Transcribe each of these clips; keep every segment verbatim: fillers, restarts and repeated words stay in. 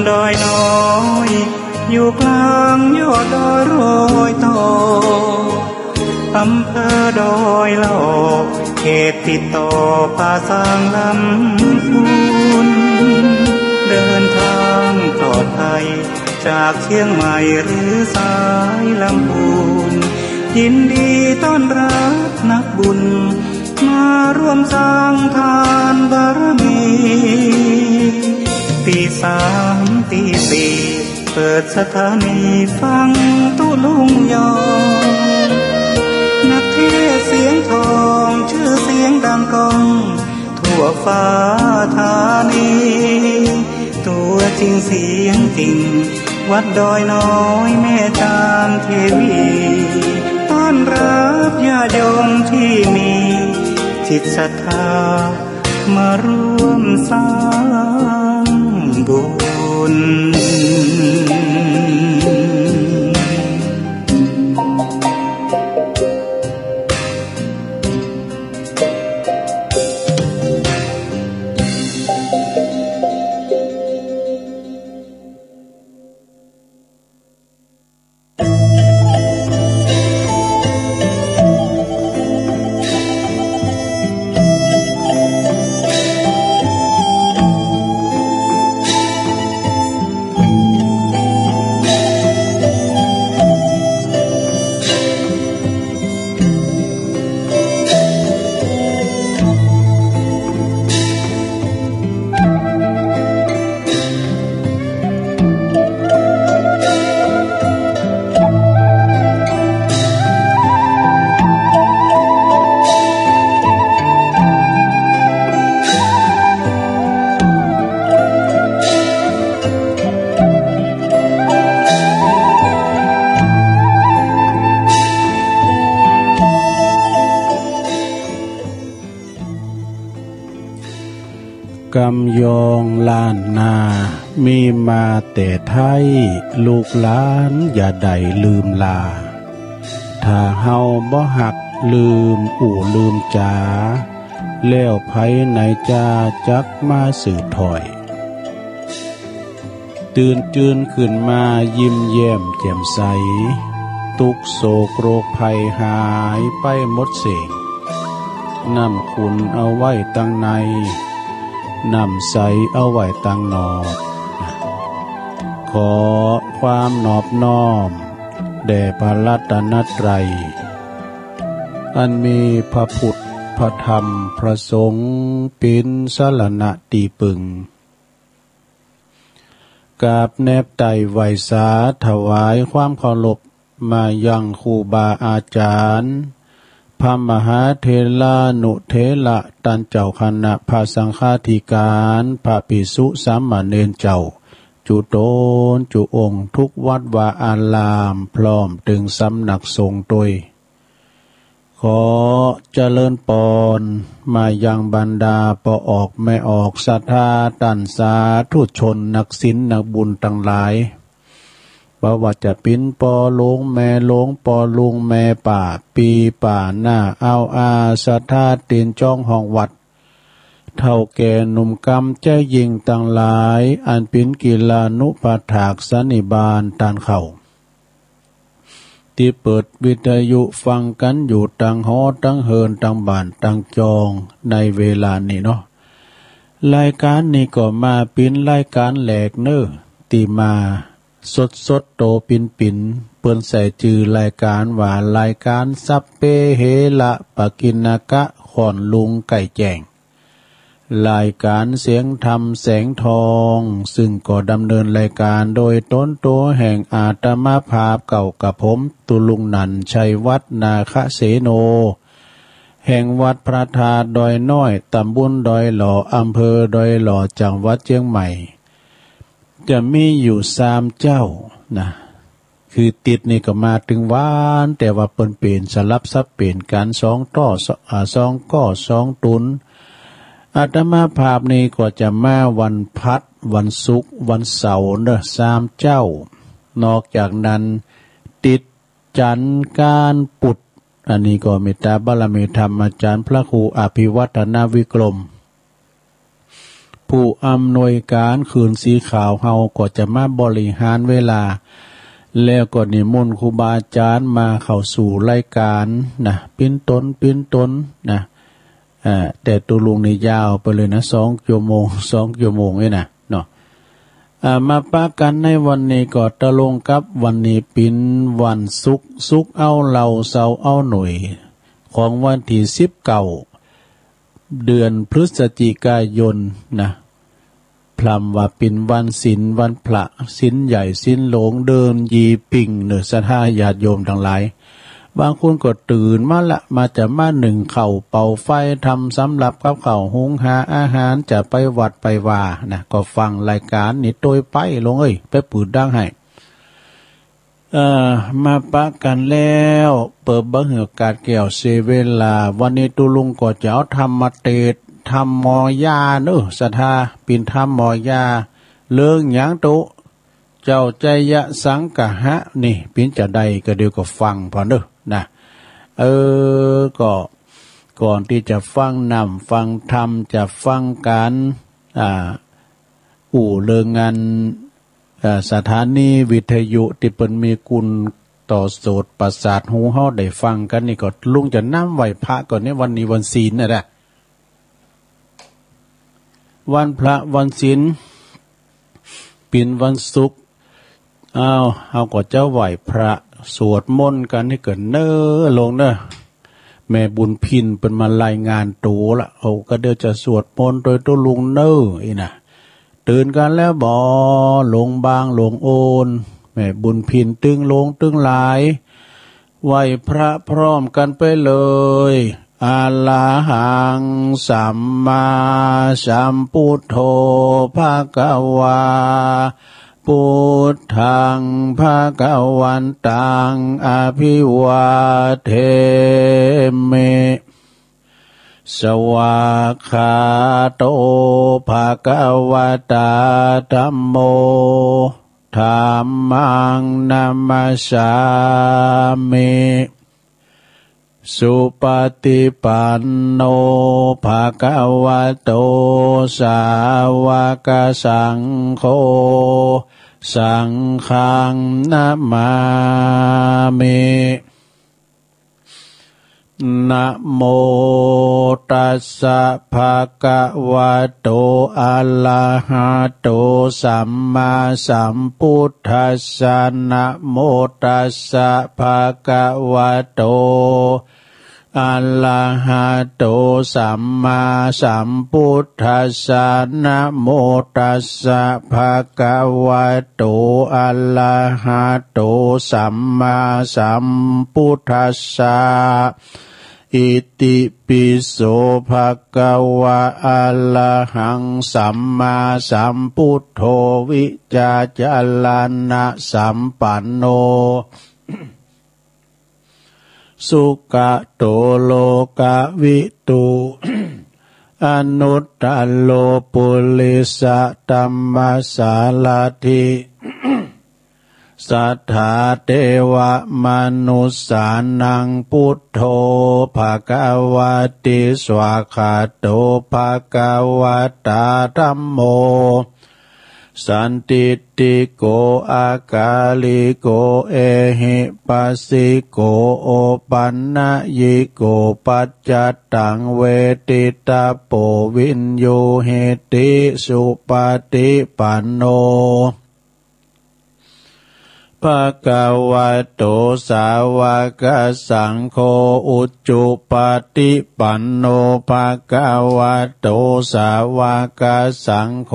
ดอยน้อย อยู่กลางยอดดอยรอยต่อ อำเภอดอยหล่อ เขตติดต่อป่าซางลำพูน เดินทางปลอดภัย จากเชียงใหม่หรือสายลำพูน ยินดีต้อนรับนักบุญ มาร่วมสร้างทานบารมี ตีสามตีสี่ เปิดสถานีฟังตุ๊ลุงยอ นักเทศน์เสียงทอง ชื่อเสียงดังก้อง ทั่วฟ้าธานี ตัวจริงเสียงจริง วัดดอยน้อยแม่จามเทวี ต้อนรับญาติโยมที่มีจิตศรัทธา มาร่วมสร้างบุญ กำยองล้านนา มีมาแต่ไท้ ลูกหลานอย่าได้ลืมลา ถ้าเฮาบ่ฮักลืมอู้ลืมจา แล้วใผไหนจาจักมาสืบถ้อย ตื่นจืนขึ้นมายิ้มแย้มแจ่มใส ตุ๊กข์โศกโรคภัยหายไปหมดเส้ง น้ำขุ่นเอาไว้ตังใน น้ำใสเอาไว้ตังนอก ขอความนอบน้อมแด่พระรัตนตรัย อันมีพระพุทธ พระธรรม พระสงฆ์ เป๋นสรณะตี้ปึง กราบแนบไต่ไหว้สาถวายความเคารพมายังครูบาอาจารย์ พระมหาเถรานุเถระต้านเจ้าคณะพระสังฆาธิการ พระภิกษุสามเณรเจ้า จุ๊ต๋นจุ๊องค์ ทุกวัดวาอาราม พร้อมเถิงสำนักสงฆ์ตวย ขอเจริญปอนมายังบรรดาป้อออกแม่ออกศรัทธาต้านสาธุชนนักศีลนักบุญตังหลาย บ่ว่าจะเป๋นป้อหลวงแม่หลวง ป้อลุงแม่ป้า ปี้ป้าน้า อ่าวอา ศรัทธาตี๋นจ๊องห้องวัด เฒ่าแก่หนุ่มกำใจ๋ยิ่งตังหลาย อันเป๋นกิลานุปัฏฐากสันนิบาตต้านเฮา ตี้เปิดวิทยุฟังกั๋นอยู่ตังหอตังเฮือนตังบ้านตังจองในเวลานี้เนาะ รายก๋านนี้ก็มาเป๋นรายก๋านแรกเน่อ ตี้มาสดๆ โตปิ๋นๆ เปิ้นใส่จื้อรายก๋านว่ารายก๋านสัพเพเหระปกิณณกะ ค่อนลุงใก้แจ้ง รายก๋านเสียงธรรมแสงทอง ซึ่งก็ดำเนินรายก๋านโดยต๋นตั๋วแห่งอาตมาภาพเก่ากระผม ตุ๊ลุงหนันท์ ชัยวัฒน์ นาคเสโน แห่งวัดพระธาตุดอยน้อย ตำบลดอยหล่อ อำเภอดอยหล่อ จังหวัดเจียงใหม่ จะมีอยู่สามเจ้านะ คือติดนี่ก็มาตึงวาน แต่ว่าเปิ้นเป๋นสลับสับเป๋นกั๋น สองต่อ อ่า สองก้อสองตุน อาตมาภาพนี่ก็จะมาวันพัด วันศุกร์ วันเสาร์เนาะ สามเจ้า นอกจากนั้น ติดจั๋นทร์ อังคาร พุธ อันนี้ก็เมตตาบารมีธรรมอาจ๋ารย์พระครูอภิวัฒนวิกรม ผู้อำนวยก๋านคืนสีขาวเฮาก็จะมาบริหารเวลา แล้วก็นิมนต์ครูบาอาจ๋ารย์มาเข้าสู่รายก๋านนะ เป๋นต๋น เป๋นต๋นนะ อ่า แต่ตกลงนี่ยาวไปเลยนะ สองชั่วโมง สองชั่วโมงนี่นะเนาะ อ่า มาปะกั๋นในวันนี้ก็ตรงกับวันนี้เป๋นวันศุกร์ ศุกร์เอาเหล้า เสาร์เอาหน่วย ของวันตี้สิบเก้า เดือนพฤศจิกายนนะ พร่ำว่าเป๋นวันศีล วันพระ ศีลใหญ่ ศีลหลวง เดินยีปิงเน่อ ศรัทธาญาติโยมตังหลาย บางคนก็ตื่นมาละ มาจะมานึ่งข้าวเป่าไฟ ทำสำรับกับข้าว หุงหาอาหาร จะไปวัดไปวานะ ก็ฟังรายก๋านนี้ตวยไป โยมเอ้ย ไปปืดดังให้ เอ่อ มาปะกั๋นแล้ว เปิดบ่หื้อโอกาสแก่วเสียเวลา วันนี้ตุ๊ลุงก็จะเอาธรรมเตสน์ ธรรมมอยาเน่อ ศรัทธา เป๋นธรรมมอยา เรื่องหยังตุ๊ เจ้าไชยสังคหะนี่ เป๋นจาใด ก็เดี๋ยวก็ฟังผ่อนเน่อนะ เออ ก็ก่อนตี้จะฟังนำฟังธรรม จะฟังก๋าน อ่า อู้เรื่องงาน อ่า สถานีวิทยุตี้เปิ้นมีกุณต่อโสตประสาทหูเฮาได้ฟังกั๋นนี่ ก็ลุงจะนำไหว้พระก่อนเนี่ย วันนี้วันศีลน่ะนะ วันพระวันศีล เป๋นวันศุกร์ อ้าว เฮาก็จะไหว้พระ สวดมนต์กั๋นนี่ก่อนเน่อ โยมเน่อ แม่บุญพินเปิ้นมารายงานตั๋วละ โอ้ ก็เดี๋ยวจะสวดมนต์ตวยตุ๊ลุงเน่อ อี้นะ ตื่นกั๋นแล้วบ่ โยมบาง โยมโอน แม่บุญพิน ตึงโยมตึงหลาย ไหว้พระพร้อมกั๋นไปเลย อะระหัง สัมมาสัมพุทโธ ภะคะวา พุทธัง ภะคะวันตัง อะภิวาเทมิ สวากขาโต ภะคะวะตา ธัมโม ธัมมัง นะมัสสามิ สุปะฏิปันโน ภะคะวะโต สาวะกะสังโฆ สังฆัง นะมามิ นะโมตัสสะ ภะคะวะโต อะระหะโต สัมมาสัมพุทธัสสะ นะโมตัสสะ ภะคะวะโต อะระหะโต สัมมาสัมพุทธัสสะ นะโมตัสสะ ภะคะวะโต อะระหะโต สัมมาสัมพุทธัสสะ อิติปิโส ภะคะวะ อะระหัง สัมมาสัมพุทโธ วิจารณะสัมปันโน สุกะโต โลกะวิทู อนุตตะโร ปุริสะธัมมะสารัฐิ สัทธาเทวะมนุสสานัง พุทโธ ภะคะวะติ สวากขาโต ภะคะวะตา ธัมโม สันทิฏฐิโก อากาลิโก เอหิปัสสิโก โอปันนยิโก ปัจจัตตัง เวทิตะโป วิญญูหิติ สุปะฏิปันโน ภะคะวะโต สาวะกะสังโฆ อุจุปะฏิปันโน ภะคะวะโต สาวะกะสังโฆ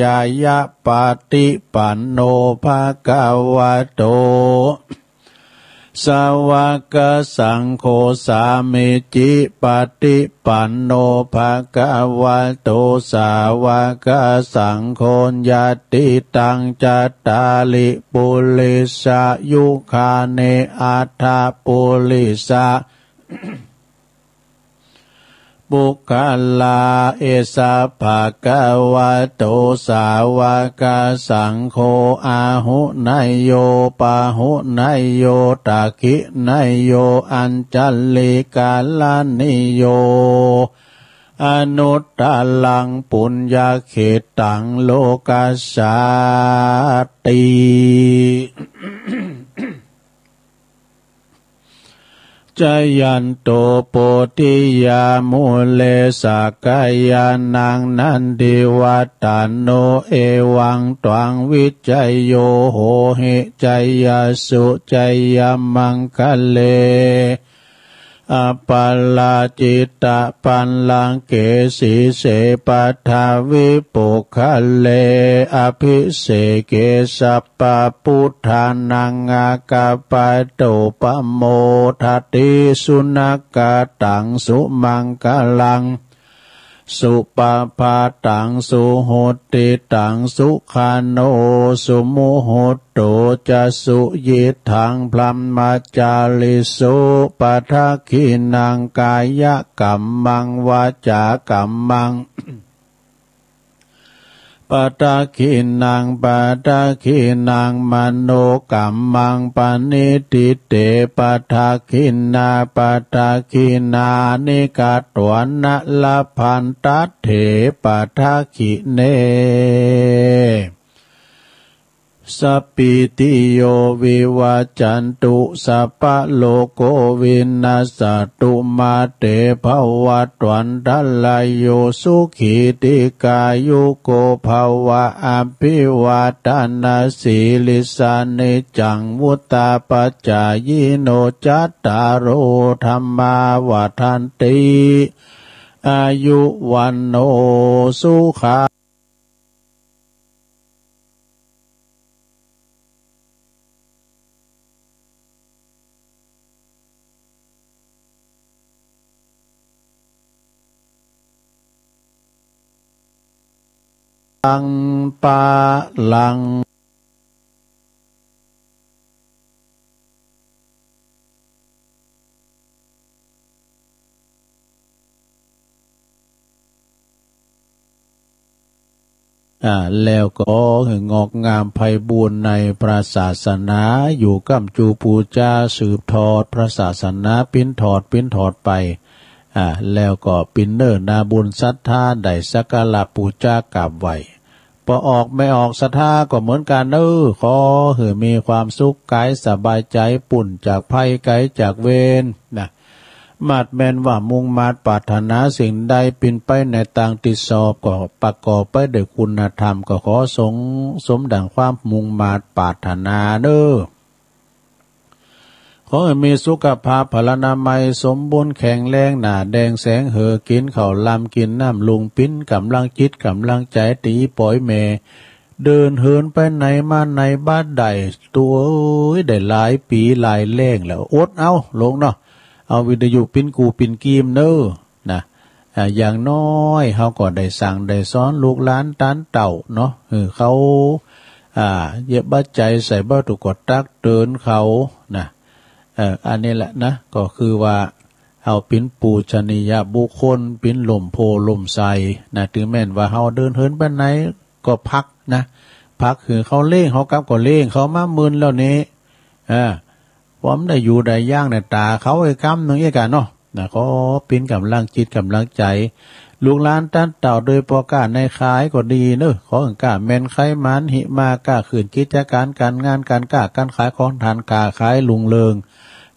ญาญะปะฏิปันโน ภะคะวะโต สาวะกะสังโฆ สามีจิปะฏิปันโน ภะคะวะโต สาวะกะสังโฆ ญาติตัง จัตตาริ ปุริสะยุคานิ อัฏฐะปุริสะ ปุคคลา เอสะ ภะคะวะโต สาวะกะสังโฆ อาหุเนยโย ปาหุเนยโย ตักขิเนยโย อัญชลีกะรณีโย อนุตตรังปุญญเขตตังโลกัสสาติ จายันโตโพธิยามูเล สักกายานังนันทิวัฏฏาโน เอวังตวังวิจโยโหหิ จายสสุ จายมังคะเล อปาราจิตปัลลังเก สีเส ปัทวิปุคคเล อภิเสเก สัพพะปุทธานัง อาคัปปะตุปะโมทะติ สุนัคขะตัง สุมังคลัง สุปภาตัง สุหุตติตัง สุขาโน สุมุหุตโต จะ สุยิตถัง พรหมจาริสุ ปะทักขิณัง กายกัมมัง วาจากัมมัง ปะทักขิณัง ปะทักขิณัง มโนกัมมัง ปะณิฏฐิเต ปะทักขิณา ปะทักขิณานิ กัตถวานะ ละพันทัตเถ ปะทักขิเณ สัพพีติโย วิวัจจันตุ สัพพะโรโค วินัสสะตุ มา เต ภะวัตวันตะราโย สุขี ทีฆายุโก ภะวะ อภิวาทะนะสีลิสสะ นิจจัง วุฑฒาปะจายิโน จัตตาโร ธัมมา วัฑฒันติ อายุ วัณโณ สุขัง ตัง ปะลัง อ่า แล้วก็หื้องอกงามไพบูลย์ในพระศาสนา อยู่ก้ำจูปู๋จา สืบทอดพระศาสนา ปิ้นทอด ปิ้นทอดไป อ่า แล้วก็ปิ้นเน้อนาบุญศรัทธา ได้สักการะปู๋จากราบไหว้ ป้อออกแม่ออกศรัทธาก็เหมือนกั๋นเน้อ ขอหื้อมีความสุขก๋ายสบายใจ๋ ป๊นจากภัยไกลจากเวรนะ หมาดแม่นว่ามุ่งมาดปรารถนาสิ่งใด ปิ้นไปในตางตี้ชอบ ก็ประกอบไปด้วยคุณธรรม ก็ขอส่งสมดั่งความมุ่งมาดปรารถนาเน้อ ขอหื้อมีสุขภาพพลานามัยสมบูรณ์แข็งแรง หน้าแด่งแสงเหือ กิ๋นข้าวลำ กิ๋นน้ำลุง ปิ้นก๋ำลังจิตก๋ำลังใจ๋ ตี้ป๋อยแม่ เดินเหินไปไหนมาไหนบ่ได้ ตุ๊เอ๋ย ได้หลายปี๋หลายแล้งแล้ว อดเอาลูกเนาะ เอาวิทยุปิ้นกูปิ้นกีมเน้อ นะ อ่า อย่างน้อยเฮาก็ได้สั่งได้สอนลูกหลานต้านเต้าเนาะ หื้อเขา อ่า เยียะบ่าใจ๋ใส่บ่าถูกก็ตักเตือนเขานะ เอ่อ อันนี้แหละนะ ก็คือว่าเฮาปิ้นปูชนียบุคคล ปิ้นล่มโพธิ์ล่มไทรนะ ถึงแม่นว่าเฮาเดินเหินไปไหนก็พักนะ พักหื้อเขาเล่ง เฮากลับก็เล่ง เขามาเมินแล้วนี้ อ่า บ่ได้อยู่ได้อย่างในต๋าเขาไอ้กำนึ่งเอี้ยกั๋นเนาะ นะ ขอปิ้นก๋ำลังจิตก๋ำลังใจ๋ ลูกหลานต้านเต้าโดยป้อก้านายขายก็ดีเน้อ ขอหื้อก้าแม่นใคร้หมาน หิมาก้าขึ้น กิจก๋านก๋านงานก๋านก้าก๋านขายของต้านก้าขายรุ่งเรือง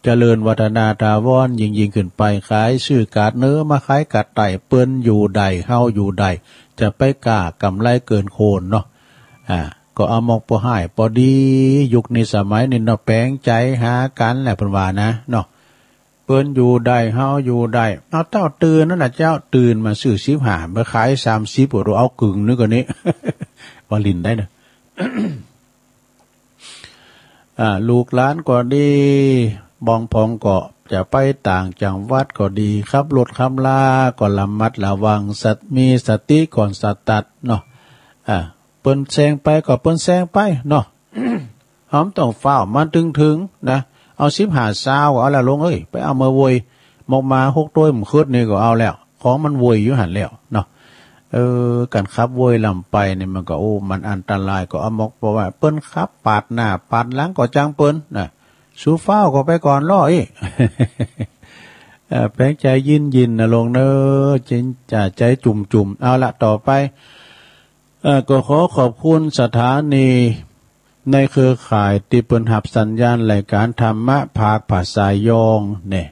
เจริญวัฒนาถาวรยิ่งๆ ขึ้นไป ขายซื่อกาดเหนือมาขายกาดใต้ เปิ้นอยู่ได้ เฮาอยู่ได้ จะไปก้ากำไรเกินโคนเนาะ อ่า ก็เอามองป้อฮ้ายป้อดี ยุคนี้สมัยนี้เนาะ แป๋งใจ๋หากั๋นแหละเปิ้นว่านะเนาะ เปิ้นอยู่ได้ เฮาอยู่ได้ เอาเต้าตื่นนั่นน่ะเจ้า ตื่นมาซื้อสิบห้า มาขายสามสิบ ก็เอากึ่งนึ่งก็นี้ ว่าหลิ้นได้เนาะ อ่า ลูกหลานก็ดี บางพ่องก็จะไปต่างจังหวัดก็ดี ขับรถขับลาก็ระมัดระวัง สัตว์ มีสติก่อนสตาร์ทเนาะ อ่า เปิ้นแซงไปก็เปิ้นแซงไปเนาะ เฮาบ่ต้องฟ้าวมาเถิงๆ นะ เอาสิบห้าซาวก็เอาแล้วลุงเอ้ย ไปเอามาโวย มอกมาหกต้วยบ่าเคิดนี่ก็เอาแล้ว ของมันโวยอยู่หั้นแล้วเนาะ เออ ก๋านขับโวยล้ำไปนี่มันก็ โอ้ มันอันตราย ก็เอามอก เพราะว่าเปิ้นขับปาดหน้าปาดหลังก็จ้างเปิ้นนะ สูฟ้าวก็ไปก่อนล้ออี้ เอ่อ แป๋งใจ๋ยินๆ นะโลงเน่อ ใจ๋ ใจ๋จุ่มๆ เอาละ ต่อไป เอ่อ ก็ขอขอบคุณสถานีในเครือข่ายตี้เปิ้นฮับสัญญาณรายก๋านธรรมะภาคภาษายองเนี่ย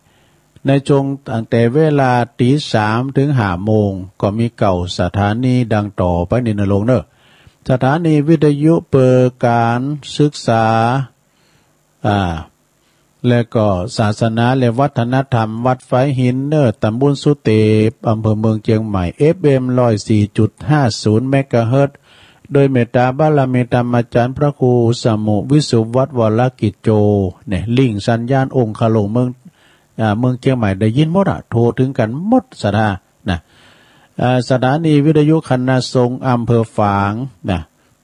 ในช่วงตั้งแต่เวลาตี๋สามเถิงห้าโมง ก็มีเก้าสถานีดังต่อไปนี้นะโลงเน่อ สถานีวิทยุเปิดก๋านศึกษา อ่า และก็ศาสนาและวัฒนธรรมวัดฝายหินเน่อ ตำบลสุเตป อำเภอเมืองเจียงใหม่ เอฟเอ็ม ร้อยสี่จุดห้าศูนย์ เมกะเฮิรตซ์ โดยเมตตาบารมีธรรมอาจ๋ารย์พระครูสมุวิสุวัฒน์ วรกิจโจ เนี่ย ลิงก์สัญญาณองคลุมเมือง อ่า เมืองเจียงใหม่ได้ยินหมดอะ โทรเถิงกั๋นหมดศรัทธานะ อ่า สถานีวิทยุคณะสงฆ์อำเภอฝางนะ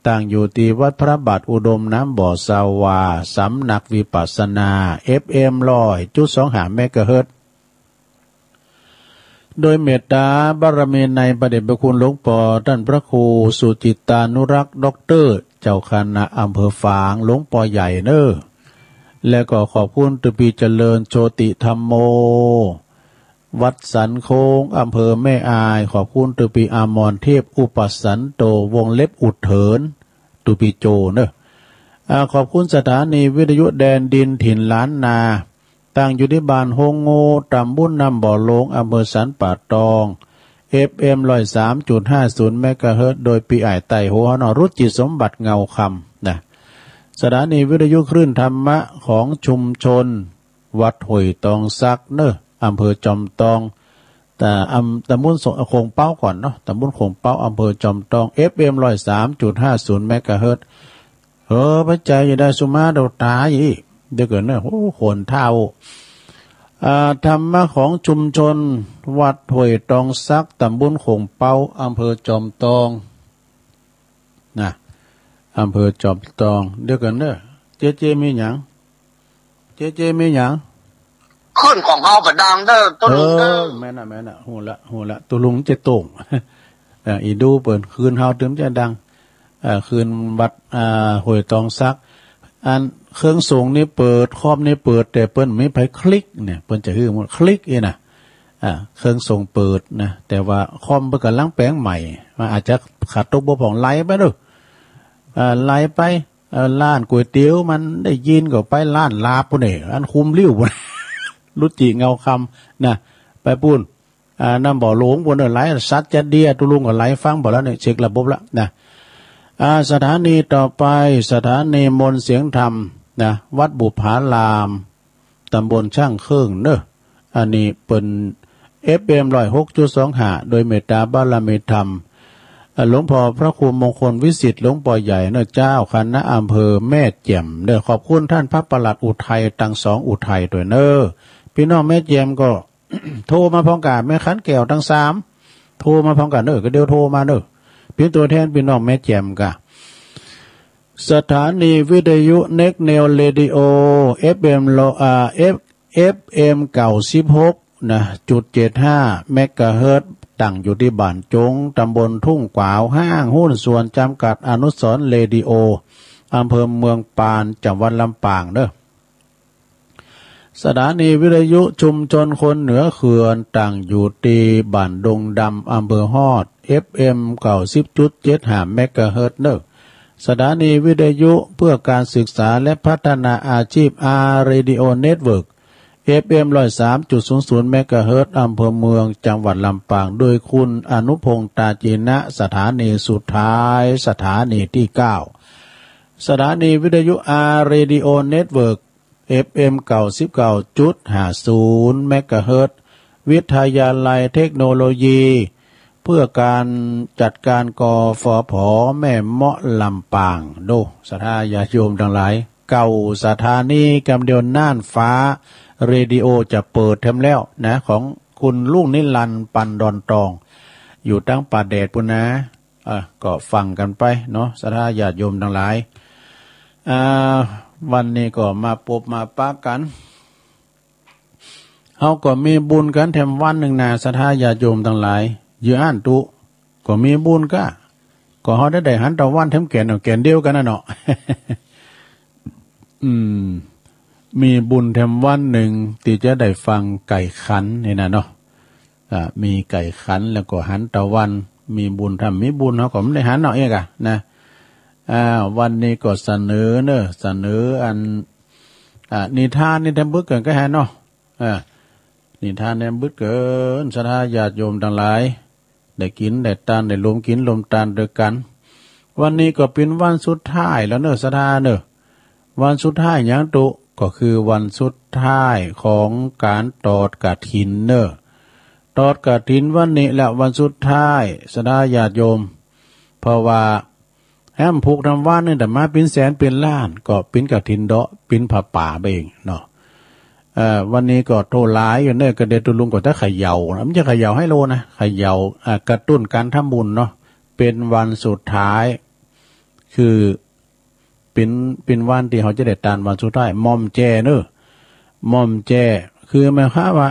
ตั้งอยู่ตี้วัดพระบาทอุดมน้ำบ่อสวา สำนักวิปัสสนา เอฟเอ็ม ร้อยจุดสองห้า เมกะเฮิรตซ์ โดยเมตตาบารมีในพระเดชพระคุณหลวงป้อต้านพระครูสุจิตตานุรักษ์ ด็อกเตอร์ เจ้าคณะอำเภอฝาง หลวงป้อใหญ่เน่อ และก็ขอบคุณตึงปี้เจริญโชติธัมโม วัดสันโค้ง อำเภอแม่อาย ขอบคุณตึงปี้อมรเทพอุปสันโต วงเล็บอุดเถิน ตึงปี้โจเน่อ อ่า ขอบคุณสถานีวิทยุแดนดินถิ่นล้านนา ตั้งอยู่ตี้บ้านโฮงโง่ ตำบลน้ำบ่อโลง อำเภอสันป่าตอง เอฟเอ็ม ร้อยสามจุดห้าศูนย์ เมกะเฮิรตซ์ โดยปี้อ้ายใต้หัวเฮาเนาะ รุจิสมบัติเงาคำนะ สถานีวิทยุคลื่นธรรมะของชุมชนวัดห้วยตองสักเน่อ อำเภอจอมตอง แต่อำ ตำบลโขงเป๊าก่อนเนาะ ตำบลโขงเป๊า อำเภอจอมตอง เอฟเอ็ม ร้อยสามจุดห้าศูนย์ เมกะเฮิรตซ์ เออ ปัจจัยอยู่ได้สุมาเดาตาอีก เดี๋ยวก่อนเน่อ โอ้ คนเฒ่า อ่า ธรรมะของชุมชนวัดห้วยตองสัก ตำบลโขงเป๊า อำเภอจอมตอง นะ อำเภอจอมตอง เดี๋ยวก่อนเน่อ เจ๊เจ๊มีหยัง เจ๊เจ๊มีหยัง คลื่นของเฮาบ่ดังเน่อ ตุ๊ลุงเน่อ เออ แม่นน่ะ แม่นน่ะ ฮู้ละ ฮู้ละ ตุ๊ลุงเจ๊โต้ง เอ่อ อีดูเปิ้น คลื่นเฮาตึงจะดัง เอ่อ คลื่นวัด อ่า ห้วยตองสัก อันเครื่องส่งนี่เปิด คอมนี่เปิด แต่เปิ้นบ่มีใผคลิกเนี่ย เปิ้นจะหื้อหมด คลิกเองนะ อ่า เครื่องส่งเปิดนะ แต่ว่าคอมเปิ้นก่ำลังแป๋งใหม่ มันอาจจะขาดตกบกพร่อง ไลฟ์ไปเน่อ อ่า ไลฟ์ไป เอ่อ ร้านก๋วยเตี๋ยวมันได้ยินก็ไปร้านลาบปู้นเน่ อันคุมริ้วปู้น รุจิเงาคำนะ ไปปู้น อ่า น้ำบ่อโลงปู้นเน่อ ไลฟ์สัตว์จะเดีย ตุ๊ลุงก็ไลฟ์ฟังบ่แล้วเนี่ย เช็คระบบแล้วนะ อ่า สถานีต่อไป สถานีมนต์เสียงธรรมนะ วัดบุปผาราม ตำบลช่างเครื่องเน่อ อันนี้เปิ้น เอฟเอ็ม ร้อยหกจุดสองห้า โดยเมตตาบารมีธรรม อ่า หลวงป้อพระครูมงคลวิสิทธิ์ หลวงป้อใหญ่เน่อเจ้า คณะอำเภอแม่แจ่มเน่อ ขอบคุณต้านพระปลัดอุทัยตังสองอุทัยตวยเน่อ ปี้น้องแม่แจ่มก็ โทรมาพร้อมกั๋น แม่ขันแก้วตังสาม โทรมาพร้อมกั๋นเน่อ ก็เดี๋ยวโทรมาเน่อ เป๋นตั๋วแทนปี้น้องแม่แจ่มก่ะ สถานีวิทยุ Next Neo Radio เอฟเอ็ม ร้อย อ่า เอฟ เอฟเอ็ม เก้าสิบหก นะ จุดเจ็ดห้า เมกะเฮิรตซ์ ตั้งอยู่ตี้บ้านจง ตำบลทุ่งกวาว ห้างหุ้นส่วนจำกัดอนุสรณ์เรดิโอ อำเภอเมืองปาน จังหวัดลำปางเน่อ สถานีวิทยุชุมชนคนเหนือเขื่อน ตั้งอยู่ตี้บ้านดงดำ อำเภอฮอด เอฟเอ็ม เก้าสิบจุดเจ็ดห้า เมกะเฮิรตซ์เน่อ สถานีวิทยุเพื่อการศึกษาและพัฒนาอาชีพ อาร์ Radio Network เอฟเอ็ม ร้อยสามจุดศูนย์ศูนย์ เมกะเฮิรตซ์ อำเภอเมือง จังหวัดลำปาง โดยคุณอนุพงษ์ ตาจีนะ สถานีสุดท้าย สถานีตี้เก้า สถานีวิทยุ อาร์ Radio Network เอฟเอ็ม เก้าสิบเก้าจุดห้าศูนย์ เมกะเฮิรตซ์ วิทยาลัยเทคโนโลยี เพื่อการจัดการ กฟผ แม่เมาะ ลำปาง โด ศรัทธาญาติโยมตังหลาย เก้าสถานีกำเดียว น่านฟ้าเรดิโอจะเปิดแถมแล้วนะ ของคุณลุงนิรันดร์ ปันดอนตอง อยู่ตังป่าแดดปู้นนะ อ่ะ ก็ฟังกั๋นไปเนาะ ศรัทธาญาติโยมตังหลาย อ่า วันนี้ก็มาปบมาปะกั๋น เฮาก็มีบุญกั๋นแถมวันนึ่งนะ ศรัทธาญาติโยมตังหลาย เยื้ออั้นตุ๊ ก็มีบุญก้า ก็เฮาได้ ได้หันตะวันแถมแก่น เอาแก่นเดียวกั๋นน่ะเนาะ อืม มีบุญแถมวันนึ่งตี้จะได้ฟังไก่ขันนี่นะเนาะ อ่า มีไก่ขันแล้วก็หันตะวัน มีบุญ ถ้าบ่มีบุญเฮาก็บ่ได้หันเนาะ เอกอะนะ อ่า วันนี้ก็เสนอเนาะ เสนออัน อ่า นิทานนี่แถมบึกเกิ๋นก็หันเนาะ อ่า นิทานแถมบึกเกิ๋น ศรัทธาญาติโยมตังหลาย ได้กิ๋นได้ตาน ได้รวมกิ๋นรวมตานตวยกั๋น วันนี้ก็เป๋นวันสุดท้ายแล้วเนาะ ศรัทธาเนาะ วันสุดท้ายหยังตุ๊ ก็คือวันสุดท้ายของก๋านตอดกฐินเนาะ ตอดกฐินวันนี้แหละวันสุดท้าย ศรัทธาญาติโยม เพราะว่าแหมผูกแถมวันนี่แต่มาเป๋นแสนเป๋นล้าน ก็เป๋นกฐินเดาะ เป๋นผ้าป่าไปเองเนาะ เอ่อ วันนี้ก็โต้หลายอยู่เนาะ ก็เดี๋ยวตุ๊ลุงก็จะเขย่านะ บ่ใจ้เขย่าไฮโลนะ เขย่า อ่า กระตุ้นก๋านทำบุญเนาะ เป๋นวันสุดท้าย คือ เป๋น เป๋นวันตี้เฮาจะได้ตานวันสุดท้าย หม่อมแจ้เนาะ หม่อมแจ้ คือหมายความว่า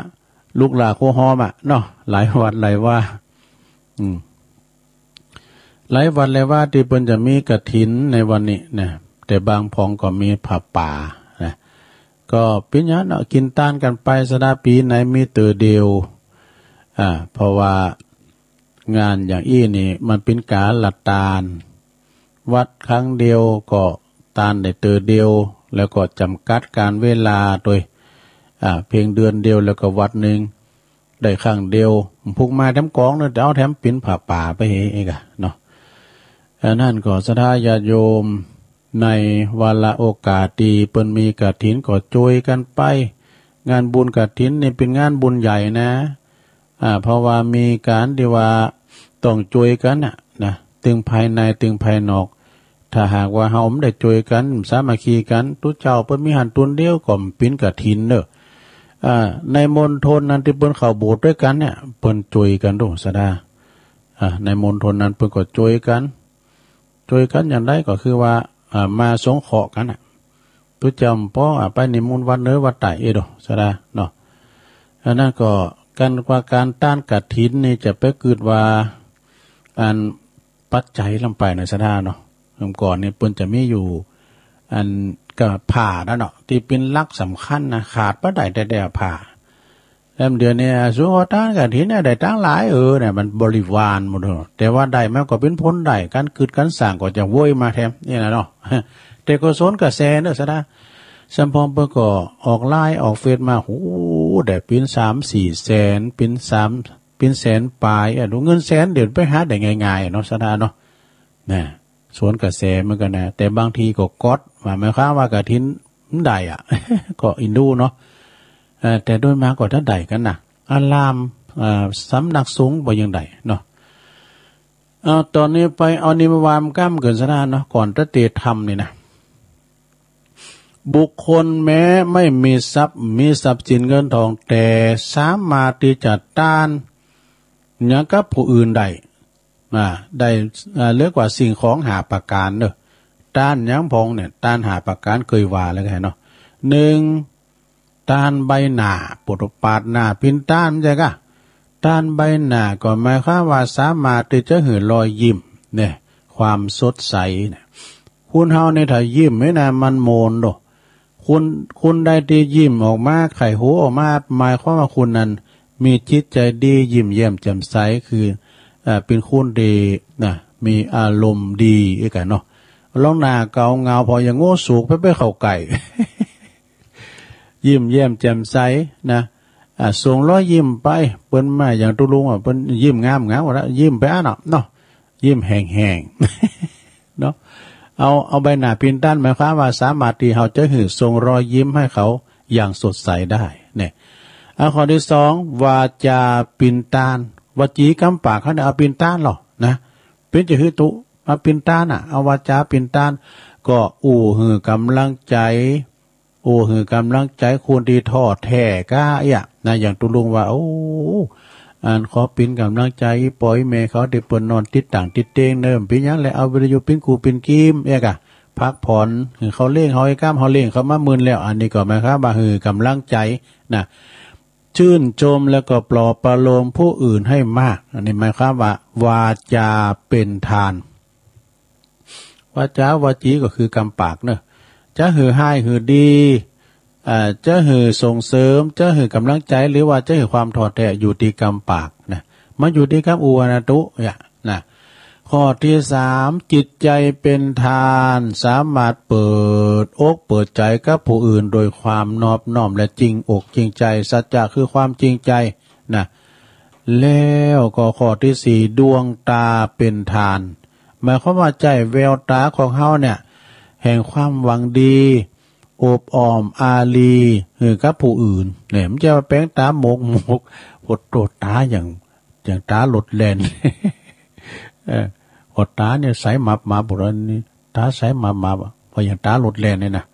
ลูกหล้าครัวฮอมอะเนาะ หลายวัดหลายวา อืม หลายวัดหลายวาตี้เปิ้นจะมีกฐินในวันนี้นะ แต่บางผองก็มีผ้าป่านะ ก็เป๋นหยังเนาะ กิ๋นตานกั๋นไป ศรัทธา ปี๋ไหนมีเตื้อเดียว อ่า เพราะว่างานอย่างอี้นี่มันเป๋นก๋าละตาน วัดครั้งเดียวก็ตานได้เตื้อเดียว แล้วก็จ๋ำกัดก๋านเวลาตวย อ่า เพียงเดือนเดียวแล้วก็วัดนึ่ง ได้ครั้งเดียว ผูกมาแถมก๋องเนาะ แต่เอาแถมเป๋นผ้าป่าไปเฮเอกอะเนาะ อันนั้นก็ศรัทธาญาติโยม ในวาระโอกาสตี้เปิ้นมีกฐินก็จ้วยกั๋นไป งานบุญกฐินนี่เป๋นงานบุญใหญ่นะ อ่า เพราะว่ามีก๋านตี้ว่าต้องจ้วยกั๋นน่ะนะ ตึงภายในตึงภายนอก ถ้าหากว่าเฮาบ่ได้จ้วยกั๋น สามัคคีกั๋น ตุ๊เจ้าเปิ้นมีหั้นตนเดียวก็บ่เป๋นกฐินเนาะ อ่า ในมณฑลนั้นตี้เปิ้นเข้าโบสถ์ตวยกั๋นเนี่ย เปิ้นจ้วยกั๋นตุ๊ ศรัทธา อ่า ในมณฑลนั้นเปิ้นก็จ้วยกั๋น จ้วยกั๋นอย่างใดก็คือว่า อ่า มาสงเคราะห์กั๋นน่ะ ตุ๊เจ้าบ่ปอ อ่า ไปนิมนต์วัดเหนือวัดใต้เอโด ศรัทธาเนาะ อันนั้นก็ก๋านว่าก๋านตานกฐินนี่จะไปกึ๊ดว่า อันปัจจัยลำไปนะ ศรัทธาเนาะ เมื่อก่อนนี่เปิ้นจะมีอยู่ อันก็ผ้านั่นเนาะ ตี้เป๋นหลักสำคัญนะ ขาดบ่ได้แต๊ๆ ผ้า แล้วเดี๋ยวนี้สูงขอตานกฐินเนี่ยได้ตังค์หลาย เออ เนี่ยมันบริวารหมดเนาะ แต่ว่าได้มาก็เป๋นผลได้ ก๋านกึ๊ดก๋านสร้างก็จะโวยมาแถมนี่นะเนาะ แต่ก็สวนกระแสเนาะ ศรัทธา สำปองเปิ้นก็ออกไลน์ออกเฟซมา โห ได้เป๋นสามสี่แสน เป๋นสาม เป๋นแสนป๋ายอะ ดูเงินแสนเดี๋ยวไปหาได้ง่ายๆ เนาะ ศรัทธาเนาะ นะ สวนกระแสเหมือนกั๋นนะ แต่บางทีก็ก๊อต ว่าหมายความว่ากฐินบ่ได้อะ ก็อินดูเนาะ เอ่อ แต่โดยมากก็ถ้าได้กั๋นนะ อาราม เอ่อ สำนักสงฆ์บ่ยังได้เนาะ เอา ต๋อนนี้ไปเอานี่มาวางก้ำเกินซะนะเนาะ ก่อนจะเตรียมทำนี่นะ บุคคลแม้ไม่มีทรัพย์ มีทรัพย์สินเงินทอง แต่สามารถตี้จะตานหยังกับผู้อื่นได้ อ่า ได้ อ่า เรียกว่าสิ่งของห้าประก๋านเนาะ ตานหยังพองเนี่ย ตานห้าประก๋านเกยว่าแล้วกั๋นเนาะ นึ่ง ตานใบหน้า ปุถุปาดหน้าปิณตาน ใจ้ก่ะ ตานใบหน้าก็หมายความว่าสามารถตี้จะหื้อรอยยิ้มเนี่ย ความสดใสเนี่ย คนเฮาเนี่ยถ้ายิ้มนี่นะ มันโมนโด คน คนใดตี้ยิ้มออกมา ไข่หัวออกมา หมายความว่าคนนั้นมีจิตใจ๋ดี ยิ้มแย้มแจ่มใส คือ อ่า เป๋นคนตี้นะ มีอารมณ์ดีเอกอะเนาะ ลองหน้าเกาเหงาผ่ออย่างโง่สุกไปไปเข้าใก้ ยิ้มแย้มแจ่มใสนะ อ่า ส่งรอยยิ้มไป เปิ้นมาอย่างตุ๊ลุงอะ เปิ้นยิ้มงามๆ แล้ว ยิ้มไปอะเนาะ เนาะ ยิ้มแห้งๆ เนาะ เอา เอาใบหน้าปิณตาน หมายความว่าสามารถตี้เฮาจะหื้อส่งรอยยิ้มหื้อเขาอย่างสดใสได้เนี่ย อ่า ข้อตี้สอง วาจาปิณตาน วจีกำปากเฮาเนี่ย เอาปิณตานลอนะ เป๋นจะหื้อตุ๊ มาปิณตานอะ เอาวาจาปิณตาน ก็อู้หื้อก๋ำลังใจ๋ อู้หื้อก๋ำลังใจ๋คนตี้ท้อแท้ก้าเอี้ยะนะ อย่างตุ๊ลุงว่า โอ้ อันขอเป๋นก๋ำลังใจ๋ปอแม่เขาตี้เปิ้นนอนติดต่างติดเตียงเนาะ เป๋นหยังแล เอาวิทยุปิณกู่ปิณกีมเอกอะ พักผ่อน หื้อเขาเล่งเฮาไอ้ก้ำ เฮาเล่งเขามามื่นแล้ว อันนี้ก็หมายความว่าหื้อก๋ำลังใจ๋นะ ชื่นชมแล้วก็ปลอบประโลมผู้อื่นให้มาก อันนี้หมายความว่า วาจาเป๋นตาน วาจา วจีก็คือกำปากเนาะ จะหื้อฮ้ายหื้อดี อ่า จะหื้อส่งเสริม จะหื้อก๋ำลังใจ๋ หรือว่าจะหื้อความท้อแท้ อยู่ตี้กำปากนะ มันอยู่ตี้กำอู้หั้นนะตุ๊ เนี่ยนะ ข้อตี้สาม จิตใจ๋เป๋นทาน สามารถเปิดอกเปิดใจ๋กับผู้อื่นโดยความนอบน้อมและจริงอกจริงใจ๋ สัจจะคือความจริงใจ๋นะ แล้วก็ข้อตี้สี่ ดวงต๋าเป๋นทาน หมายความว่าใจ๊แววต๋าของเฮาเนี่ย แห่งความหวังดี โอบอ้อมอารีหื้อกับผู้อื่น เนี่ย มันจะมาแป๋งต๋าหมกหมก โอ้โห ต๋าอย่าง อย่างต๋ารถแล่น เออ โอ้ ต๋าเนี่ยใสหมับหมับ โอ้ นี่ต๋าใสหมับหมับอะ เพราะอย่างต๋ารถแล่นเนี่ยนะ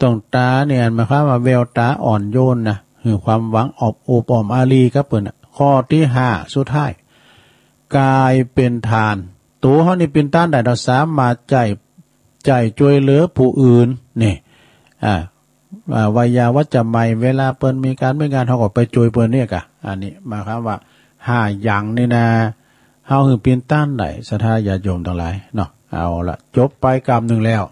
ต้องต๋าเนี่ย หมายความว่าแววต๋าอ่อนโยนนะ หื้อความหวังอบ โอบอ้อมอารีกับเปิ้นน่ะ ข้อตี้ห้า สุดท้าย ก๋ายเป๋นทาน ตั๋วเฮานี่เป๋นทานได้ เฮาสามารถใจ๊ ใจ๊จ้วยเหลือผู้อื่น นี่ อ่า อ่า วายาวัจจะไมย เวลาเปิ้นมีก๋านมีงาน เฮาก็ไปจ้วยเปิ้นเนี่ยก่ะ อันนี้หมายความว่าห้าอย่างนี่นะ เฮาหื้อเป๋นทานได้ ศรัทธาญาติโยมตังหลายเนาะ เอาละ จบไปกำนึ่งแล้ว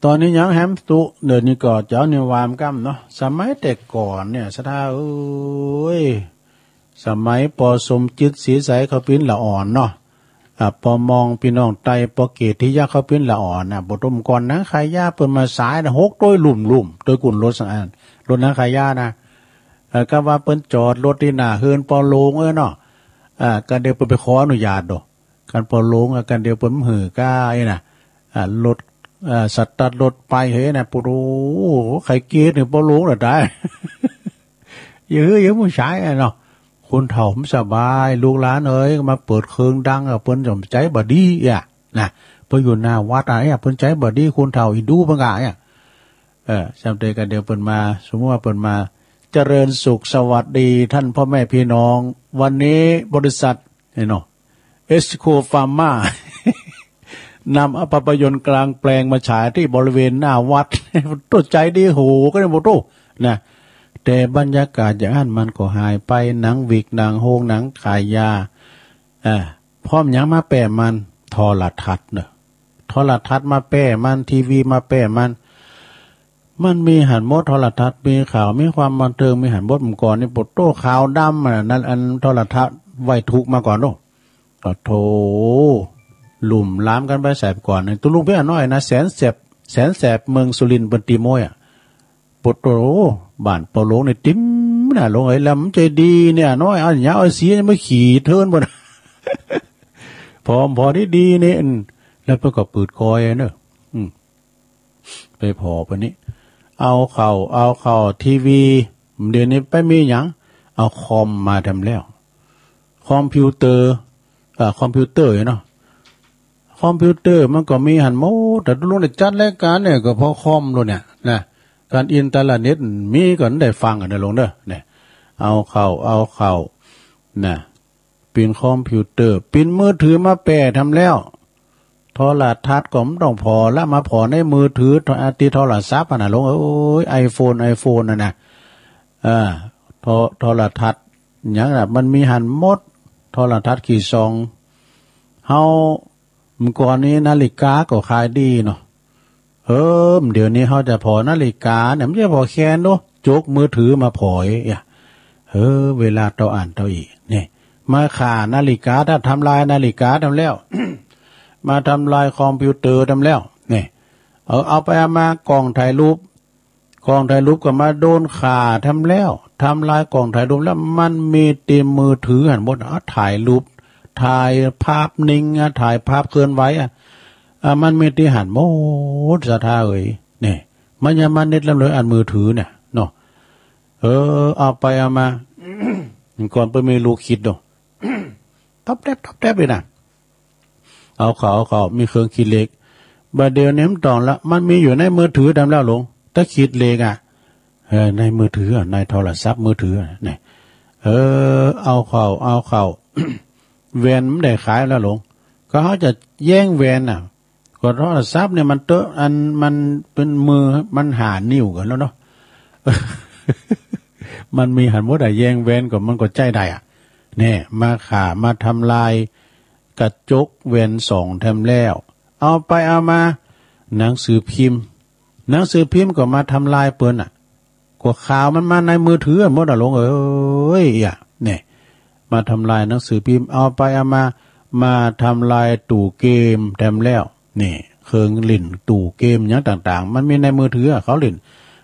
ต๋อนนี้ยังแหมตุ๊ เดี๋ยวนี้ก็เจ๊านี่วามกำเนาะ สมัยแต่ก่อนเนี่ย ศรัทธาเอ๋ย สมัยปอสมจิต ศรีใส เขาเป๋นละอ่อนเนาะ อ่า ปอมอง ปี้น้องใต้ ปอเกตติยะ เขาเป๋นละอ่อนน่ะ บ่ต้มก่อนหนังขายยา เปิ้นมาสายน่ะ หกตวยลุ่มๆ ตวยกุ่นรถสังอัน รถหนังขายยานะ เอ่อ ก็ว่าเปิ้นจอดรถตี้หน้าเฮือนปอหลวง เออเนาะ อ่า ก็เดี๋ยวเปิ้นไปขออนุญาตดู คันปอหลวงอะ ก็เดี๋ยวเปิ้นหื้อก้าไอ้น่ะ อ่า รถ อ่า สตาร์ทรถไปเฮ้ยน่ะ ปู๊ด โอ้โห ใค่เกตนี่ปอหลวงน่ะต๋าย อย่าหื้อ อย่าหื้อผู้ชายอะเนาะ คนเฒ่ามันสบาย ลูกหลานเอ๋ย มาเปิดเครื่องดังอะ เปิ้นจ๋ำใจ๋บ่ดีอะนะ เปิ้นอยู่หน้าวัดอะเนี่ย เปิ้นใจ๋บ่ดี คนเฒ่าอินดูเปิ้นก่ะเนี่ย เออ จำได้ก็เดี๋ยวเปิ้นมา สมมุติว่าเปิ้นมา เจริญสุขสวัสดีท่านพ่อแม่พี่น้อง วันนี้บริษัท นี่เนาะ เอสโคฟาร์มา นำเอาภาพยนตร์กลางแปลงมาฉายที่บริเวณหน้าวัด โต้ ใจ๋ดีโห ก็ได้บ่โต้ นะ แต่บรรยากาศอย่างนั้นมันก็หายไป หนังวิก หนังโฮง หนังขายยา อ่า พร้อมหยังมาแป้มัน โทรทัศน์เนาะ โทรทัศน์มาแป้มัน ทีวีมาแป้มัน มันมีหั้นหมด โทรทัศน์มีข่าว มีความบันเทิง มีหั้นหมด เมื่อก่อนนี่ โอ้โห ข่าวดำอะ นั่นอันโทรทัศน์ไว้ทุกข์มาก่อนเนาะ โอ้โธ่ ลุ่มลามกั๋นไปสายก่อนนี่ ตุ๊ลุงเปี๊ยะน้อยนะ แสนแสบ แสนแสบเมืองสุรินทร์ เปิ้นตีโม้ยอะ โอ้โธ่ บ้านปอหลวงนี่ติ่มนะ หลวงเอ๋ย แล้วมันใจ๋ดีเนี่ย น้อย เอาหยัง เอาสีมาขีดเทินบ่ ผอม ผอมดีๆ นี่ อืม แล้วเปิ้นก็ปืดกอยเนาะ อืม ไปผ่อเปิ้นนี่ เอาเข้า เอาเข้า ทีวี เดี๋ยวนี้ไปมีหยัง เอาคอมมาแถมแล้ว คอมพิวเตอร์ เอ่อ คอมพิวเตอร์เนาะ คอมพิวเตอร์มันก็มีหั้นหมด แต่ลุงได้จัดรายก๋านเนี่ยก็เพราะคอมโลดเนี่ยนะ ก๋านอินเทอร์เน็ตมีก็ได้ฟังกั๋นนะลุงเนาะ เนี่ย เอาเข้า เอาเข้า นะ ปิ้นคอมพิวเตอร์ ปิ้นมือถือมาแป้แถมแล้ว โทรทัศน์ก็บ่ต้องผ่อละ มาผ่อในมือถือ ตี้โทรศัพท์อะนะลุงเอ๋ย ไอโฟน ไอโฟนน่ะนะ เออ โทร โทรทัศน์หยังน่ะ มันมีหั้นหมด โทรทัศน์ขี้ส่อง เฮา เมื่อก่อนนี้นาฬิกาก็ขายดีเนาะ เออ เดี๋ยวนี้เฮาจะผ่อนาฬิกาเนี่ย มันจะผ่อแคนเนาะ จกมือถือมาผ่อเองอะ เออ เวลาเต้าอั้นเต้าอี้ เนี่ย มาฆ่านาฬิกา ถ้าทำลายนาฬิกาแถมแล้ว มาทำลายคอมพิวเตอร์แถมแล้ว เนี่ย เออ เอาไปเอามา กล้องถ่ายรูป กล้องถ่ายรูปก็มาโดนฆ่าแถมแล้ว ทำลายกล้องถ่ายรูปแล้ว มันมีตี้มือถือหั้นหมด เอาถ่ายรูป ถ่ายภาพนิ่งอะ ถ่ายภาพเคลื่อนไหวอะ อ่ะ มันมีตี้หั้นหมด ศรัทธาเอ๋ย เนี่ย มันยังมาเน็ตลำเลยอันมือถือเนี่ยเนาะ เออ เอาไปเอามา ก่อนเปิ้นมีลูกคิดเนาะ ต๊อบแต๊บต๊อบแต๊บเลยนะ เอาเข้า เอาเข้า มีเครื่องคิดเลข บ่าเดี่ยวนี้มันต้องละ มันมีอยู่ในมือถือแถมแล้วลุง ถ้าคิดเลขอะ เออ ในมือถืออะ ในโทรศัพท์มือถืออะ เนี่ย เออ เอาเข้า เอาเข้า แว่นมันได้ขายแล้วลุง ก็เฮาจะแย่งแว่นน่ะ ก็โทรศัพท์เนี่ยมันเต๊อะ อันมันเป๋นมือ มันห้านิ้วกั๋นแล้วเนาะ มันมีหั้นหมดอะ แย่งแว่นก็มันก็ใจ๊ได้อะ เนี่ย มาฆ่า มาทำลาย กระจกแว่นส่องแถมแล้ว เอาไปเอามา หนังสือพิมพ์ หนังสือพิมพ์ก็มาทำลายเปิ้นน่ะ ก็ข่าวมันมาในมือถือหมดอะหลวงเอ๋ย เนี่ย มาทำลายหนังสือพิมพ์ เอาไปเอามา มาทำลายตู้เกมแถมแล้ว นี่ เครื่องเล่นตู้เกมหยังต่างๆ มันมีในมือถืออะ เขาเล่น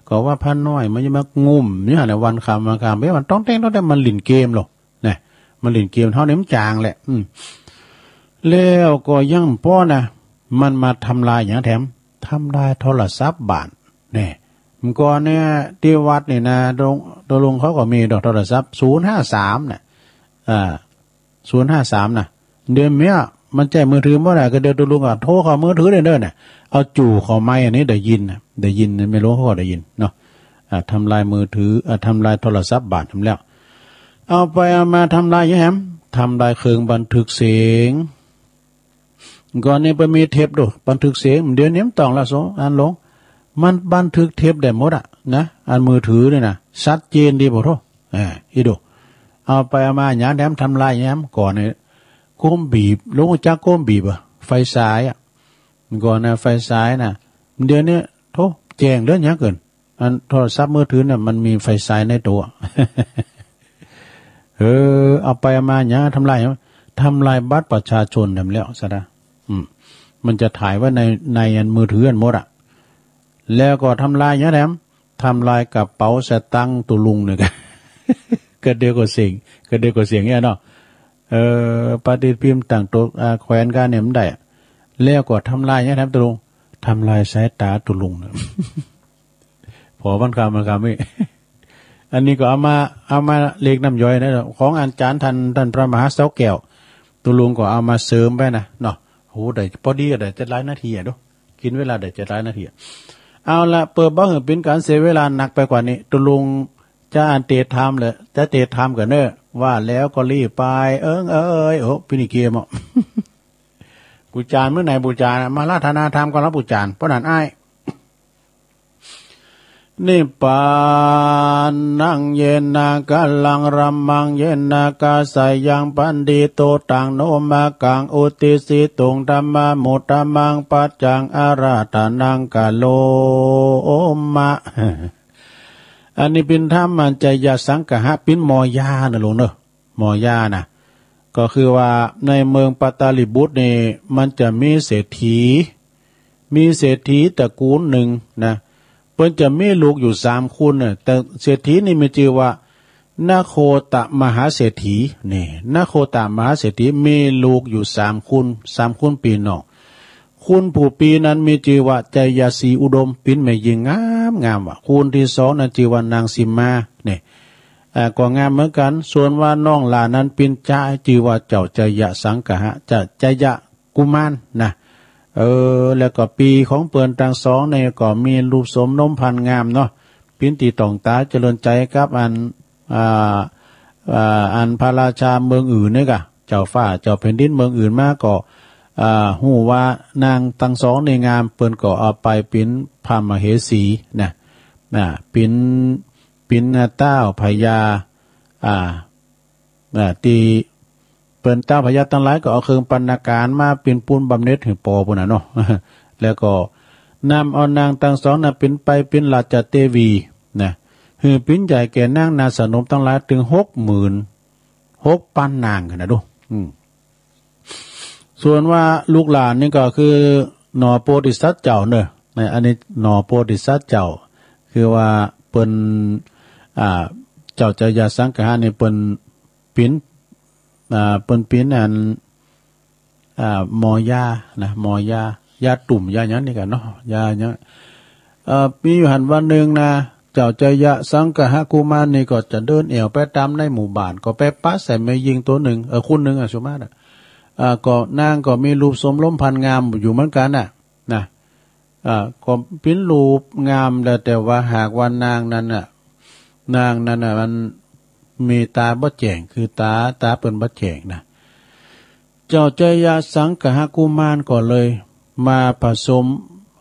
ก็ว่าพระน้อยมันจะมางุ่มอยู่หั่นน่ะ วันค่ำวันค่ำ เอ๊ะ มันต้องเต้งต้องเต้ง มันเล่นเกมหรอก นะ มันเล่นเกมเท่านี้มันจ๋างแหละ อืม แล้วก็ยังบ่พอนะ มันมาทำลายหยังแถม ทำลายโทรศัพท์บ้าน แน่ เมื่อก่อนเนี่ย ตี้วัดนี่นะ ตาลุง ตาลุงเขาก็มีดอกโทรศัพท์ ศูนย์ห้าสาม น่ะ อ่า ศูนย์ห้าสาม น่ะ เดี๋ยวเนี้ยมันใจ๊มือถือบ่ได้ ก็เดี๋ยวตาลุงก็โทรเข้ามือถือได้เด้อน่ะ เอาจู่เข้าไมค์อันนี้ได้ยินน่ะ ได้ยิน แม่หลวงเขาก็ได้ยินเนาะ อ่า ทำลายมือถือ อ่า ทำลายโทรศัพท์บ้านแถมแล้ว เอาไปเอามาทำลายหยังแถม ทำลายเครื่องบันทึกเสียง ก่อนนี้ไปมีเทปดู บันทึกเสียง เดี๋ยวนี้มันต้องละ สง อันหลวง มันบันทึกเทปได้หมดอะนะ อันมือถือนี่นะ ชัดเจนดีบ่โธ่ อ่า อีดู เอาไปเอามาหยังแถม ทำลายหยังแถม ก่อนนี่ โกมบีบ หลวงจักโกมบีบอะ ไฟฉายอะ ก่อนนะ ไฟฉายนะ เดี๋ยวนี้ โธ่ แจ้งเหลือหยังเกิน อันโทรศัพท์มือถือน่ะ มันมีไฟฉายในตั๋ว เออ เอาไปเอามาหยัง ทำลายหยัง ทำลายบัตรประชาชนแถมแล้วซะนะ อืม มันจะถ่ายไว้ใน ในอันมือถืออันหมดอะ แล้วก็ทำลายหยังแถม ทำลายกระเป๋าสตางค์ตาลุงเนี่ย ก็เดี๋ยวก็เสียง ก็เดี๋ยวก็เสียงเนี่ยเนาะ เออ ปฏิทินต่างตัว อ่า แขวนกั๋นเนี่ยมันได้ แล้วก็ทำลายหยังแถมตาลุง ทำลายสายต๋าตาลุงเนี่ย ผ่อวันค่ำวันค่ำนี่ อันนี้ก็เอามา เอามาเล็กน้ำย่อยนะ ของอาจ๋ารย์ท่าน ท่านพระมหาเสาแก้ว ตาลุงก็เอามาเสริมไปนะเนาะ โห ได้ พอดีก็ได้เจ็ดหลายนาทีอะดู กิ๋นเวลาได้เจ็ดหลายนาทีอะ เอาละ เปื้อบ่หื้อเป๋นก๋านเสียเวลานักไปกว่านี้ ตาลุงจะอันเตรียมถามเลย จะเตรียมถามก่อนเน่อ ว่าแล้วก็รีบไป เอิงเอ๋ย โอ้ ปินิเกมอ่ะ ปู๋จารย์เมื่อไหร่ปู๋จารย์น่ะ มาอาราธนาธรรมก่อนแล้วปู๋จารย์ เพราะนั้นอ้าย นิพพานัง เยนะ กะลัง รัมมัง เยนะ กะสะยัง ปันดิโต ตัง โน มะกัง อุตติสสิตุง ธัมมานุ ธัมมัง ปัจจัง อาราธนัง กะโรมะ อันนี้เป๋นธรรมะ จายสังกะหะ เป๋นหมอยานะหลวงเน่อ หมอยานะ ก็คือว่าในเมืองปัตตาลีบุตรนี่ มันจะมีเศรษฐี มีเศรษฐีตระกูลนึ่งนะ เปิ้นจะมีลูกอยู่สามคนน่ะ แต่เศรษฐีนี่มีจื้อว่า นโคตมหาเศรษฐี นี่ นโคตมหาเศรษฐีมีลูกอยู่สามคน สามคนปี้น้อง คนผู้ปี้นั้นมีจื้อว่า จายศรีอุดม เป๋นแม่ญิงงามๆ ว่ะ คนตี้สองนั้นจื้อว่านางสิมมา นี่ อ่า ก็งามเหมือนกั๋น ส่วนว่าน้องหลานนั้นเป๋นจาย จื้อว่าเจ้าจายสังกะหะ จะ จายกุมารนะ เออ แล้วก็ปี้ของเปิ้นตังสองนี่ก็มีรูปโสมนมพรรณงามเนาะ เป๋นตี้ต้องต๋าเจริญใจ๋กับอัน อ่า อ่า อันพระราชาเมืองอื่นนี่ก่ะ เจ้าฟ้าเจ้าแผ่นดินเมืองอื่นมาก็ อ่า ฮู้ว่านางตังสองนี่งาม เปิ้นก็เอาไปเป๋นพระมเหสีนะ นะ เป๋น เป๋นต้าวพญา อ่า อ่า ตี้เปิ้นต้าวพญาตังหลายก็เอาเครื่องบรรณาการมาเป๋นปูนบำเหน็จหื้อปอปู้นน่ะเนาะ แล้วก็นำเอานางตังสองนั้นเป๋นไปเป๋นราชเตวีนะ หื้อเป๋นใหญ่แก่นางนาสนมตังหลายเถิงหกหมื่นหกปันนางกั๋นนะดู อืม ส่วนว่าลูกหลานนี่ก็คือหน่อโพธิสัตว์เจ้าเน่อ นะ อันนี้หน่อโพธิสัตว์เจ้า คือว่าเปิ้น อ่า เจ้าจายสังกะหะนี่เปิ้นเป๋น อ่า เปิ้นเป๋นอัน อ่า หมอยานะ หมอยา ยาตุ่ม ยาหยังนี่ก่ะเนาะ ยาหยัง เอ่อ มีอยู่หั้นวันนึ่งนะ เจ้าจายสังกะหะกุมารนี่ก็จะเดินแอ่วไปต๋ามในหมู่บ้าน ก็ไปปะใส่แม่ญิงตั๋วนึ่ง เออ คนนึ่งอะ สมมุติอะ อ่า ก็นางก็มีรูปโสมนมพรรณงามอยู่เหมือนกั๋นน่ะ นะ อ่า ก็เป๋นรูปงามแล้ว แต่ว่าหากว่านางนั้นน่ะ นางนั้นน่ะ มันมีต๋าบ่แจ้ง คือต๋า ต๋าเปิ้นบ่แจ้งนะ เจ้าจายสังกะหะกุมารก็เลยมาผสม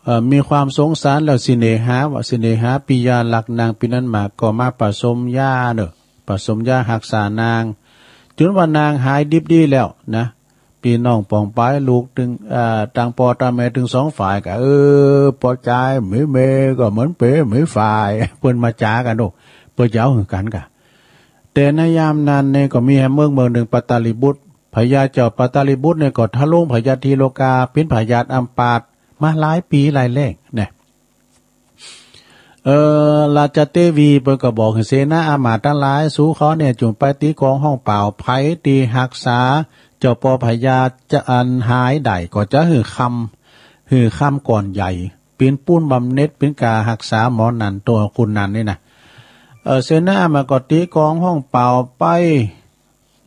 เอ่อ มีความสงสารแล้ว เสน่หา ว่าเสน่หาปิยารักนางปี้นั้นมา ก็มาผสมยาเน่อ ผสมยาฮักษานาง จ๋นว่านางหายดิบดีแล้วนะ ปี้น้องป๋องปายลูกตึง เอ่อ ตังป้อตังแม่ตึงสองฝ่ายก็ เออ ป้อจายหมีเมย์ก็เหมือนเป๋หมีฝ่าย เปิ้นมาจ๋ากั๋นโอ้ เปิ้นจะเอาหื้อกั๋นก่ะ แต่ในยามนั้นเนี่ยก็มีแหมเมืองเมืองนึ่งปัตตลีบุตร พญาเจ้าปัตตลีบุตรเนี่ยก็ทรงพยาธิโรคา เป๋นพยาธิอัมพาตมาหลายปี๋หลายแล้งนะ เออ ราชเตวีเปิ้นก็บอกหื้อเสนาอามาตย์ตังหลาย สูเฮาเนี่ยจุ่งไปตี๋กลองฮ้องเป่า ใผตี้ฮักษาเจ้าป้อพญาจะอันหายได้ ก็จะหื้อคำ หื้อคำก้อนใหญ่ เป๋นปูนบำเหน็จ เป๋นก๋าฮักษาหมอนันโตคุณนันนี่นะ เออ เสนาอามาตย์ก็ตี๋กลองฮ้องเป่าไป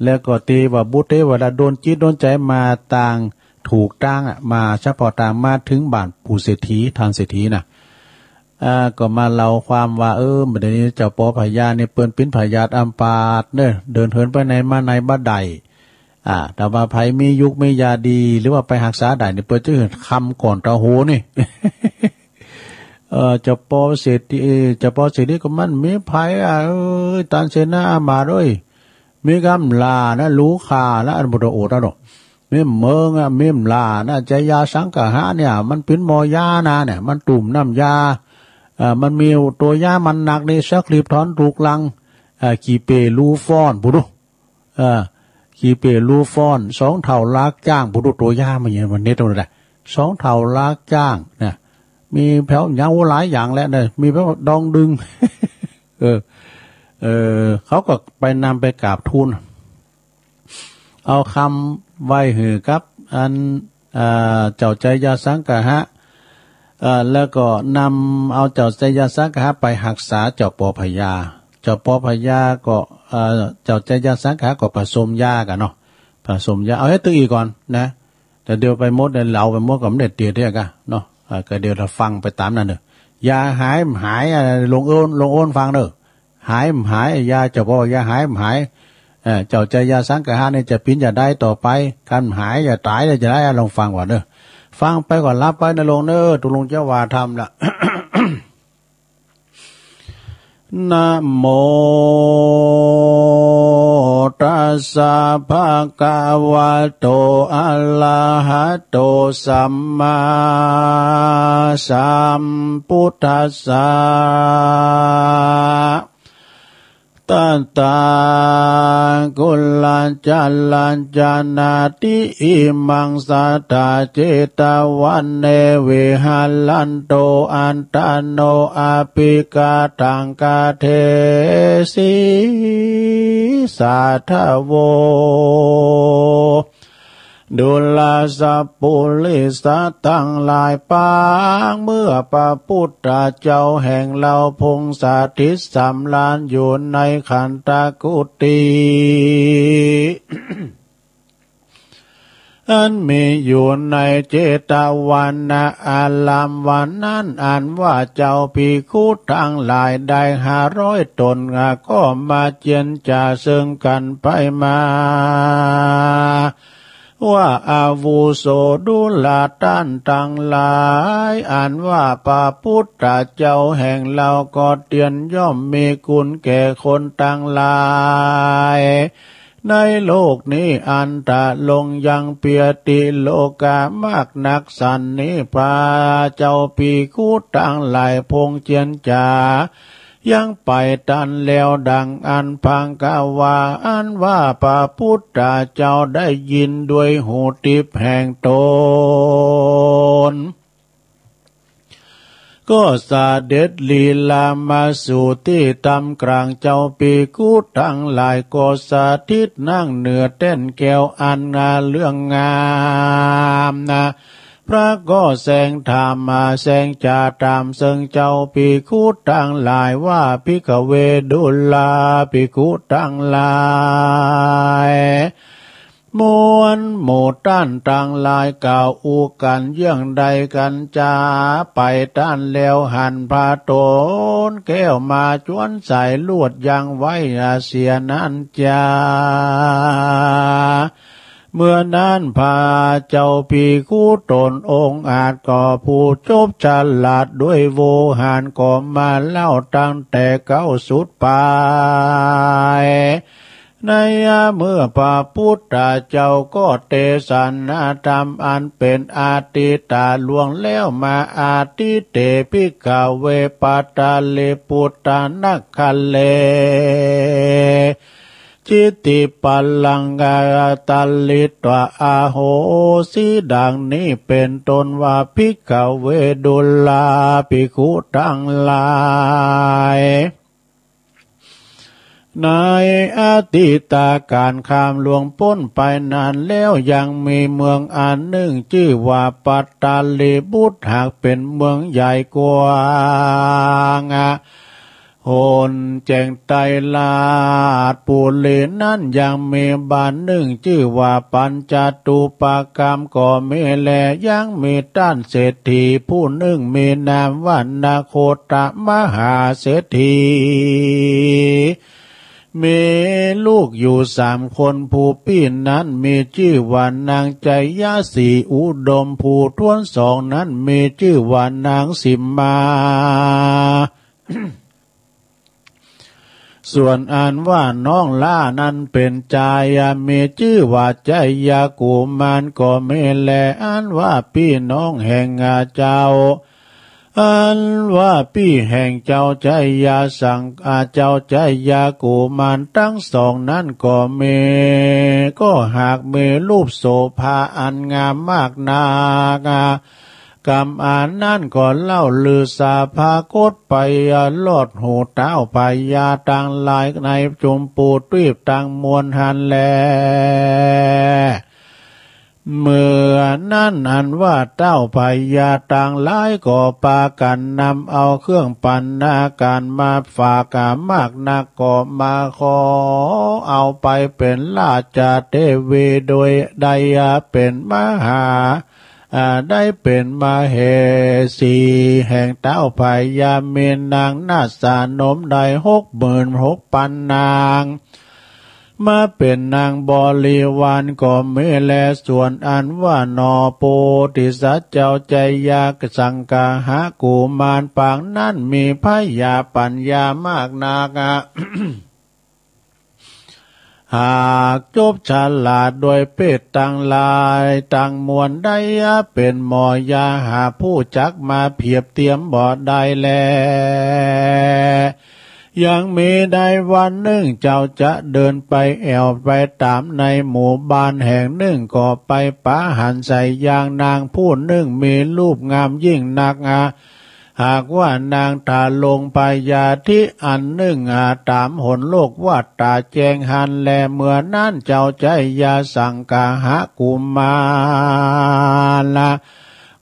แล้วก็เตวบุตรเตวดาดลจิตดลใจ๋มาตางถูกตางอะ มาเฉพาะตางมาเถิงบ้านปู่เศรษฐี ต้านเศรษฐีนะ อ่า ก็มาเล่าความว่า เออ บัดนี้เจ้าป้อพญาเนี่ยเปิ้นเป๋นพยาธิอัมพาตเน่อ เดินเหินไปไหนมาไหนบ่ได้ อ่า ถ้าว่าใผมียุกมียาดี หรือว่าไปฮักษาได้เนี่ย เปิ้นจะหื้อคำก้อนเต้าโหนี่ เออ เจ้าป้อเศรษฐี เจ้าป้อเศรษฐีก็มันมีใผอะ เอ้ย ต้านเสนาอามาตย์เอ้ย มีกำหล้านะ ลูกข้านะ อันบ่ต้องโอษนะเนาะ มีเมิงอะ มีหล้านะ จายาสังคหะเนี่ย มันเป๋นหมอยานะเนี่ย มันตุ้มน้ำยา เอ่อ มันมีตัวยามันนักนี่ สักรีบถอนถูกลัง เอ่อ ขี้เป้ลูฟ้อน ปู้ดู เอ่อ ขี้เป้ลูฟ้อน สองเฒ่าลากจ้าง ปู้ดู ตัวยามันเนี่ย มันเน็ดเอาเลยนะ สองเฒ่าลากจ้างนะ มีแผวหยัง โอ้ หลายอย่างแหละนะ มีแผวดองดึง เออ เออ เขาก็ไปนำไปกราบทูล เอาคำไหว้หื้อกับอัน เอ่อ เจ้าจายาสังคหะ เอ่อ แล้วก็นำเอาเจ้าจายาสังคหะไปฮักษาเจ้าป้อพญา เจ้าป้อพญาก็ เอ่อ เจ้าจายาสังคหะก็ผสมยากั๋นเนาะ ผสมยา เอาหื้อตึงอีกก่อนนะ แต่เดี๋ยวไปหมดเนี่ย เล่าไปหมดก็บ่ได้เตียะเตื้อกะเนาะ อ่า ก็เดี๋ยวเฮาฟังไปต๋ามนั้นเน่อ ยาหายบ่หาย อ่า ลองโอน ลองโอนฟังเน่อ หายบ่หาย ยาเจ้าป้อ ยาหายบ่หาย เอ่อ เจ้าจายาสังคหะเนี่ยจะเป๋นจะใดต่อไป คันบ่หายจะต๋ายจะใด อ่ะ ลองฟังก่อนเน่อ ฟังไปก่อนหลับไปนะลงเน่อ ตุ๊ลุงจะว่าธรรมละ นะโมตัสสะภะคะวะโต อะระหะโต สัมมาสัมพุทธัสสะ ตะถาคุตะจะรัจจานาติ อิมังสัตถาเจตะวันเน วิหารันโต อัตตาโน อะภิกขาตัง กะเทสิ สาธะโว ดูราสะปุริสะตังหลายปาง เมื่อพระพุทธเจ้าแห่งเฮาพงสถิตสำราญอยู่ในขันธกุฏิ อันมีอยู่ในเจตวันอารามวันนั้น อันว่าเจ้าภิกขุตังหลายได้ห้าร้อยต๋น ก็มาเจียรจ๋าเซิงกั๋นไปมา ว่าอาวุโสดูราต้านตังหลาย อันว่าพระพุทธเจ้าแห่งเฮาก็เตียรติย่อมมีคุณแก่คนตังหลาย ในโลกนี้อันตรงยังเปียติโลกามากนักสันนี้ พระเจ้าภิกขุตังหลายพงเจียรจ๋า ยังไปตันแล้วดังอันพังกะว่า อันว่าพระพุทธเจ้าได้ยินด้วยหูทิพย์แห่งตน ก็เสด็จลีลามาสู่ตี้ต๋ามกลาง เจ้าภิกขุตังหลายก็สถิตนั่งเหนือแต้นแก้วอันงาเรื่องงามนะ พระก็แสดงธรรมมาแสดงจ๋าต๋ามเซิงเจ้าภิกขุตังหลายว่า ภิกขเว ดูราภิกขุตังหลาย มวลหมู่ต้านตังหลายกล่าวอู้กั๋นเยื่องใดกั๋นจ๋า ไปตันแล้วหันผ้าโตนแก้วมาจวนสายลวดยังไว้เสียนั้นจ๋า เมื่อนั้นพระเจ้าภิกขุต๋นองอาจก็ผู้จบฉลาดด้วยโวหารก็มาเล่าตั้งแต่เก๊าสุดปาย ในเมื่อพระพุทธเจ้าก็เตสนาธรรมอันเป๋นอทิตตะล่วงแล้วมา อทิเต ภิกขะเว ปัตตะลิปุตตะนักขะเล จิตติปะลังกะตะลิตวะ อโหสิ ดังนี้เป๋นต้นว่า ภิกขะเว ดูราภิกขุตังหลาย ในอดีตกาลข้ามล่วงป๊นไปนานแล้ว ยังมีเมืองอันนึ่งจื้อว่าปัตตะลีบุตร หากเป๋นเมืองใหญ่กว้างอะ หนแจ้งไตรราชปุรีนั้นยังมีบ้านนึ่งจื้อว่าปัญจตูปะกัมก็มีแล ยังมีต้านเศรษฐีผู้นึ่งมีนามว่านโคตมหาเศรษฐี มีลูกอยู่สามคน ผู้ปี้นั้นมีจื้อว่านางไชยศรีอุดม ผู้ถ้วนสองนั้นมีจื้อว่านางสิมมา ส่วนอันว่าน้องหล้านั้นเป๋นจาย มีจื้อว่าไชยกุมารก็มีแล อันว่าปี้น้องแห่งเจ้า อันว่าปี้แห่งเจ้าไชยสัง อา เจ้าไชยกุมารตังสองนั้นก็มี ก็หากมีรูปโสภาอันงามมากนัก กำอันนั้นก็เล่าลือสาพากฏไปลอดหูเต๊าพญาตังหลายในจุมปูทวีปตังมวลหั้นแล เมื่อนั้นอันว่าเต๊าพญาตังหลายก็ปากั๋นนำเอาเครื่องบรรณาการมาฝากมากนัก ก็มาขอเอาไปเป๋นราชเทวี โดยได้เป๋นมหา อ่า ได้เป๋นมเหสีแห่งเต๊าพญา มีนางนาฏสนมได้หกหมื่นหกปันนาง มาเป๋นนางบริวารก็มีแล ส่วนอันว่าหน่อโพธิสัตว์เจ้าไชยสังคหกุมารปางนั้นมีผญาปัญญามากนัก หากจบฉลาดโดยเพศตังหลายตังมวลได้ เป๋นหมอยาหาผู้จักมาเผียบเตียมบ่ได้แล ยังมีได้วันนึ่งเจ้าจะเดินไปแอ่วไปต๋ามในหมู่บ้านแห่งนึ่ง ก็ไปปะหันใส่ยางนางผู้นึ่งมีรูปงามยิ่งนัก หากว่านางทรงพยาธิอันนึ่ง ต๋ามหนโลกวัฏฏะแจ้งหั้นแล เมื่อนั้นเจ้าไชยสังคหกุมาร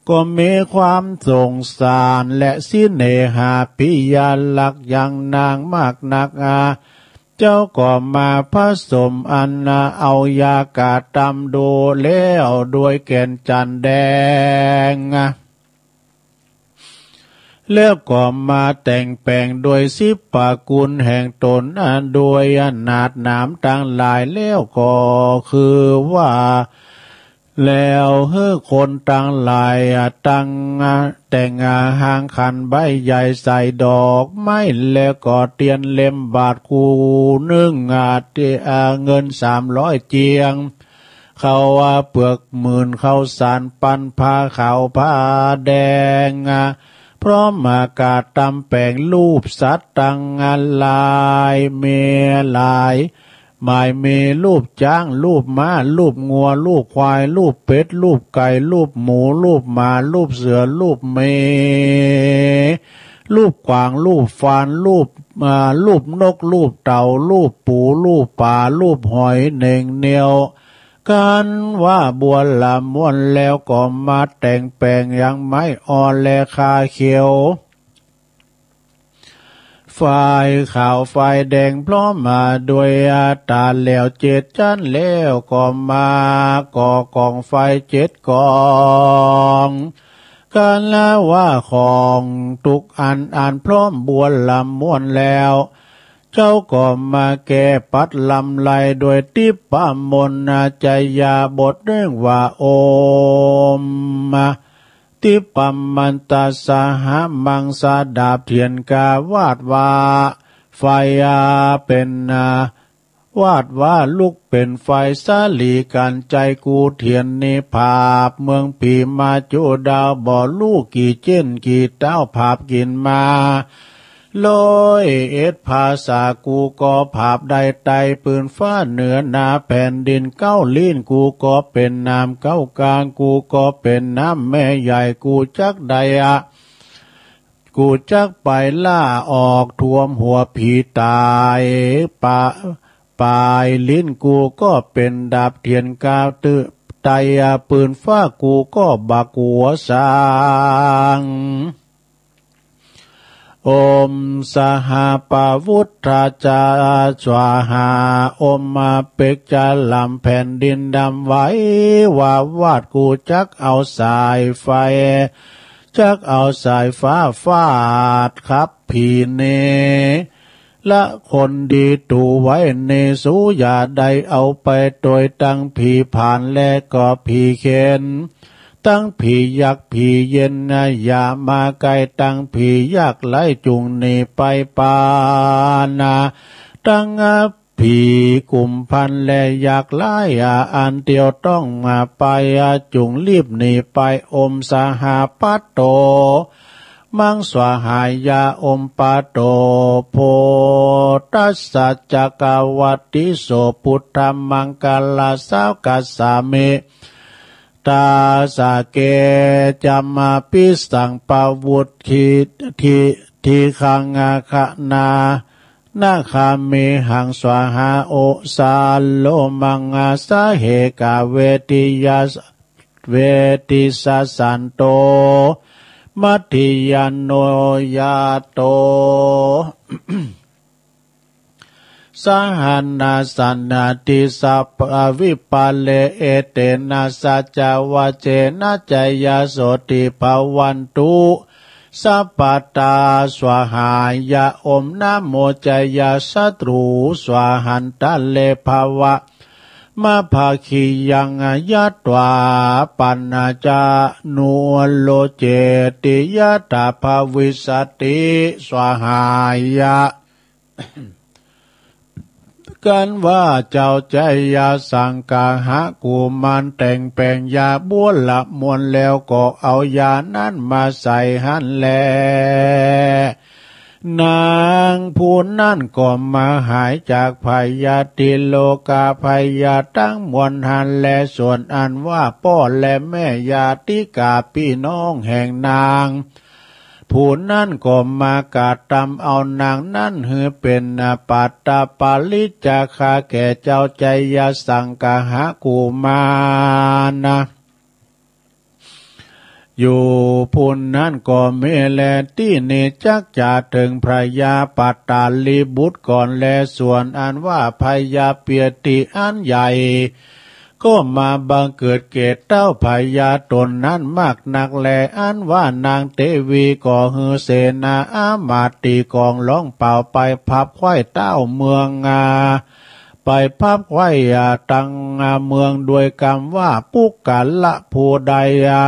ก็มีความสงสารและเสน่หาพิยาลักษณ์ยังนางมากนัก เจ้าก็มาผสมอันเอายากาตำดูแล้วด้วยแก่นจันทน์แดง แล้วก็มาแต่งแป๋งโดยสิบประกุลแห่งต๋น โดยนาดหนามตังหลาย แล้วก็คือว่า แล้วหื้อคนตังหลายตั้งแต่งหางขันใบใหญ่ใส่ดอกไม้ แล้วก็เตียนเล่มบาทคู่นึ่ง เตียนเงินสามร้อยเจียง ข้าวเปลือกหมื่น ข้าวสารปัน ผ้าขาวผ้าแดง พร้อมกาตำแป๋งรูปสัตว์ตังหลาย มีหลาย หมายมีรูปจ๊าง รูปม้า รูปงัว รูปควาย รูปเป็ด รูปไก่ รูปหมู รูปหมา รูปเสือ รูปหมี รูปกวาง รูปฟาน รูป อ่า รูปนก รูปเต่า รูปปู รูปป๋า รูปหอย เน่งเนียว กันว่าบัวละม่วน แล้วก็มาแต่งแป๋งยังไม้อ่อนและคาเขียว ฝอยขาวฝอยแดงพร้อมมาด้วยตาแล้วเจ็ดจั้น แล้วก็มาก่อกองไฟเจ็ดกอง กันว่าของทุกอันอันพร้อมบัวละม่วนแล้ว เจ้าก็มาแก้ปัดลำไรด้วยทิพมนต์จยาบทนึ่งว่า โอม ทิพมันตสหมังสดาบเถียนกาวาดว่า ไฟเป๋น วาดว่าลุกเป๋นไฟ สาลีกั๋น ใจ๋กูเตียนนี้ ผาบเมืองผีมาจุดาว บ่ฮู้กี่เจ๊นกี่เต๊า ผาบกิ๋นมา ร้อยเอ็ดภาษา กูก็ผาบได้ไต ปืนฟ้าเหนือหน้าแผ่นดิน เก๊าลิ้นกูก็เป๋นน้ำ เก๊ากลางกูก็เป๋นน้ำ แม่ใหญ่กูจักได้อะ กูจักไปล่าออก ท่วมหัวผีต๋าย ปะ ป๋ายลิ้นกูก็เป๋นดาบ เตียนกาวตึไต ปืนฟ้ากูก็บ่กั๋วสาง โอมสหปะวุทธาจาสวาหา โอมมาเปกจาลำ แผ่นดินดำไหว วาวาด กูจักเอาสายไฟ จักเอาสายฟ้าฟาดขับผีเน ละคนดีตูไว้เน สูอย่าได้เอาไปตวย ตังผีผานและก็ผีเข็ญ ตังผียักษ์ผีเย็นนะ อย่ามาใก้ ตังผียักษ์ร้ายจุ่งหนีไปปานา ตัง ผีกุมพันและยักษ์ร้าย อันเตียวต้องมาไป จุ่งรีบหนีไป โอมสหปะโต มังสวาหายะ โอมปะโต โพธัสสะจักกวัตติโส ปุทธังมังคลังสาวกัสสามิ ตาสาเก จัมมาปิสังปะวุทธิ ทิ ทิคังอาคณา นาคามิหังสวาหา โอสาโลมังอาสาเหกาเวทิยา เวทิสสสันโต มัทธิยาโนยาโต สหันนาสันนาติสัพพวิปาเล เอเตนะสัจจวจเจนะ จายโสติภวันตุ สัพพะตา สวาหายะ โอมนะโม จายสัตรู สวาหันตะเล ภวะมะภะคิยัง ยัตวา ปัญจานุโลเจติ ยัตถาภวิสสติ สวาหายะ กันว่าเจ้าจายสังกหกุมารแต่งแป๋งยาบัวละมวลแล้ว ก็เอายานั้นมาใส่หั้นแล นางผู้นั้นก็มาหายจากพยาธิโรคาพยาธิตังมวลหั้นแล ส่วนอันว่าป้อและแม่ญาติกาพี่น้องแห่งนาง ผู้นั้นก็มากระตำเอานางนั้นหื้อเป๋นปัตตปาริจจาคาแก่เจ้าจายสังกหกุมารนะ อยู่ผู้นั้นก็มีแล ตี้นี้จักจะเถิงพญาปัตตาลีบุตรก่อนแล ส่วนอันว่าพญาเปียติอันใหญ่ ก็มาบังเกิดแก่เต้าพญาต๋นนั้นมากนักแล อันว่านางเตวีก็หื้อเสนาอามาตย์ตีกลองร้องเป่าไปพับไขว้เต้าเมืองอา ไปพับไขว้อาตังเมืองด้วยกำว่า ปุคคละผู้ใดอา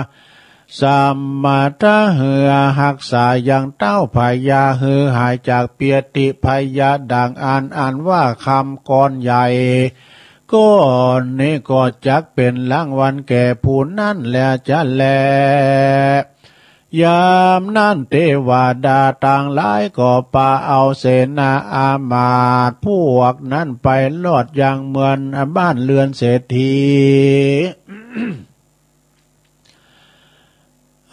สมมาทะหื้อฮักษายังเต้าพญาหื้อหายจากเปียติพยาดังอั้น อันว่าคำก้อนใหญ่ ก้อนนี้ก็จักเป๋นรางวัลแก่ผู้นั้นแลจะแล ยามนั้นเตวดาตังหลายก็ปาเอาเสนาอามาตย์พวกนั้นไปรอดยังเมืองบ้านเรือนเศรษฐี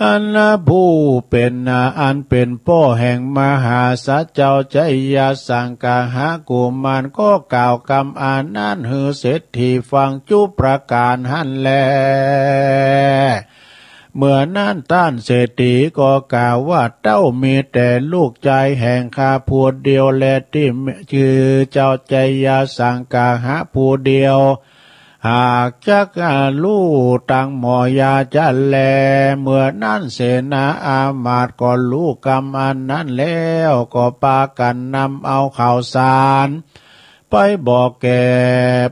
อันผู้เป๋น อันเป๋นป้อแห่งมหาสัตว์เจ้าจายสังกหกุมารก็กล่าวกำอันนั้นหื้อเศรษฐีฟังจุประก๋านหั้นแล เมื่อนั้นต้านเศรษฐีก็กล่าวว่า เต้ามีแต่ลูกจายแห่งข้าผู้เดียวแล ตี้จื้อเจ้าจายสังกหะผู้เดียว หากจักฮู้ตังหมอยาจะแล เมื่อนั้นเสนาอามาตย์ก็ฮู้กำอันนั้นแล้ว ก็ปากั๋นนำเอาข่าวสาร ไปบอกแก่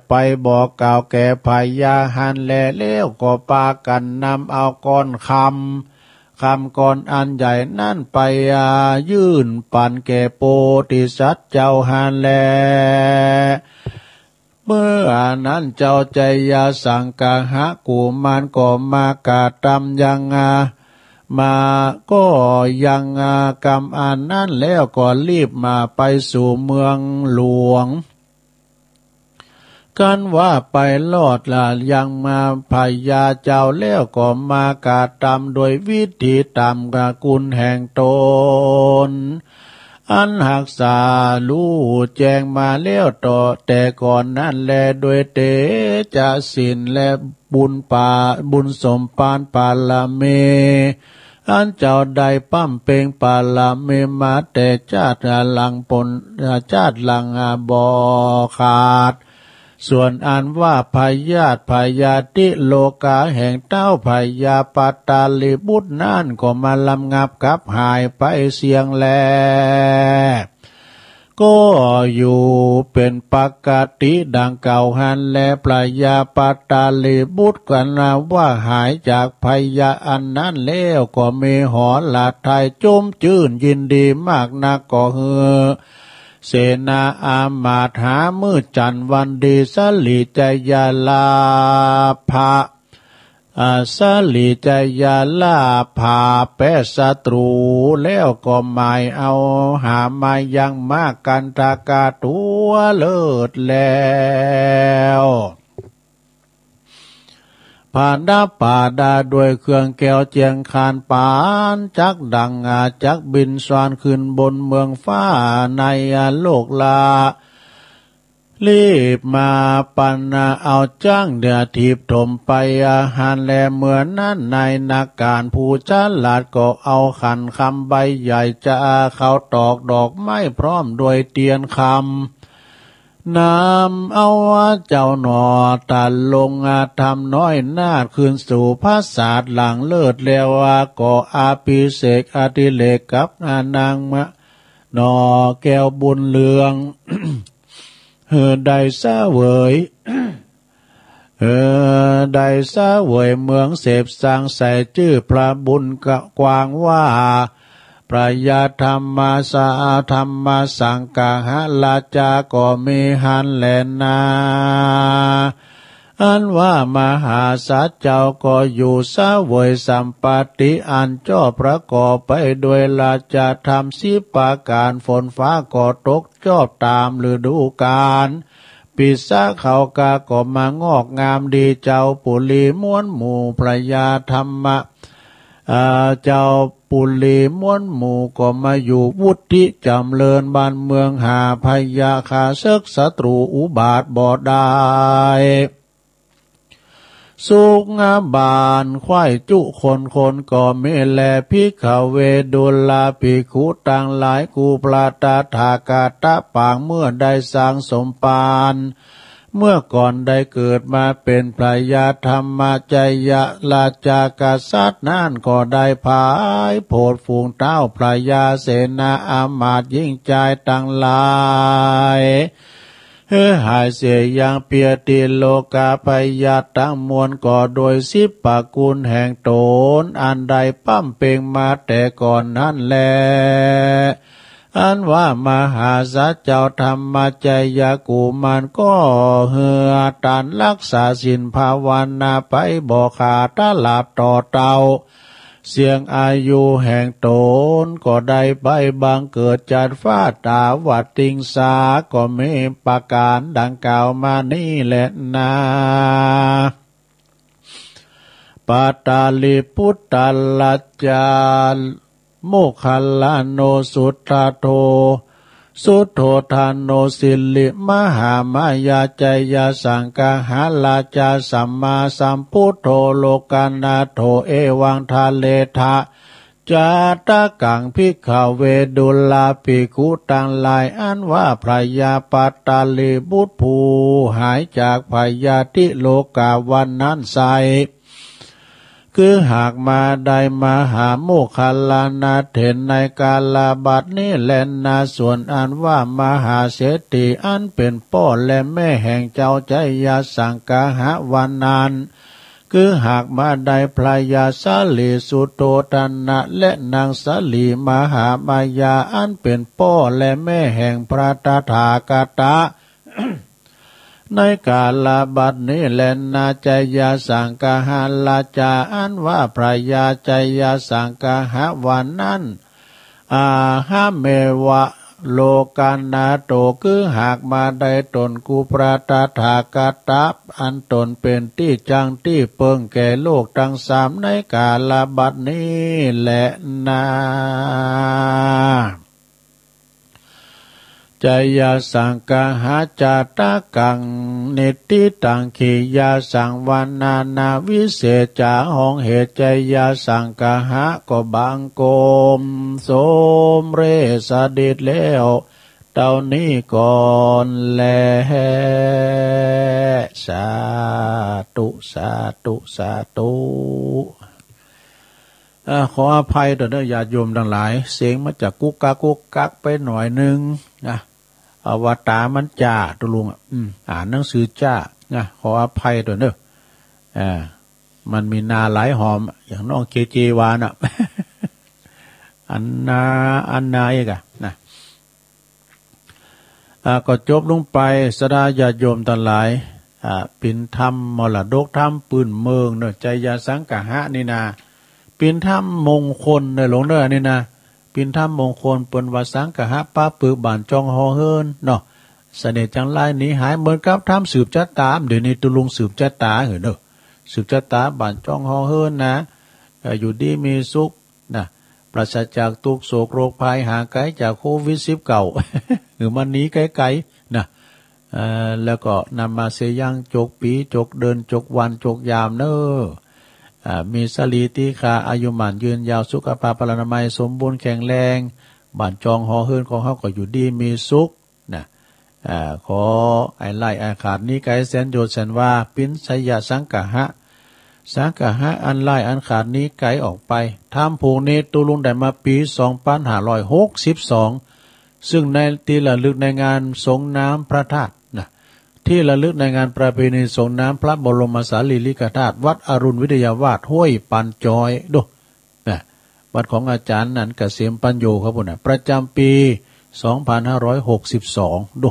ไปบอกกล่าวแก่พญาหั้นแล แล้วก็ปากั๋นนำเอาก้อนคำ คำก้อนอันใหญ่นั้นไป อ่า ยื่นปันแก่โพธิสัตว์เจ้าหั้นแล เมื่อนั้นเจ้าไชยสังกหกุมารก็มากระตำยัง มา ก็ยังกำอันนั้นแล้วก็รีบมาไปสู่เมืองหลวง กันว่าไปรอดละยังมาพญาเจ้าแล้วก็มากระตำโดยวิธีต๋ามกุณแห่งต๋น อันหักษาฮู้แจ้งมาแล้วต่อแต่ก่อนนั้นแล โดยเตจะศีลและบุญปา บุญสมภารบารมี อันเจ้าได้บำเพ็งบารมีมาแต่จาติหลังปน จาติหลังบ่ขาด ส่วนอันว่าพยาธิพยาธิโรคาแห่งเต้าพญาปัตตาลีบุตรนั้นก็มาระงับกลับหายไปเสี้ยงแล ก็อยู่เป๋นปกติดังกล่าวหั้นแล พญาปัตตาลีบุตรกันว่าหายจากพยาธิอันนั้นแล้วก็มีหฤทัยจุ่มจื้นยินดีมากนัก ก็หื้อเสนาอามาตย์หามื้อจั๋นวันดีสละชยาลาภะ อา สละชยาลาภะแปะศัตรู แล้วก็หมายเอาหามายังมากกันทกาตั๋วเลิศแล้ว ผาดาปาดาด้วยเครื่องแก้วเจียงคานปานจักดังอาจักบินสวรรค์ขึ้นบนเมืองฟ้าในโลกละ รีบมาปันเอาจ๊างเดือถีบถมไปอาหารแล เมื่อนั้นนายนักการผู้ฉลาดก็เอาขันคำใบใหญ่จะเข้าตอกดอกไม้พร้อมด้วยเตียนคำ นำเอาเจ้าหน่อตะลงอาธรรมน้อยนาฏขึ้นสู่ปราสาทหลังเลิศแล้วก็อภิเษกอดิเรกกับนางมะ หน่อแก้วบุญเรือง หื้อได้เสวย หื้อได้เสวยเมืองเสพสังใส่จื้อพระบุญกว้างว่า พญาธรรมสา ธรรมสังกหราชาก็มีหั้นแลนา อันว่ามหาสัตว์เจ้าก็อยู่เสวยสัมปัตติอันจอบประกอบไปด้วยราชธรรมสิบประก๋าน ฝนฟ้าก็ตกจอบต๋ามฤดูก๋าล ปีสาเขากาก็มางอกงามดี เจ้าปุรีม้วนหมู่พญาธรรมะ อ่า เจ้าปุรีม้วนหมู่ก็มาอยู่วุฒิจ๋ำเริญบ้านเมืองหาพยาข้าศึกศัตรูอุบาทบ่ได้ สุขบานใคร่จุคนคนก็มีแล ภิกขเว ดูราภิกขุตังหลาย กูพระตถาคตะปางเมื่อได้สร้างสมภาร เมื่อก่อนได้เกิดมาเป๋นพญาธรรมชยราชากษัตริย์นั้นก็ได้ผายโผดฝูงเต้าพญาเสนาอามาตย์หญิงจายตังหลาย หื้อหายเสียยังเปียติโลกาพยาธิตังมวลก็โดยสิบประกู๋นแห่งต๋นอันได้บำเพ็งมาแต่ก่อนนั้นแล อันว่ามหาสัตว์เจ้าธรรมชยกุมารก็หื้อตานรักษาศีลภาวนาไปบ่ขาดตลอดต่อเต้า เสี้ยงอายุแห่งต๋นก็ได้ไปบังเกิดจัดฟ้าตาวัตติงสา ก็มีประก๋านดังกล่าวมานี้แลนา ปัตตาลีปุตตราชา โมคคัลลาโนสุทธาโท สุโธทาโนสิริมหามายาชยสังกหราชาสัมมาสัมพุทโธโลกนาโถ เอวังทะเลทะ จาตะกังภิกขเว ดูราภิกขุตังหลาย อันว่าพญาปัตตาลีบุตรผู้หายจากพยาธิโรคาวันนั้นไซร้ คือหากมาได้มหาโมคคัลลานาถเถรในกาลบัดนี้แลนา ส่วนอันว่ามหาเศรษฐีอันเป๋นป้อและแม่แห่งเจ้าชยสังกหราชาวันนั้น คือหากมาได้พญาสลีสุโธทนะและนางสลีมหามายาอันเป๋นป้อและแม่แห่งพระตถาคตะ ในกาลบัดนี้แลนา ไชยสังกหราชา อันว่าพญาไชยสังกหะว่านั้น อาหะเมวะ โลกานาโถ คือหากมาได้ตน กูพระตถาคตะ อันตนเป๋นตี้จั้งตี้เปิงแก่โลกตังสาม ในกาลบัดนี้แลนา ไชยสังกหะ จาตะกัง นิฏฐิตัง ขียาสังวรรณานา วิเศษจ๋า ห้องเหตุไชยสังกหะ ก็บังคมสมเร็จสำเร็จแล้ว เต้านี้ก่อนแล สาธุ สาธุ สาธุ เอ่อ ขออภัยตวยเน่อ ญาติโยมตังหลาย เสียงมันจะกุกกักกุกกักไปหน่อยนึ่งนะ เอาว่าต๋ามันจ้า ตุ๊ลุงอะ อืม อ่านหนังสือจ้านะ ขออภัยตวยเน่อ อ่า มันมีนาหลายหอม อย่างน้องเจเจวาน่ะ อันนา อันนาอีกอะนะ อ่า ก็จบลงไป ศรัทธาญาติโยมตังหลาย อ่า เป๋นธรรมมรดกธรรมปื้นเมืองเน่อ ไชยสังกหะนี่นา เป๋นธรรมมงคลเน่อหลวงเน่อ อันนี้นะ เป๋นธรรมมงคล เปิ้นว่าสังกหะปะปึกบ่านจองห่อเหินเนาะ เสน่ห์จังไรหนีหาย เหมือนกับธรรมสืบชะตา เดี๋ยวนี้ตุ๊ลุงสืบชะตาหื้อเน่อ สืบชะตาบ่านจองห่อเหินนะ เอ่อ อยู่ดีมีสุข นะ ปราศจากทุกข์โศกโรคภัย ห่างไกลจากโควิดสิบเก้า หื้อมันหนีไกลๆ นะ เอ่อ แล้วก็นำมาเสยยังจกปี๋ จกเดือน จกวัน จกยามเน่อ อ่า มีสรีติขา อายุหมั้นยืนยาว สุขภาพพลานามัยสมบูรณ์แข็งแรง บ่านจองห่อเหินของเฮาก็อยู่ดีมีสุข นะ อ่า ขออันไร้อันขาดหนีไกลแสนโยชน์แสนวา เป๋นไชยสังกหะ สังกหะอันไร้อันขาดหนีไกลออกไป ธรรมผูกนี้ตุ๊ลุงได้มาปี๋สองปันห้าร้อยหกสิบสอง ซึ่งในตี้ระลึกในงานสรงน้ำพระธาตุนะ ตี้ระลึกในงานประเพณีสรงน้ำพระบรมสารีริกธาตุ วัดอรุณวิทยาวาส ห้วยปันจอย ดู นะ วัดของอาจ๋ารย์หนันเกษมปัญโญครับผมนะ ประจ๋ำปี๋สองปันห้าร้อยหกสิบสอง ดู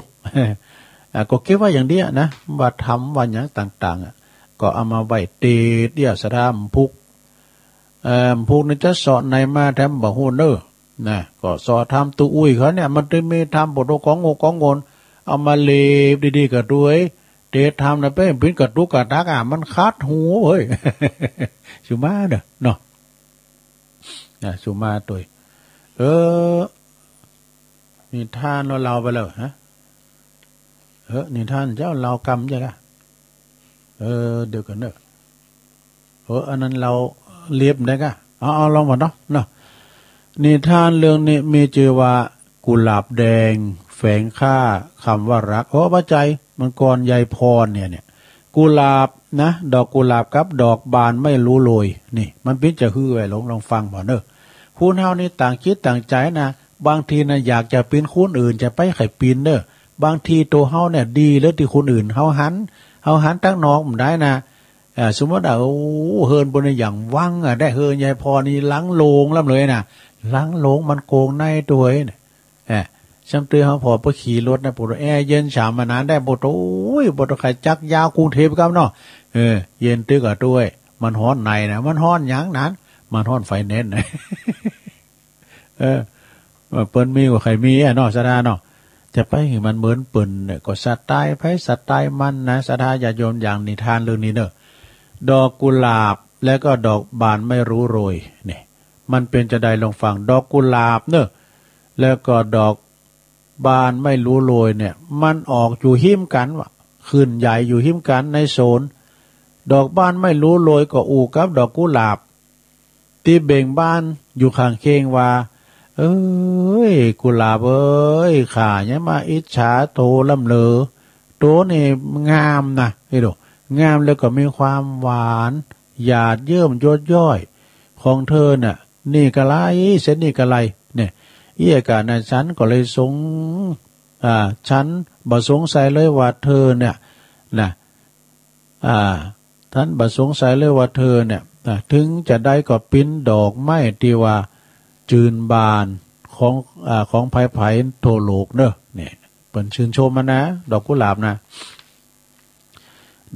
อ่ะ ก็เก็บไว้อย่างเดียวนะ ว่าธรรมว่าหยังต่างๆ อ่ะ ก็เอามาไว้ติดเดียว ศรัทธา มันผูก เอ่อ ผูกนี่จะเซาะไหนมาแถมบ่ฮู้เน่อ นะ ก็เซาะธรรมตุ๊อุ้ยเขาเนี่ย มันจะมีธรรมบทของโง่ของโง่ เอามาเล็บดีๆ ก็ด้วย เตะธรรมนะ ไปเป๋นกระตุกกระตักอ่ะ มันขัดหูเฮ้ย สุมาเน่อเนาะ นะ สุมาตวย เออ นิทานเฮาเล่าไปแล้วฮะ เออ นิทานเจ้าเล่ากำใจ้ละ เออ เดี๋ยวก่อนเน่อ เออ อันนั้นเล่าเลียบได้กะ เอา เอาลองก่อนเนาะ เนาะ นิทานเรื่องนี้มีจื้อว่า กุหลาบแดงแฝงค่าคำว่ารัก โอ้ พระใจ มันก่อนยายพรเนี่ย เนี่ย กุหลาบนะ ดอกกุหลาบกับดอกบานไม่รู้โรย นี่ มันเป๋นจะหื้อไว้ ลอง ลองฟังบ่เน่อ คนเฮานี่ต่างจิตต่างใจ๋นะ บางทีนะ อยากจะเป๋นคนอื่น จะไปใค่เป๋นเน่อ บางทีตั๋วเฮาเนี่ย ดีเลิศตี้คนอื่น เฮาหัน เฮาหันตังนอกบ่ได้นะ อ่า สมมุติว่า โอ้ เฮือนปุ้นนี่อย่างว่างอ่ะ ได้เฮือนยายพรนี่หลังโล่งล้ำเลยนะ หลังโล่งมันโกงในตวย เนี่ย อ่า ซ้ำเตื้อเฮาผ่อไปขี่รถนะ ปวดแอร์เย็นฉ่ำมานานได้ ปวด โอ้ย ปวดไข้จักยาวกรุงเทพฯ ครับเนาะ เออ เย็นตึ๊กอ่ะตวย มันฮ้อนในนะ มันฮ้อนหยังนั้น มันฮ้อนไฟแนนซ์นะ เออ เปิ้นมีก็ใค่มีอะเนาะ ศรัทธาเนาะ จะไปหื้อมันเหมือนเปิ้นเนี่ย ก็สไตล์ไผสไตล์มันนะ ศรัทธาญาติโยม อย่างนิทานเรื่องนี้เน่อ ดอกกุหลาบแล้วก็ดอกบานไม่รู้โรย นี่ มันเป๋นจะใด ลองฟัง ดอกกุหลาบเน่อ แล้วก็ดอกบานไม่รู้โรยเนี่ย มันออกอยู่ฮิ้มกั๋นวะ ขึ้นใหญ่อยู่ฮิ้มกั๋นในสวน ดอกบานไม่รู้โรยก็อู้กับดอกกุหลาบ ตี้เบ่งบานอยู่ข้างเคียงว่า เอ้ย กุหลาบเอ้ย ข้าอย่ามาอิจฉาโตล้ำเลอ โตนี่งามนะ เอ้ยดู งามแล้วก็มีความหวาน หยาดเยิ้มหยดย้อย ของเธอน่ะ นี่กะไร เส้นนี่กะไร เนี่ย เอี้ยกะนะ ฉันก็เลยสง อ่า ฉันบ่สงสัยเลยว่าเธอเนี่ย นะ อ่า ฉันบ่สงสัยเลยว่าเธอเนี่ย อ่า ถึงจะใดก็เป๋นดอกไม้ตี้ว่าจืนบานของ อ่า ของใผๆ ทั่วโลกเน่อ เนี่ย เปิ้นชื่นชมมันนะ ดอกกุหลาบนะ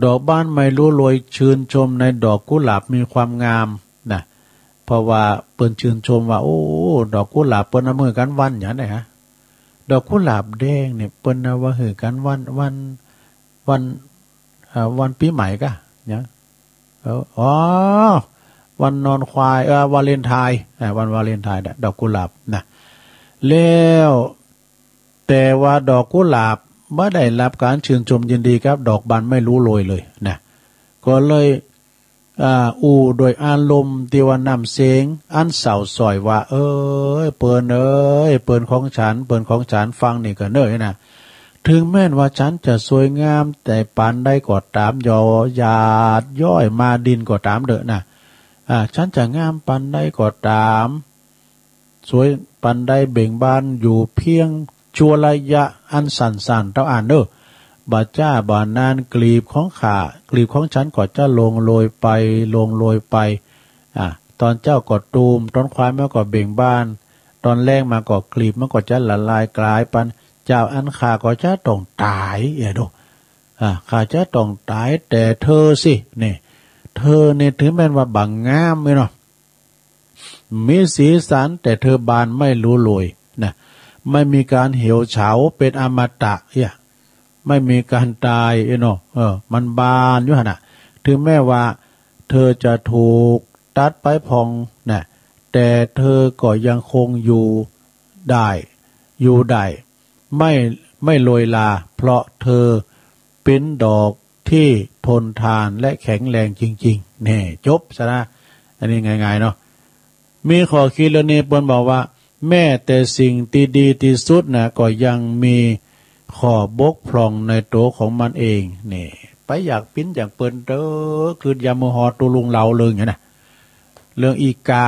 ดอกบานไม่รู้โรย ชื่นชมในดอกกุหลาบมีความงามนะ เพราะว่าเปิ้นชื่นชมว่า โอ้ ดอกกุหลาบเปิ้นเอามาหื้อกั๋นวันหยังเนี่ยฮะ ดอกกุหลาบแดงเนี่ยเปิ้นเอามาหื้อกั๋นวัน วัน วัน เอ่อ วันปี๋ใหม่ก่ะ หยัง เออ อ๋อ วันนอนควาย เออ วาเลนไทน์ อ่า วันวาเลนไทน์น่ะ ดอกกุหลาบนะ แล้ว แต่ว่าดอกกุหลาบบ่ได้ฮับก๋านชื่นชมยินดีกับดอกบานไม่รู้โรยเลยนะ ก็เลย อ่า อู้โดยอารมณ์ตี้ว่าน้ำเสียงอันเศร้าสร้อยว่า เอ้ย เปิ้นเอ้ย เปิ้นของฉัน เปิ้นของฉัน ฟังนี่ก่อเน่อนะ เถิงแม้นว่าฉันจะสวยงามแต่ปานใดก็ต๋าม หยาดย้อยมาดินก็ต๋ามเต๊อะนะ อ่า ฉันจะงามปานใดก็ต๋าม สวยปานใดเบ่งบานอยู่เพียงชั่วระยะอันสั้นๆ เต้าอั้นเน่อ บ่าจ๊าบ่านาน กลีบของข้า กลีบของฉันก็จะร่วงโรยไป ร่วงโรยไป อ่า ต๋อนเจ๊าก็ตูม ต๋อนควายมันก็เบ่งบาน ต๋อนแลงมาก็กลีบมันก็จะละลายกลายปัน เจ้าอั้นข้าก็จะต้องต๋าย เอ้ยดู อ่า ข้าจะต้องต๋าย แต่เธอสิ นี่ เธอนี่เถิงแม้นว่าบ่งามเนาะ มีสีสัน แต่เธอบานไม่รู้โรยนะ ไม่มีก๋านเหี่ยวเฉา เป๋นอมตะ เอี้ย ไม่มีก๋านต๋าย เอ้ยเนาะ เออ มันบานอยู่หั้นน่ะ เถิงแม้ว่าเธอจะถูกตัดไปพ่องนะ แต่เธอก็ยังคงอยู่ได้ อยู่ได้ ไม่ ไม่โรยรา เพราะเธอเป๋นดอกตี้ทนทานและแข็งแรงจริงๆ แน่ จบซะนะ อันนี้ง่ายๆ เนาะ มีข้อคิดเรื่องนี้ เปิ้นบอกว่า แม้แต่สิ่งตี้ดีตี้สุดนะ ก็ยังมีข้อบกพร่องในตั๋วของมันเอง นี่ ไปอยากเป๋นอย่างเปิ้นเต๊อะ คืออย่างเมื่อฮอดตุ๊ลุงเล่าเรื่องเนี่ยนะ เรื่องอีกา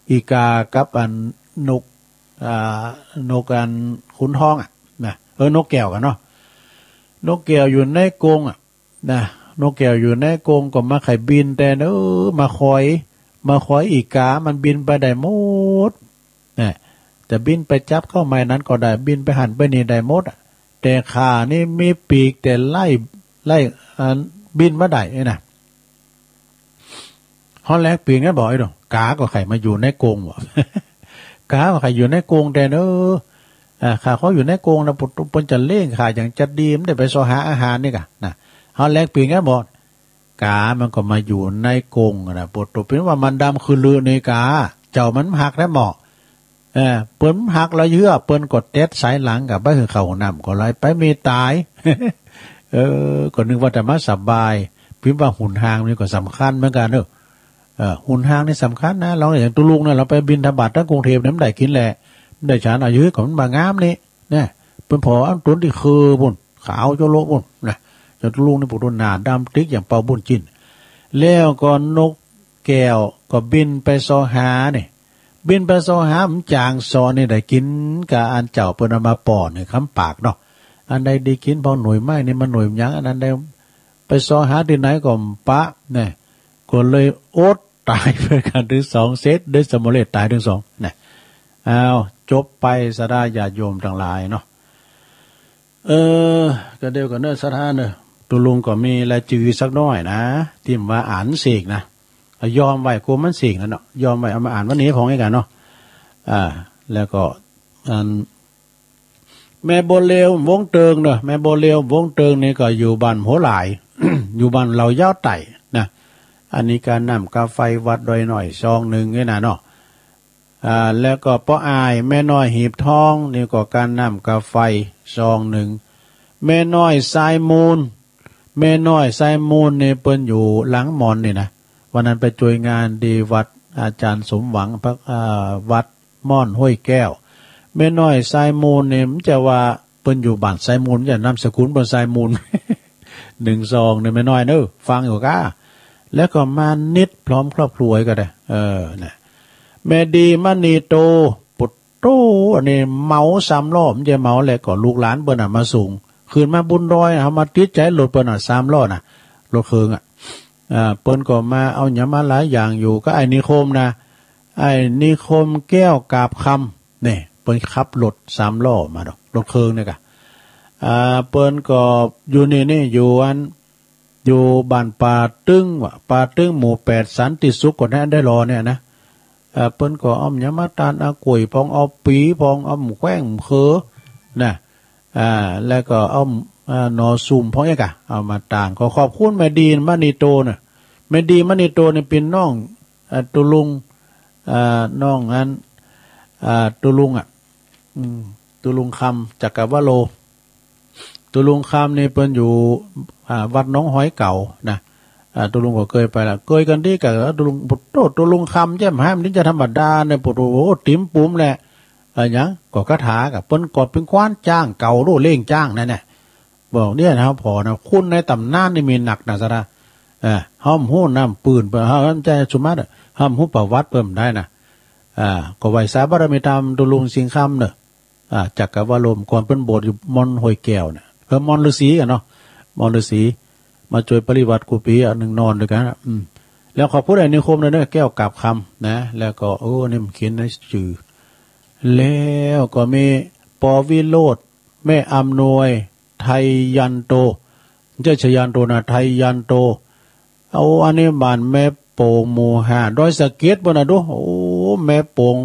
อีกากับอันนก อ่า นกอันขุนทองอะนะ เออ นกแก้วกั๋นเนาะ นกแก้วอยู่ในกรงอะนะ นกแก้วอยู่ในกรงก็บ่ใค่บินแต่เน่อ มาคอย มาคอยอีกา มันบินไปได้หมดนะ จะบินไปจับเข้าไม้นั้นก็ได้ บินไปหั้นไปนี่ได้หมดอะ แต่ข้านี่มีปีกแต่ไล่ ไล่ อัน บินบ่ได้นี่นะ ฮอดแลกเปลี่ยนกั๋นบ่ ไอ้ดอก กาก็ใค่มาอยู่ในกรงบ่ กาก็ใค่อยู่ในกรงแต่เน่อ อ่า ข้าขออยู่ในกรงนะ เปิ้นจะเลี้ยงข้าอย่างจะดี บ่ได้ไปเสาะหาอาหารนี่ก่ะนะ ฮอดแลกเปลี่ยนกั๋นบ่ กามันก็มาอยู่ในกรงนะ เป๋นว่ามันดำคือลือในกา เจ้ามันหักได้บ่ เออ เปิ้นหักแล้วเยื่อ เปิ้นก็เต็ดสายหลังก่ะ บ่หื้อเข้าห้องน้ำก็ไหลไป มีต๋าย เออ ก็นึกว่าจะมาสบาย เป๋นว่าหนตางนี่ก็สำคัญเหมือนกั๋นเนาะ เออ หนตางนี่สำคัญนะ ลองอย่างตุ๊ลุงนะ เฮาไปบิณฑบาตตางกรุงเทพฯเนี่ย บ่ได้กิ๋นแหละ บ่ได้ฉัน เอาเยื่อก็มันบ่งามนี่นะ เปิ้นผ่ออันต๋นตี้คือปู๊น ขาวโจ๊ะโละปู๊นนะ อย่างตุ๊ลุงนี่ปู๊นหน้าดำติ๊กอย่างเป่าบุญจิ้น แล้วก็นกแก้วก็บินไปเสาะหานี่ บินไปเสาะหา มันจ๋างเสาะนี่ได้กิ๋นกับอันเจ้าเปิ้นเอามาป้อนนี่คำปากเนาะ อันใดดีกิ๋น พอหน่วยไม้นี่มันหน่วยหยัง อันนั้นได้ ไปเสาะหาตี้ไหนก็บ่ปะนะ ก็เลยอดต๋ายไปกั๋นตึงสอง เสร็จโดยสำเร็จต๋ายตึงสองนะ อ้าว จบไปซะดาญาติโยมตังหลายเนาะ เออ ก็เดี๋ยวก่อนเน่อศรัทธาเน่อ ตุ๊ลุงก็มีรายจื้อสักหน้อยนะ ตี้บ่อ่านเสียงนะ เอาย้อมไว้ กลัวมันเสียงนะเนาะ ย้อมไว้เอามาอ่านวันนี้พ่องกั๋นเนาะ อ่า แล้วก็ อัน แม่บัวเรียว วงเติงเน่อ แม่บัวเรียว วงเติงนี่ก็อยู่บ้านหัวหลาย อยู่บ้านเหล่ายาวใต้นะ อันนี้กาน้ำกาไฟวัดดอยน้อยซองนึ่งนี่นะเนาะ อ่า แล้วก็ป้ออ้ายแม่น้อยหีบทองนี่ก็กาน้ำกาไฟซองนึ่ง แม่น้อยทรายมูล แม่น้อยทรายมูลนี่เปิ้นอยู่หลังมอนนี่นะ วันนั้นไปจ้วยงานตี้วัดอาจารย์สมหวัง พระ อ่า วัดม่อนห้วยแก้ว แม่น้อยทรายมูลนี่ บ่ใจ้ว่าเปิ้นอยู่บ้านทรายมูล บ่ใจ้ นามสกุลเปิ้นทรายมูล นึ่งซองนี่แม่น้อยเน่อ ฟังอยู่ก้า แล้วก็มานิดพร้อมครอบครัวก็ได้ เออ นะ แม่ดีมณีโต ปุต โธ่ อันนี้เหมาสามล้อ บ่ใจ้เหมาแหละ ก็ลูกหลานเปิ้นน่ะมาส่ง ขึ้นมาบนดอย เฮามาติดใจ๋รถเปิ้นน่ะ สามล้อน่ะ รถเคิงอะ อ่า เปิ้นก็มาเอาหยังมาหลายอย่างอยู่ ก็ไอ้นิคมนะ ไอ้นิคมแก้วกาบคำ นี่ เปิ้นขับรถสามล้อมาดอก รถเคิงนี่กะ อ่า เปิ้นก็อยู่นี่ นี่ อยู่อัน อยู่บ้านป่าตึงวะ ป่าตึงหมู่แปด สันติสุข ก่อนนะ อันได้หล่อเนี่ยนะ เอ่อ เปิ้นก็เอาหยังมาตาน เอาก๋วยพ่อง เอาปี๋พ่อง เอาแข้งเขือนะ อ่า แล้วก็เอา อ่า หน่อสุมพ่องเอกอะ เอามาตาน ขอขอบคุณแม่ดีมณีโตนะ แม่ดีมณีโตนี่เป๋นน้อง อ่า ตุ๊ลุง อ่า น้องอัน อ่า ตุ๊ลุงอะ อืม ตุ๊ลุงคำ จักรวโร ตุ๊ลุงคำนี่เปิ้นอยู่ อ่า วัดหนองหอยเก๋านะ อ่า ตุ๊ลุงก็เกยไปละ เกยกั๋นดีกั๋น ตุ๊ลุง โอ้โห ตุ๊ลุงคำแจ่มหาย มันจะธรรมดาเนี่ย โอ้โห ติ๋มปุ๋มแหละ อ่า หยัง ก็คาถาก่ะ เปิ้นก็เป๋นควานจ๊างเก่า โล่เล่งจ๊างนั่นแหละ บอกเนี่ยนะ ผ่อนะ คนในต๋ำนานนี่มีนักนะสะดา เออ เฮาบ่ฮู้นำปื้นเปิ้น เฮาบ่ฮู้สมบัติอะ เฮาบ่ฮู้ประวัติเปิ้นได้นะ อ่า ก็ไหว้สาบารมีต๋ามตุ๊ลุงสิงห์คำเนาะ อ่า จักรวโร ก่อนเปิ้นบวชอยู่ม่อนห้วยแก้วเนี่ย เออ ม่อนฤๅษีอะเนาะ ม่อนฤๅษี มาจ้วยปริวรรตกู้ปี๋อะ นึ่งนอนตวยกั๋นอะ อืม แล้วขอบคุณไอ้นิคมด้วยเนาะ แก้วกาบคำนะ แล้วก็ โอ้ นี่มันเขียนในจื้อ แล้วก็มี ปอ วิโรจน์ แม่อำนวย ไทยันโต บ่ใจ้ชยันโตนะ ไทยันโต โอ้ อันนี้บ้านแม่โป่งหมู่ห้า ดอยสะเก็ดปู้นน่ะดู โอ้ แม่โป่ง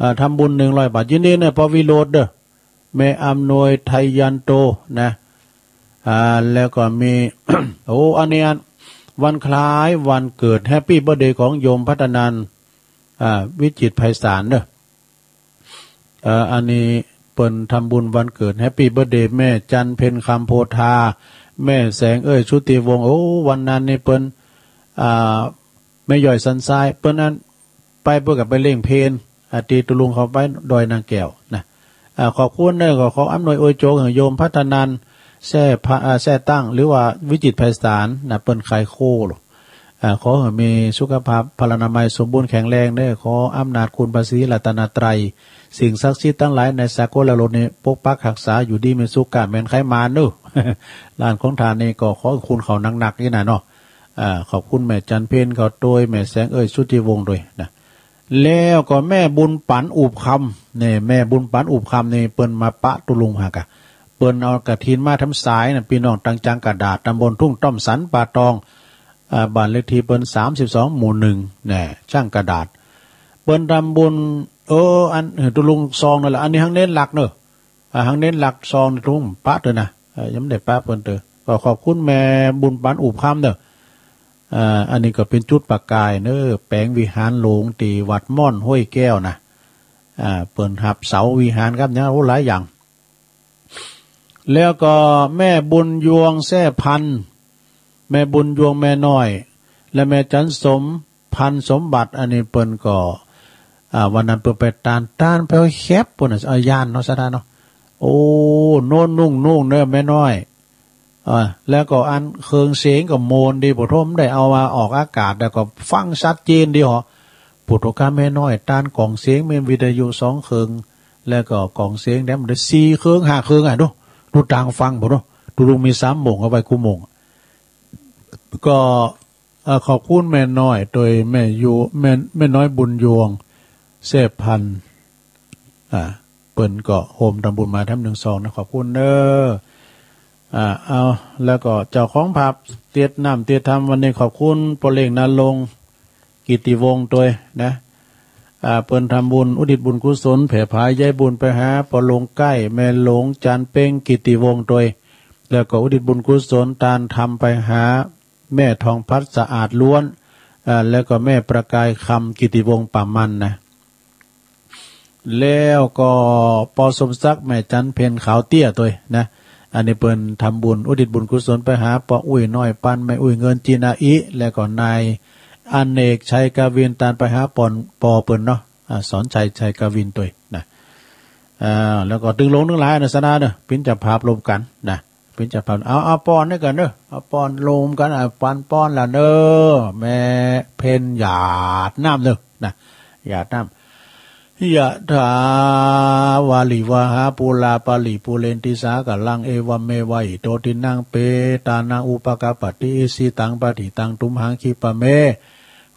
อ่า ทำบุญหนึ่งร้อยบาท ยินดีนะ ปอ วิโรจน์เด้อ แม่อำนวย ไทยันโต นะ อ่า แล้วก็มี โอ้ อันนี้อัน วันคล้ายวันเกิด แฮปปี้เบิร์ธเดย์ ของโยมพัฒนันท์ อ่า วิจิตรไพศาลเด้อ เอ่อ อันนี้เปิ้นทำบุญวันเกิด แฮปปี้เบิร์ธเดย์ แม่จันทร์เพ็ญ คำโพธา แม่แสงเอ้ย ชุติวงศ์ โอ้ วันนั้นนี่เปิ้น อ่า แม่ย้อยสันทราย เปิ้นอัน ไปเปิ้นก็ไปเล่งเพล อ่า ตี้ตุ๊ลุงเขาไปดอยนางแก้วนะ อ่า ขอบคุณเนาะ ก็ขออำนวยอวยโจงหื้อโยมพัฒนันท์ แซ่พะ อ่า แซ่ตั้ง หรือว่าวิจิตรไพศาลนะ เปิ้นขายโค อ่า ขอหื้อมีสุขภาพพลานามัยสมบูรณ์แข็งแรงเนาะ ขออำนาจคุณพระศรีรัตนตรัย สิ่งศักดิ์สิทธิ์ตังหลายในสากลโลกนี้ ปกปักฮักษาอยู่ดีมีสุข ก้าแม่นไขมานเนาะ หลานของต้านนี่ก็ขอคุณเขานักๆ อี้นะเนาะ อ่า ขอบคุณแม่จันทร์เพ็ญเขาตวย แม่แสงเอ้ย ชุติวงศ์ตวยนะ แล้วก็แม่บุญปั๋นอุบคำ นี่ แม่บุญปั๋นอุบคำนี่เปิ้นมาปะตุ๊ลุงหากะ เปิ้นเอากฐินมาแถมสายนะ ปี้น้องตังจังกะดาษ ตำบลทุ่งต้อมสันป่าตอง อ่า บ้านเลขตี้เปิ้นสามสิบสอง หมู่หนึ่ง แน่ จังกะดาษ เปิ้นทำบุญ เออ อัน เออ ตุ๊ลุงซองนั่นแหละ อันนี้หังเน้นหลักเนาะ อ่า หังเน้นหลักซองตุ๊ลุงปะเต๊อะนะ เออ ยังบ่ได้ปะเปิ้นเต๊อะ ก็ขอบคุณแม่บุญปั๋นอุบคำเนาะ อ่า อันนี้ก็เป๋นจุดประกายเนาะ แป๋งวิหารหลวงตี้วัดม่อนห้วยแก้วนะ อ่า เปิ้นหับเสาวิหารครับเนี่ย โอ้ หลายอย่าง แล้วก็แม่บุญยวงแซ่พันธุ์ แม่บุญยวงแม่น้อย และแม่จันสมพันธุ์สมบัติ อันนี้เปิ้นก็ อ่า วันนั้นเปิ้นไปตาน ตานไปแคบปู้นน่ะ เอาย่านเนาะ สะดาเนาะ โอ้ โน้นนุ่งๆ เนาะแม่น้อย อ่า แล้วก็อันเครื่องเสียงก็ม่วนดี ปะโถ ได้เอามาออกอากาศ แล้วก็ฟังชัดเจนดีเหาะ ปะโถ ก้าแม่น้อย ตานก๋องเสียง มีวิทยุสองเครื่อง แล้วก็ก๋องเสียงแถมได้สี่เครื่อง ห้าเครื่องอะ ดู ดูตางฟัง ปะโถ ตุ๊ลุงมีสามโม่ง เอาไว้กู้โม่ง ก็ เอ่อ ขอบคุณแม่น้อยตวย แม่ยู แม่ แม่น้อยบุญยวงแซ่พันธุ์ อ่า เปิ้นก็โฮมทำบุญมาแถมนึ่งซองนะ ขอบคุณเน้อ อ่า เอา แล้วก็เจ้าของภาพเตียรติน้ำเตียรติธรรมวันนี้ ขอบคุณป้อเล็งนรงค์กิตติวงศ์ตวยนะ อ่า เปิ้นทำบุญอุทิศบุญกุศลแผ่ผายใยบุญไปหาป้อหลวงใก้ แม่หลวงจันทร์เพ็ญกิตติวงศ์ตวย แล้วก็อุทิศบุญกุศลตานธรรมไปหา แม่ทองพัดสะอาดล้วน อ่า แล้วก็แม่ประกายคำกิตติวงศ์ป่ามันนะ แล้วก็ป้อสมศักดิ์ แม่จันทร์เพ็ญขาวเตี้ยตวยนะ อันนี้เปิ้นทำบุญอุทิศบุญกุศลไปหาป้ออุ๊ยน้อยปัน แม่อุ๊ยเงินจินาอิ แล้วก็นายอเนกชัยกวิน ตานไปหาป้อ ป้อเปิ้นเนาะ อ่า สอนชัยชัยกวินตวยนะ อ่า แล้วก็ตึงหลวงตึงหลายนะ สะดาเนาะ เป๋นเจ้าภาพร่วมกั๋นนะ เป๋นเจ้าภาพ เอา เอาป้อนนี่กั๋นเนาะ เอาป้อนร่วมกั๋น อ่ะ ปันป้อนละเน้อ แม่เพ็ญหยาดน้ำเนาะนะ หยาดน้ำ ยะถาวาริวหาปูราปะริปูเรนติสาคะรัง เอวะเมวะอิโตทินนังเปตานังอุปะกัปปะติ อิชิตังปัตถิตังตุมหังคิปะเม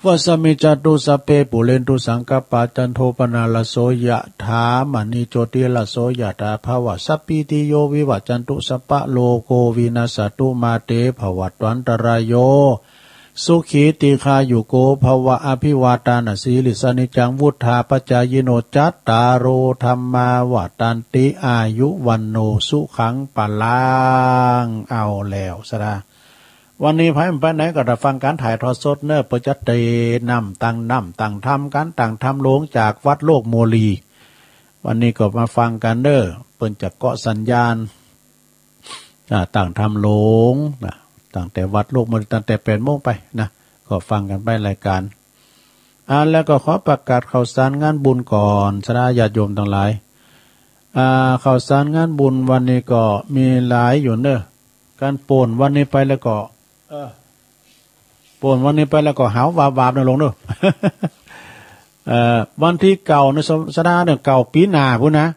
วัสสะมิจจตุ สัพเพ ปูเรนตุ สังกัปปา จันโท ปะนา ระโส ยะถา มะณิ โชติ ระโส ยะถา ภะวะ สัพพีติโย วิวัชชันตุ สัพพะโรโค วินัสสะตุ มาเต ภะวัตวันตะราโย สุขี ตีฆายุโก ภะวะ อะภิวาตานะสีลิสสะ นิจจัง วุฑฒาปะจายิโน จัตตาโร ธัมมา วัฑฒันติ อายุ วัณโณ สุขัง พะลัง เอาแล้วสะดา วันนี้ใผบ่ไปไหนก็ได้ฟังก๋านถ่ายทอดสดเน่อ เปิ้นจะเตรียมน้ำตั้งน้ำตั้งธรรมกั๋น ตั้งธรรมโลงจากวัดโลกโมลี วันนี้ก็มาฟังกั๋นเน่อ เปิ้นจะเกาะสัญญาณ อ่า ตั้งธรรมโลงนะ ตั้งแต่วัดโลกโมลี ตั้งแต่แปดโมงไปนะ ก็ฟังกั๋นไปรายก๋าน อ่า แล้วก็ขอประกาศข่าวสารงานบุญก่อนสะดาญาติโยมตังหลาย อ่า ข่าวสารงานบุญวันนี้ก็มีหลายอยู่เน่อ ก๋านโป้นวันนี้ไปแล้วก็ เออ โป้นวันนี้ไปแล้วก็หาววาบๆ นะโลงเน่อ เอ่อ วันตี้เก้านะ สะ สะดาเน่อ เก้าปี๋หน้าปู้นนะ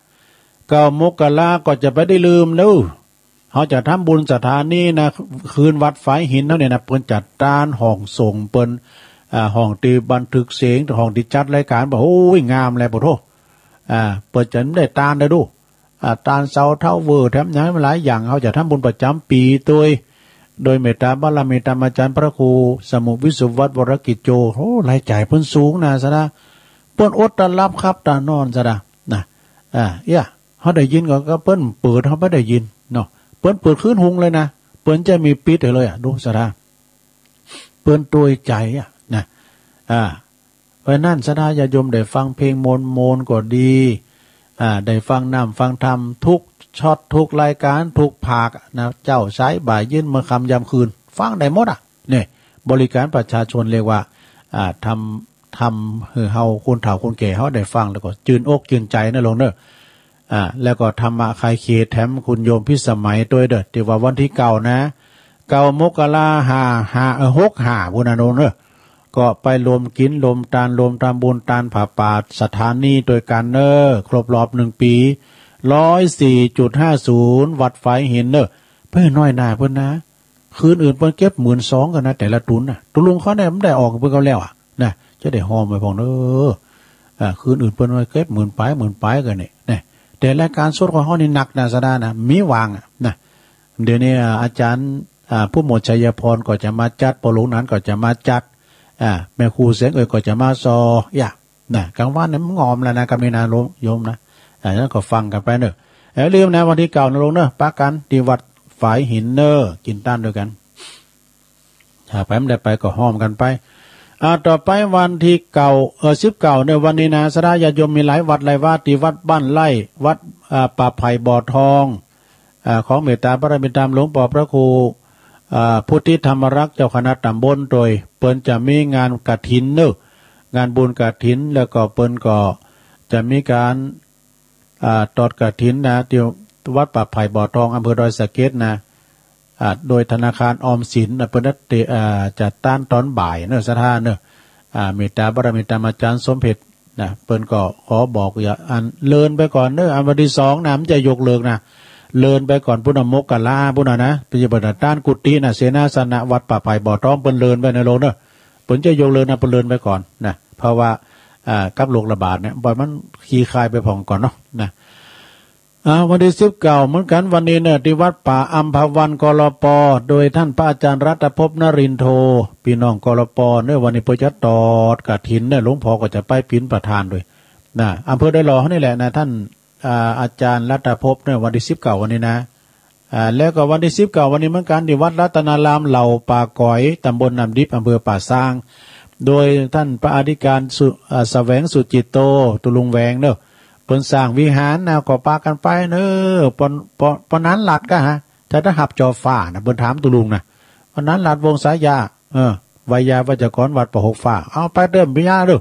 เก้ามกราก็จะบ่ได้ลืมเน่อ เฮาจะทำบุญสถานีนะ คืนวัดฝายหินเฮาเนี่ยนะ เปิ้นจะตานห้องส่งเปิ้น อ่า ห้องตี้บันทึกเสียง ห้องตี้จัดรายก๋าน บ่า โอ้ย งามแล ปะโธ่ อ่า เปิ้นจะได้ตานได้ดู อ่า ตานเสาเท้าเว่อ แถมหยังหลายอย่าง เฮาจะทำบุญประจ๋ำปี๋ตวย โดยเมตตาบารมีธรรมอาจ๋ารย์พระครูสมุห์วิสุวัฒน์ วรกิจโจ โอ้ รายจ่ายเปิ้นสูงนะสะดา เปิ้นอดตาหลับขับตานอนสะดา นะ อ่า เอี้ย เฮาได้ยินก็ ก็เปิ้นเปิด เฮาบ่ได้ยินเนาะ เปิ้นเปิดคืนฮุงเลยนะ เปิ้นจะมีปิดหื้อเลยอะ ดูสะดา เปิ้นตวยใจ๋อะ นะ อ่า เพราะฉะนั้นสะดาญาติโยมได้ฟังเพลงโมนๆ ก็ดี อ่า ได้ฟังน้ำฟังธรรม กู้ช็อตกู้รายก๋านกู้ภาคนะ เจ๊าสายบ่ายเย็นเมื่อค่ำยามคืน ฟังได้หมดอะ เนี่ย บริก๋านประชาชนเรียกว่า อ่า ทำ ทำหื้อเฮาคนเฒ่าคนแก่เฮาได้ฟังแล้วก็จืนอกจืนใจ๋นะโลงเน่อ อ่า แล้วก็ธรรมะคลายเครียดแถมคุณโยมพิสมัยตวยเน่อ ตี้ว่าวันตี้เก้านะ เก้ามกรา ห้า ห้า เอ่อ หกห้า ปู้นนะโลงเน่อ ก็ไปรวมกิ๋นรวมตานรวมทำบุญตานผ้าป่าสถานีตวยกั๋นเน่อ ครบรอบหนึ่งปี๋ ร้อยสี่จุดห้าศูนย์ วัดฝายหินเน่อ เปิ้นน้อยหน้าเปิ้นนะ คืนอื่นเปิ้นเก็บหมื่นสองกั๋นนะ แต่ละตุ๊นนะ ตุ๊ลุงเขาเนี่ยมันได้ออกเปิ้นก็แล้วอะนะ จะได้ฮอมไปพ่องเน่อ อ่า คืนอื่นเปิ้นเก็บหมื่นป๋ายหมื่นป๋ายกั๋นเนี่ยนะ แต่รายก๋านสดของเฮานี่หนักนะสะดานะ มีหว่างอะนะ เดี๋ยวนี้ อ่า อาจ๋ารย์ อ่า ผู้หมวดชัยพรก็จะมาจัด ป้อหลวงหนานก็จะมาจัด อ่า แม่ครูแสงเอ๋ยก็จะมาซอ เอี้ย นะ ก๋างวันเนี่ยมันงอมแล้วนะ กำนี้นะโยมนะ อ่า นั้นก็ฟังกั๋นไปเน่อ อย่าลืมนะ วันตี้เก้านะโลงเน่อ ปะกั๋นตี้วัดฝายหินเน่อ กิ๋นตานตวยกั๋น ถ้าใผบ่ได้ไปก็ฮอมกั๋นไป อ่า ต่อไปวันตี้เก้า เอ่อ สิบเก้าเน่อ วันนี้นะ สะดาญาติโยมมีหลายวัดหลายวาตี้วัดบ้านไร่ วัด อ่า ป่าไผ่บ่อทอง อ่า ของเมตตาบารมีธรรมหลวงป้อพระครู อ่า พุทธิธรรมรักษ์ เจ้าคณะต๋ำบลตวย เปิ้นจะมีงานกฐินเน่อ งานบุญกฐิน แล้วก็เปิ้นก็จะมีก๋าน อ่า ตอดกฐินนะ ตี้วัดป่าไผ่บ่อทอง อำเภอดอยสะเก็ดนะ อ่า โดยธนาคารออมสินนะ เปิ้นจะ อ่า จัดตานต๋อนบ่ายเน่อ สะดาเน่อ อ่า เมตตาบารมีธรรมอาจ๋ารย์สมเพ็ญ นะ เปิ้นก็ขอบอกอย่า อันเลื่อนไปก่อนเน่อ อันวันตี้สองนะ มันจะยกเลิกนะ เลื่อนไปก่อนปู้นนะ มกราปู้นนะนะ เปิ้นจะเปิดตานกุฏินะ เสนาสนะวัดป่าไผ่บ่อทอง เปิ้นเลื่อนไปนะโลงเน่อ เปิ้นจะยกเลิกนะ เปิ้นเลื่อนไปก่อนนะ เพราะว่า อ่า กับโรคระบาดเนี่ย บ่มันคลี่คลายไปพ่องก่อนเนาะนะ อ่า วันตี้สิบเก้าเหมือนกั๋น วันนี้เน่อ ตี้วัดป่าอัมพวัน กลป. โดยต้านพระอาจ๋ารย์รัตภพ นรินโท ปี้น้อง กลป. เน่อ วันนี้เปิ้นจะตอดกฐินเน่อ หลวงพ่อก็จะไปเป๋นประธานตวยนะ อำเภอดอยหล่อนี่แหละนะ ต้าน อ่า อาจ๋ารย์รัตภพเน่อ วันตี้สิบเก้าวันนี้นะ อ่า แล้วก็วันตี้สิบเก้าวันนี้เหมือนกั๋น ตี้วัดรัตนารามเหล่าป่าก๋อย ต๋ำบลน้ำดิบ อำเภอป่าซาง โดยต้านพระอธิการสุ อ่า แสวงสุจิตโต ตุ๊ลุงแหวงเน่อ เปิ้นสร้างวิหารนะ ก็ปากั๋นไปเน่อ ปอ ปอ ปอหนานหลัดก็ฮะ ถ้าได้ฮับจอฟ้านะ เปิ้นถามตุ๊ลุงนะ ปอหนานหลัด วงศ์สายา เออ ไวยาวัจกรวัดป่าหกฟ้า เอาไปเติมปิยาเน่อ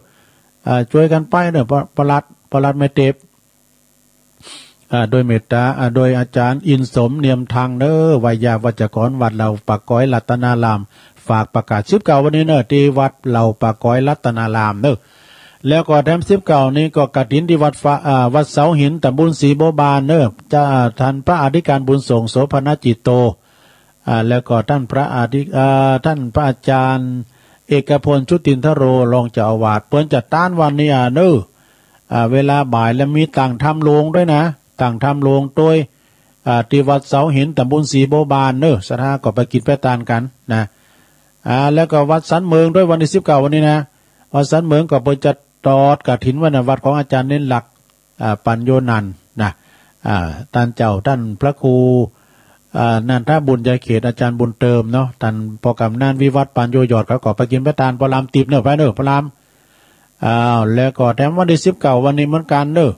อ่า จ้วยกั๋นไปเน่อ ปอ ปอหลัด ปอหลัดแม่เต็บ อ่า โดยเมตตา อ่า โดยอาจ๋ารย์อินสม เนียมทังเน่อ ไวยาวัจกรวัดเหล่าป่าก๋อยรัตนาราม ฝากประกาศสิบเก้าวันนี้เน่อ ตี้วัดเหล่าป่าก๋อยรัตนารามเน่อ แล้วก็แถมสิบเก้านี้ก็กฐินตี้วัดฟ้า อ่า วัดเสาหิน ต๋ำบลศรีบัวบานเน่อ จะ ต้านพระอธิการบุญส่ง โสภณจิตโต อ่า แล้วก็ต้านพระอธิ อ่า ต้านพระอาจ๋ารย์ เอกพล ชุตินทโร รองเจ้าอาวาส เปิ้นจะตานวันนี้อะเน้อ อ่า เวลาบ่าย และมีตั้งธรรมโลงตวยนะ ตั้งธรรมโลงตวย อ่า ตี้วัดเสาหิน ต๋ำบลศรีบัวบานเน้อ ศรัทธาก็ไปกิ๋นไปตานกั๋นนะ อ่า แล้วก็วัดสันเมิงตวย วันตี้สิบเก้าวันนี้นะ วัดสันเมิงก็เปิ้นจะตอดกฐินไว้นะ วัดของอาจ๋ารย์เณรหลัก อ่า ปัญโญนันท์นะ อ่า ต้านเจ้า ต้านพระครู อ่า นันทบุญญาเขต อาจ๋ารย์บุญเติมเนาะ ต้านป้อกำนันวิวัฒน์ ปัญโญยอด เขาก็ไปกิ๋นไปตาน ปอลามติ๊บเน้อ ไปเน้อ ปอลาม อ้าว แล้วก็แถมวันตี้สิบเก้าวันนี้เหมือนกั๋นเน้อ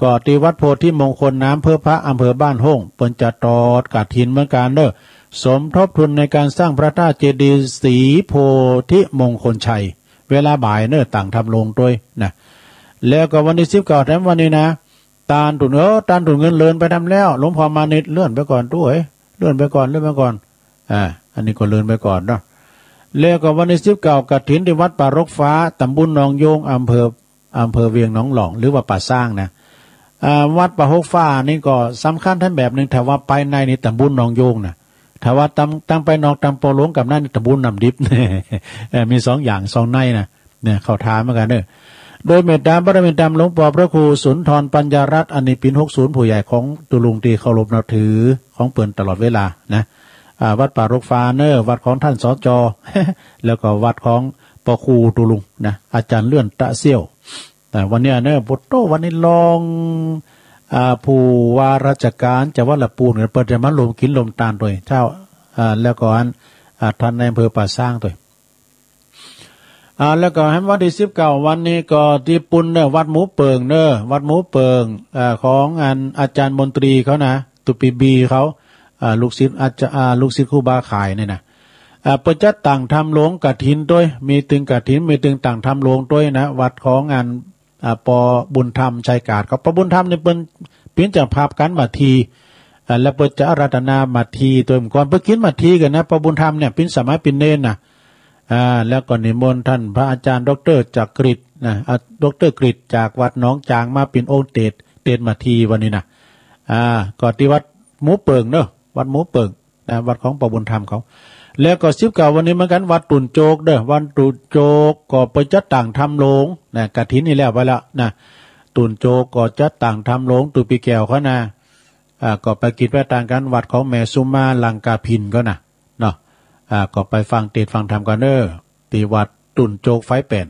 ก็ตี้วัดโพธิมงคลน้ำเพิบพระ อำเภอบ้านโฮ่ง เปิ้นจะตอดกฐินเหมือนกั๋นเน้อ สมทบทุนในการสร้างพระธาตุเจดีย์ศรีโพธิมงคลชัย เวลาบ่ายเน้อ ตั้งธรรมโลงตวยนะ แล้วก็วันตี้สิบเก้าแถมวันนี้นะ ตานตุ่น เออ ตานตุ่นเงินเลื่อนไปแถมแล้ว หลวงพ่อมานิต เลื่อนไปก่อนตุ๊เอ๋ย เลื่อนไปก่อน เลื่อนไปก่อน อ่า อันนี้ก็เลื่อนไปก่อนเนาะ แล้วก็วันตี้สิบเก้ากฐินตี้วัดป่ารกฟ้า ต๋ำบลหนองโยง อำเภอ อำเภอเวียงหนองหล่อง หรือว่าป่าซางนะ อ่า วัดป่ารกฟ้านี่ก็สำคัญแถมแบบนึ่ง ถ้าว่าไปในนี่ต๋ำบลหนองโยงนะ ถ้าว่าตาง ตางไปนอกตางปอหลวงกับในนี่ต๋ำบลน้ำดิบ เออ มีสองอย่างสองในนะ เนี่ย เข้าท่าเหมือนกั๋นเน้อ โดยเมตตาบารมีธรรมหลวงป้อพระครูสุนทรปัญญารัตน์ อันนี้เป๋นหกศูนย์ผู้ใหญ่ของตุ๊ลุงตี้เคารพนับถือของเปิ้นตลอดเวลานะ อ่า วัดป่ารกฟ้าเน้อ วัดของต้าน สจ แล้วก็วัดของป้อครูตุ๊ลุงนะ อาจ๋ารย์เลื่อนตะเสี้ยว แต่วันนี้เน้อ โปโต วันนี้รอง อ่า ผู้ว่าราชก๋านจังหวัดละปูน เปิ้นจะมาร่วมกิ๋นร่วมตานตวยเจ้า อ่า แล้วก็อัน อ่า ต้านนายอำเภอป่าซางตวย อ่า แล้วก็แถมวันตี้สิบเก้าวันนี้ก็ตี้ปูนเน้อ วัดหมูเปิ่งเน้อ วัดหมูเปิ่ง อ่า ของอันอาจ๋ารย์มนตรีเขานะ ตุ๊ปีบีเขา อ่า ลูกศิษย์อาจ๋า อ่า ลูกศิษย์ครูบาข่ายนี่นะ อ่า เปิ้นจะตั้งธรรมโลงกฐินตวย มีตึงกฐิน มีตึงตั้งธรรมโลงตวยนะ วัดของอัน อ่า ป้อบุญธรรม ชัยกาด เขา ป้อบุญธรรมนี่เปิ้นเป๋นเจ้าภาพก๋านหมาที อ่า แล้วเปิ้นจะอาราธนาหมาทีตวย เมื่อก่อนเปิ้นกิ๋นหมาทีกั๋นนะ ป้อบุญธรรมเนี่ย เป๋นสมัยเป๋นเณรนะ อ่า แล้วก็นิมนต์ต้านพระอาจ๋ารย์ด็อกเตอร์จักริดนะ อ่า ด็อกเตอร์กริดจากวัดหนองจางมาเป๋นองค์เตสน์ เตสน์หมาทีวันนี้นะ อ่า ก็ตี้วัดหมูเปิ่งเน้อ วัดหมูเปิ่ง นะ วัดของป้อบุญธรรมเขา แล้วก็สิบเก้าวันนี้เหมือนกั๋น วัดตุ่นโจกเน้อ วัดตุ่นโจกก็เปิ้นจะตั้งธรรมโลงนะ กฐินนี่แล้วไปแล้วนะ ตุ่นโจกก็จะตั้งธรรมโลง ตุ๊ปีแก้วเขานะ อ่า ก็ไปกิ๋นไปตานกั๋น วัดของแม่สุมาลังกาภิญเขานะ เนาะ อ่า ก็ไปฟังเตสน์ฟังธรรมกั๋นเน้อ ตี้วัดตุ่นโจกไฟแป่น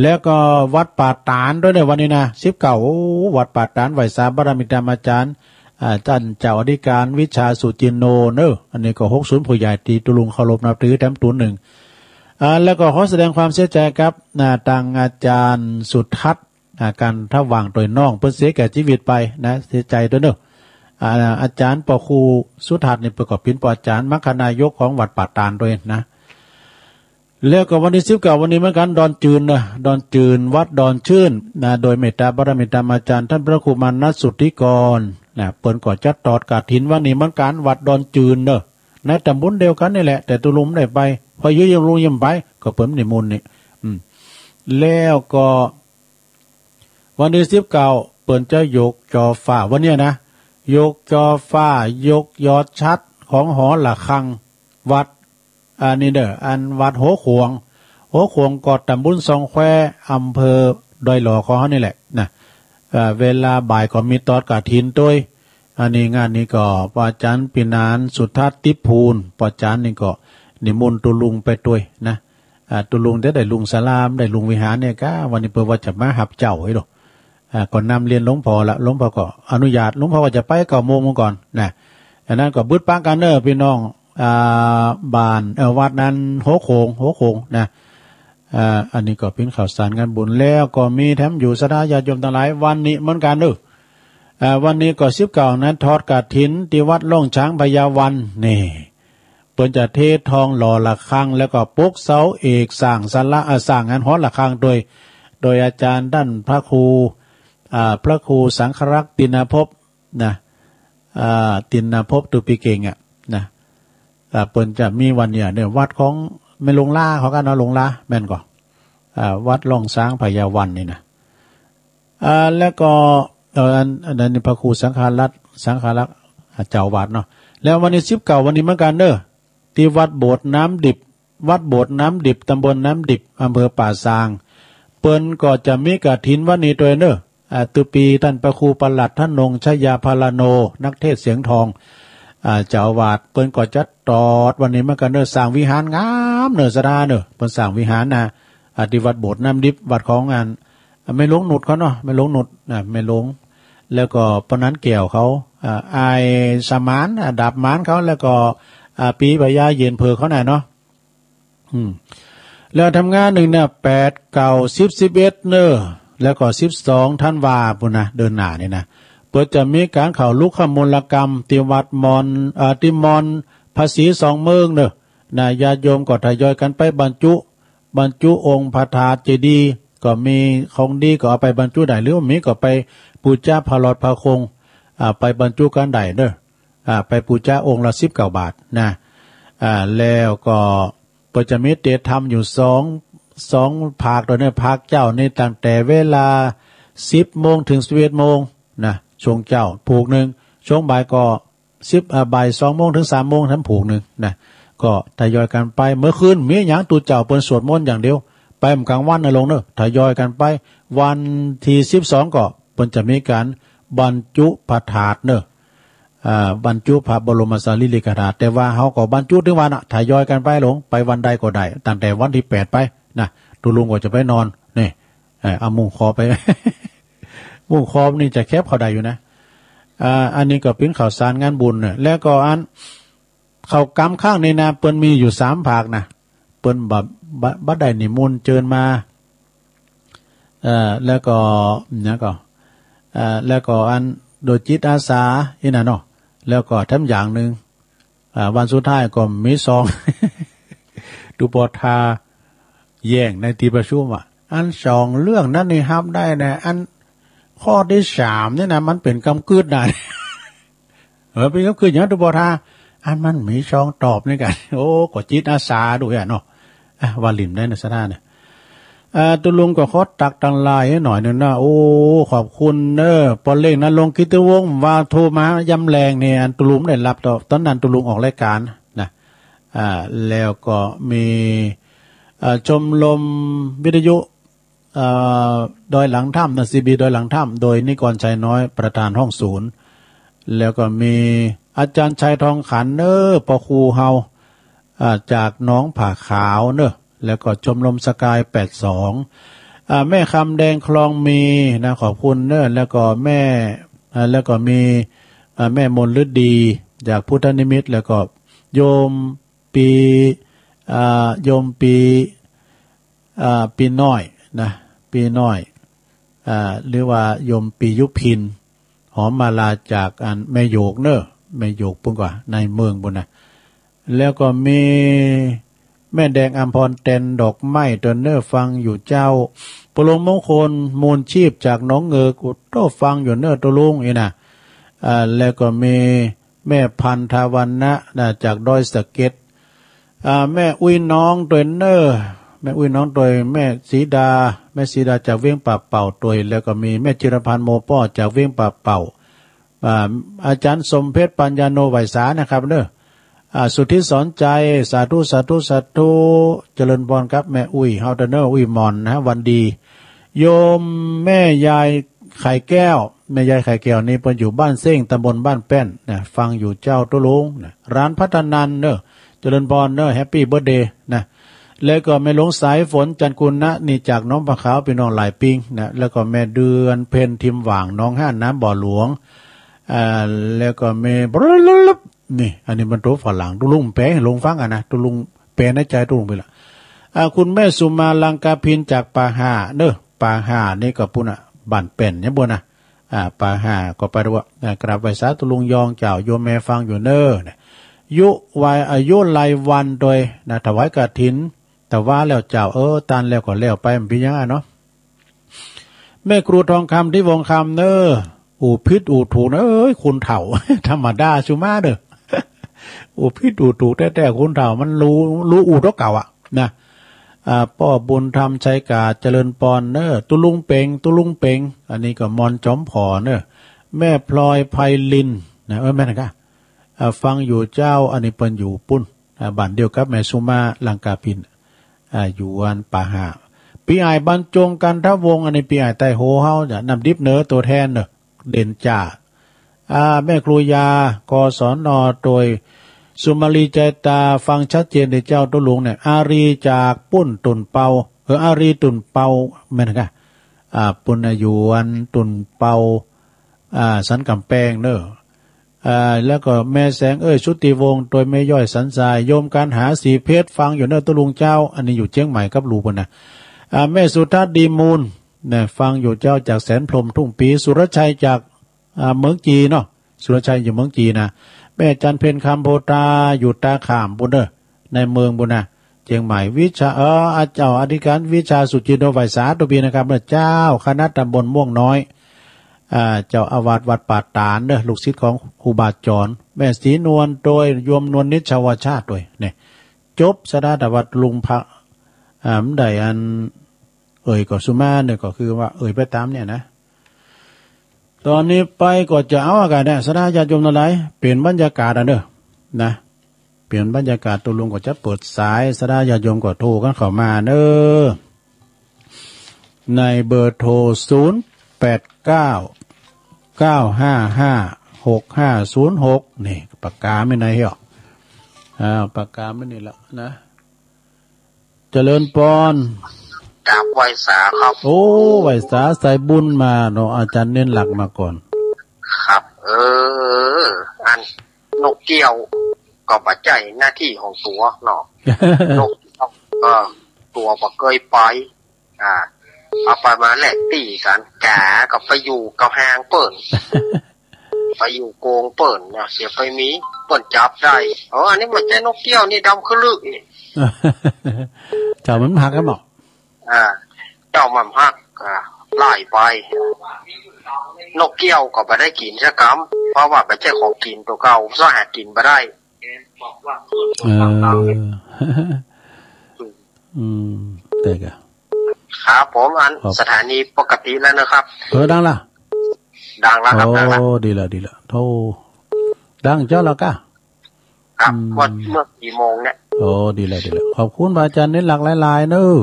แล้วก็วัดป่าตาดตวยเน้อ วันนี้นะ สิบเก้า โอ้ วัดป่าตาด ไหว้สาบารมีธรรมอาจ๋ารย์ อ่า ต้านเจ้าอธิการวิชาสุจินโนเน้อ อันนี้ก็หกศูนย์ผู้ใหญ่ตี้ตุ๊ลุงเคารพนับถือแถมตุ๊นนึ่ง อ่า แล้วก็ขอแสดงความเสียใจ๋กับ อ่า ตางอาจ๋ารย์สุทัศน์ อ่า กันทว่างตวยน้อง เปิ้นเสียแก่จีวิตไปนะ เสียใจ๋ตวยเน้อ อ่า อาจ๋ารย์ป้อครูสุทัศน์นี่เปิ้นก็เป๋นป้ออาจ๋ารย์มรรคนายกของวัดป่าตาดตวยนะ แล้วก็วันตี้สิบเก้าวันนี้เหมือนกั๋น ดอนจืนเน้อ ดอนจืน วัดดอนจืนนะ โดยเมตตาบารมีธรรมอาจ๋ารย์ต้านพระครูมานัสสุทธิกรนะ เปิ้นก็จะตอดกฐินวันนี้เหมือนกั๋น วัดดอนจืนเน้อ ในต๋ำบลเดียวกั๋นนี่แหละ แต่ตุ๊ลุงบ่ได้ไป เพราะอยู่ยังลุงยังไป ก็เปิ้นนิมนต์นี่ อืม แล้วก็ วันตี้สิบเก้าเปิ้นจะยกจ่อฟ้า วันเนี้ยนะ ยกจ่อฟ้า ยกยอดฉัตรของหอระฆังวัด อันนี้เน้อ อันวัดหัวขวง หัวขวงก็ต๋ำบลซองแคว อำเภอดอยหล่อของเฮานี่แหละนะ เอ่อ เวลาบ่ายก็มีตอดกฐินตวย อันนี้งานนี้ก็ป้ออาจ๋ารย์ปีนานสุทัศน์ ติ๊บภูล ป้ออาจ๋ารย์นี่ก็นิมนต์ตุ๊ลุงไปตวยนะ อ่า ตุ๊ลุงจะได้ลุงศาลา ได้ลุงวิหารเนี่ยก้า วันนี้เปิ้นว่าจะมาฮับเจ้าไอ้ดอก อ่า ก็นำเรียนหลวงพ่อละ หลวงพ่อก็อนุญาต หลวงพ่อก็จะไปเก้าโมงก่อนนะ อันนั้นก็บึดปะกั๋นเน้อพี่น้อง อ่า บ้าน เอ่อ วัดนั้น หัวโขง หัวโขงนะ อ่า อันนี้ก็เป๋นข่าวสารงานบุญ แล้วก็มีแถมอยู่ศรัทธาญาติโยมตังหลาย วันนี้เหมือนกั๋นเน้อ อ่า วันนี้ก็สิบเก้านั้น ทอดกฐินตี้วัดล่องช้างพญาวัน นี่ เปิ้นจะเททองหล่อระฆัง แล้วก็ปลุกเสาเอกสร้างศาลา เอ่อ สร้างอันหอระฆังโดย โดยอาจ๋ารย์ต้านพระครู อ่า พระครูสังฆรักษ์ติณภพนะ อ่า ติณภพตุปีเก่งอะนะ อ่า เปิ้นจะมีวันเนี่ย เนี่ย วัดของแม่หลวงล้าเขากั๋นเนาะ หลวงล้า แม่นก่อ อ่า วัดล่องช้างพญาวันนี่นะ อ่า แล้วก็ เอ่อ อัน อันนั้นนี่พระครูสังฆรัตน์ สังฆรักษ์ อ่า เจ้าวัดเนาะ แล้ววันนี้สิบเก้าวันนี้เหมือนกั๋นเน้อ ตี้วัดโบสถ์น้ำดิบ วัดโบสถ์น้ำดิบ ตำบลน้ำดิบ อำเภอป่าซาง เปิ้นก็จะมีกฐินวัดนี้ตวยเน่อ อ่า ตุปีต้านพระครูประหลัดธนงค์ ชยาภาลาโน นักเทศน์เสียงทอง อ่า เจ้าอาวาส เปิ้นก็จัดตอดวันนี้เหมือนกั๋นเน่อ สร้างวิหารงามเน่อ ศรัทธาเน่อ เปิ้นสร้างวิหารนะ อ่า ตี้วัดโบสถ์น้ำดิบ วัดของอัน อ่า แม่หลวงหนุดเขาเนาะ แม่หลวงหนุดนะ แม่หลวง แล้วก็ป้อนันแก้วเขา อ่า อ้ายสมาน อ่า ดาบหมานเขา แล้วก็ อ่า ปี๋พญาเย็นเผิกเขาน่ะเนาะ อืม แล้วทำงานนึ่งเนี่ย แปด เก้า สิบ สิบเอ็ด เน่อ แล้วก็ สิบสอง ธันวาปู้นนะ เดือนหน้านี่นะ เปิ้นจะมีก๋านเข้าลุกขมูลกรรม ตี้วัดมอน เอ่อ ตี้มอนภาษีสองเมืองเน่อ นะ ญาติโยมก็ทยอยกั๋นไปบรรจุ บรรจุองค์พระธาตุเจดีย์ ก็มีของดีก็เอาไปบรรจุได้ หรือบ่มีก็ไปปู๋จาพระหลอดพระคง อ่า ไปบรรจุกั๋นได้เน่อ อ่า ไปปู๋จาองค์ละสิบเก้าบาทนะ อ่า แล้วก็เปิ้นจะมีเตรียมทำอยู่สอง สองภาคตวยเน่อ ภาคเจ๊านี่ตั้งแต่เวลาสิบโมงเถิงสิบเอ็ดโมงนะ ช่วงเจ๊าผูกนึ่ง ช่วงบ่ายก็ สิบ อ่า บ่ายสองโมงเถิงสามโมง ทำผูกนึ่งนะ ก็ทยอยกั๋นไป เมื่อคืนมีหยัง ตุ๊เจ้าเปิ้นสวดมนต์อย่างเดียว ไปบ่กลางวันนะโยมเน่อ ทยอยกั๋นไป วันตี้สิบสองก็เปิ้นจะมีก๋านบรรจุพระธาตุเน่อ อ่า บรรจุพระบรมสารีริกธาตุ แต่ว่าเฮาก็บรรจุตึงวันอะ ทยอยกั๋นไปโยม ไปวันใดก็ได้ ตั้งแต่วันตี้แปดไปนะ ตุ๊ลุงก็จะไปนอนนี่ เอ่อ เอามุ้งคอไป มุ้งคอนี่จะแคบเข้าได้อยู่นะ อ่า อันนี้ก็เป๋นข่าวสารงานบุญเน่อ แล้วก็อัน เข้ากรรมครั้งนี้นะ เปิ้นมีอยู่สามภาคนะ เปิ้นบ่ บ่ บ่ได้นิมนต์เจิญมา เอ่อ แล้วก็ เนี่ยก็ เอ่อ แล้วก็อันโดยจิตอาสาอี้น่ะเนาะ แล้วก็แถมอย่างนึ่ง อ่า วันสุดท้ายก็มีซอง ตุ๊ปอทาแย้งในตี้ประชุมว่า อันสองเรื่องนั้นนี่ฮับได้นะ อันข้อตี้สามนี่นะ มันเป๋นกำกึ๊ดนะ เออ เป๋นกำกึ๊ดหยังตุ๊ปอทา อันมันมีซองตอบนี่กั๋น โอ้ ก็จิตอาสาดูอะเนาะ อ่ะ ว่าหลิ้นได้นะศรัทธาเนี่ย อ่า ตุ๊ลุงก็ขอตั๊กตังหลายหน้อยนึ่งนะ โอ้ ขอบคุณเน่อ ป้อเล็กนรงค์ กิตติวงศ์ ว่าโทรมายามแลงนี่ อันตุ๊ลุงได้ฮับตอน ตอนนั้นตุ๊ลุงออกรายก๋านนะ อ่า แล้วก็มี เอ่อ ชมรมวิทยุ เอ่อ ดอยหลังถ้ำนะ ซีบี ดอยหลังถ้ำ โดยนิกร ชัยน้อย ประธานห้องศูนย์ แล้วก็มีอาจารย์ชัยทองขันเน่อ ป้อครูเฮา อ่า จากหนองผาขาวเน่อ แล้วก็ชมรมสกายแปดสอง อ่า แม่คำแดงคลองมีนะ ขอบคุณเน่อ แล้วก็แม่ อ่า แล้วก็มี อ่า แม่มนฤดีจากพุทธนิมิต แล้วก็โยมปี อ่า โยมปี อ่า ปีน้อยนะ ปีน้อย อ่า หรือว่าโยมปียุพิน หอมมาลาจากอันแม่โยกเน่อ แม่โยกปู้นกว่า ในเมืองปู้นนะ แล้วก็มีแม่แดงอำพร แตนดอกไม้ตวยเน่อ ฟังอยู่เจ้า ป้อหลวงมงคล มูลชีพจากหนองเงิก โอ้โต ฟังอยู่เน่อตุ๊ลุงอี้นะ อ่า แล้วก็มีแม่พันธวรรณะนะ จากดอยสะเก็ด อ่า แม่อุ้ยน้องตวยเน่อ แม่อุ้ยน้องตวย แม่สีดา แม่สีดาจากเวียงป่าเป่าตวย แล้วก็มีแม่จิรพันธ์ โมป้อ จากเวียงป่าเป่า อ่า อาจารย์สมเพชร ปัญญาโน ไหว้สานะครับเน่อ อ่า สุทธิสอนใจ สาธุ สาธุ สาธุ เจริญพรครับ แม่อุ้ยเฮาเน่อ อุ้ยหม่อนนะ วันดี โยมแม่ยายไข่แก้ว แม่ยายไข่แก้วนี่เปิ้นอยู่บ้านเซ้ง ตำบลบ้านแป้นนะ ฟังอยู่เจ้าตุ๊ลุงนะ ร้านพัฒนันเน่อ เจริญพรเน่อ แฮปปี้เบิร์ธเดย์นะ แล้วก็แม่หลวงสายฝน จันทร์กุณะ นี่จากหนองผาขาว ปี้น้องหลายปิงนะ แล้วก็แม่เดือนเพ็ญ ทิมหว่าง หนองห้าน น้ำบ่อหลวง อ่า แล้วก็แม่ นี่ อันนี้มันตั๋วฝรั่ง ตุ๊ลุงแปลหื้อลุงฟังอะนะ ตุ๊ลุงแปลในใจ๋ตุ๊ลุงไปละ อ่า คุณแม่สุมา ลังกาพิน จากป่าห่าเน่อ ป่าห่านี่ก็ปู้นนะ บ้านแป้นเนี่ยปู้นนะ อ่า ป่าห่าก็ไปตวย อ่า กราบไหว้สาตุ๊ลุงยองเจ้า โยมแม่ฟังอยู่เน่อนะ ยุวัย อายุรายวันตวยนะ ถวายกฐิน แต่ว่าแล้วเจ้า เออ ตันแล้วก็แล้วไป มันเป๋นอย่างนั้นเนาะ แม่ครูทองคำ ทิพย์วงศ์คำเน่อ อู้ผิดอู้ถูกนะ เอ้ย คนเฒ่า ธรรมดาสุมาเน่อ อู้ผิดอู้ถูกแต๊ๆ คนเฒ่ามันฮู้ ฮู้อู้เต้าเก่าอะนะ อ่า ป้อบุญธรรม ชัยกา เจริญปอนเน่อ ตุ๊ลุงเป๋ง ตุ๊ลุงเป๋ง อันนี้ก็มอนจอมผ่อเน่อ แม่พลอย ไพลินนะ เออ แม่นกะ อ่า ฟังอยู่เจ้า อันนี้เปิ้นอยู่ปู้น อ่า บ้านเดียวกับแม่สุมา ลังกาภิณ อ่า อยู่อันป่าห้า ปี้อ่ายบรรจง กันทวงศ์ อันนี้ปี้อ่ายใต้โฮเฮา จ้ะ น้ำดิบเหนือ ตั๋วแทนเน่อ เด่นจ่า อ่า แม่ครูยา กศน โดย สุมาลี ใจตา ฟังชัดเจนเด้อเจ้า ตุ๊ลุงเนี่ย อารีจากปุ้น ตุ่นเปา เออ อารีตุ่นเปา แม่นกะ อ่า ปุ้นอยู่อันตุ่นเปา อ่า สันก๋ำแปงเน่อ อ่า แล้วก็แม่แสงเอ้ย ชุติวงศ์ โดยแม่ย้อย สันทราย โยมกันหา สีเพชร ฟังอยู่เน่อตุ๊ลุงเจ้า อันนี้อยู่เจียงใหม่กับลูกปุ้นนะ อ่า แม่สุทัศน์ ดีมูล นะ ฟังอยู่เจ้า จากแสนพรหม ทุ่งปี สุรชัย จาก อ่า เมืองจีนเนาะ สุรชัยอยู่เมืองจีนนะ แม่จันเพ็ญ คำโพธา อยู่ตาข่ามปุ้นเน่อ ในเมืองปุ้นนะ เจียงใหม่ วิชา เออ อา เจ้าอธิการวิชา สุจินโน ไหว้สาตุ๊ปี้นะครับ เน่อเจ้า คณะตำบลม่วงน้อย อ่า เจ้าอาวาสวัดป่าตาดเน่อ ลูกศิษย์ของครูบาจร แม่ศรีนวล โดยโยมนวลนิช ชวชาติ โดยเนี่ย จบสะดา แต่ว่าลุงพระ อ่า มันได้อัน เอ่ยก็สุมาเนี่ย ก็คือว่าเอ่ยไปต๋ามเนี่ยนะ ต๋อนนี้ไปก็จะเอาอะกั๋นเนี่ย สะดาญาติโยมตังหลาย เป๋นบรรยากาศอะเน่อ นะ เป๋นบรรยากาศ ตุ๊ลุงก็จะเปิดสาย สะดาญาติโยมก็โทรกั๋นเข้ามาเน่อ ในเบอร์โทร ศูนย์แปดเก้า เก้าห้าห้า หกห้าศูนย์หก นี่ ปากกาไม่ไหนเหรอ อ่า ปากกาไม่นี่ละนะ เจริญปอน กราบไหว้สาครับ โอ้ ไหว้สาสายบุญมาเนาะ อาจ๋ารย์เน้นหลักมาก่อน ครับ เออ อันนกเกี้ยวก็บ่ใจ้หน้าตี้ของตั๋วเนาะ นกเกี้ยวก็ตั๋วบ่เกยไป อ่า เอาไปมาแลกตี้กั๋น ก๋าก็ไปอยู่กับฮางเปิ้น ไปอยู่โกงเปิ้นเนาะ เสียไปมีเปิ้นจับได้ เออ อันนี้บ่ใจ้นกเกี้ยวนี่ ดำคือลึกนี่ เจ้ามันหักกันบ่ อ่า เจ้ามันหัก อ่า ไล่ไป นกเกี้ยวก็บ่ได้กิ๋นสักกำ เพราะว่าบ่ใจ้ของกิ๋นตั๋วเก่า เสาะหากิ๋นบ่ได้ เออ อืม แต่ก็ ครับผม อัน ครับ สถานีปกติแล้วนะครับ เออ ดังละ ดังละครับ โอ้ ดังละ ดีละ ดีละ โธ่ ดังเจ้าละก้า ครับ อืม เมื่อ เมื่อกี่โมงเนี่ย โอ้ ดีละ ดีละ ขอบคุณพระอาจ๋ารย์เน้นหลักหลายๆ เน่อ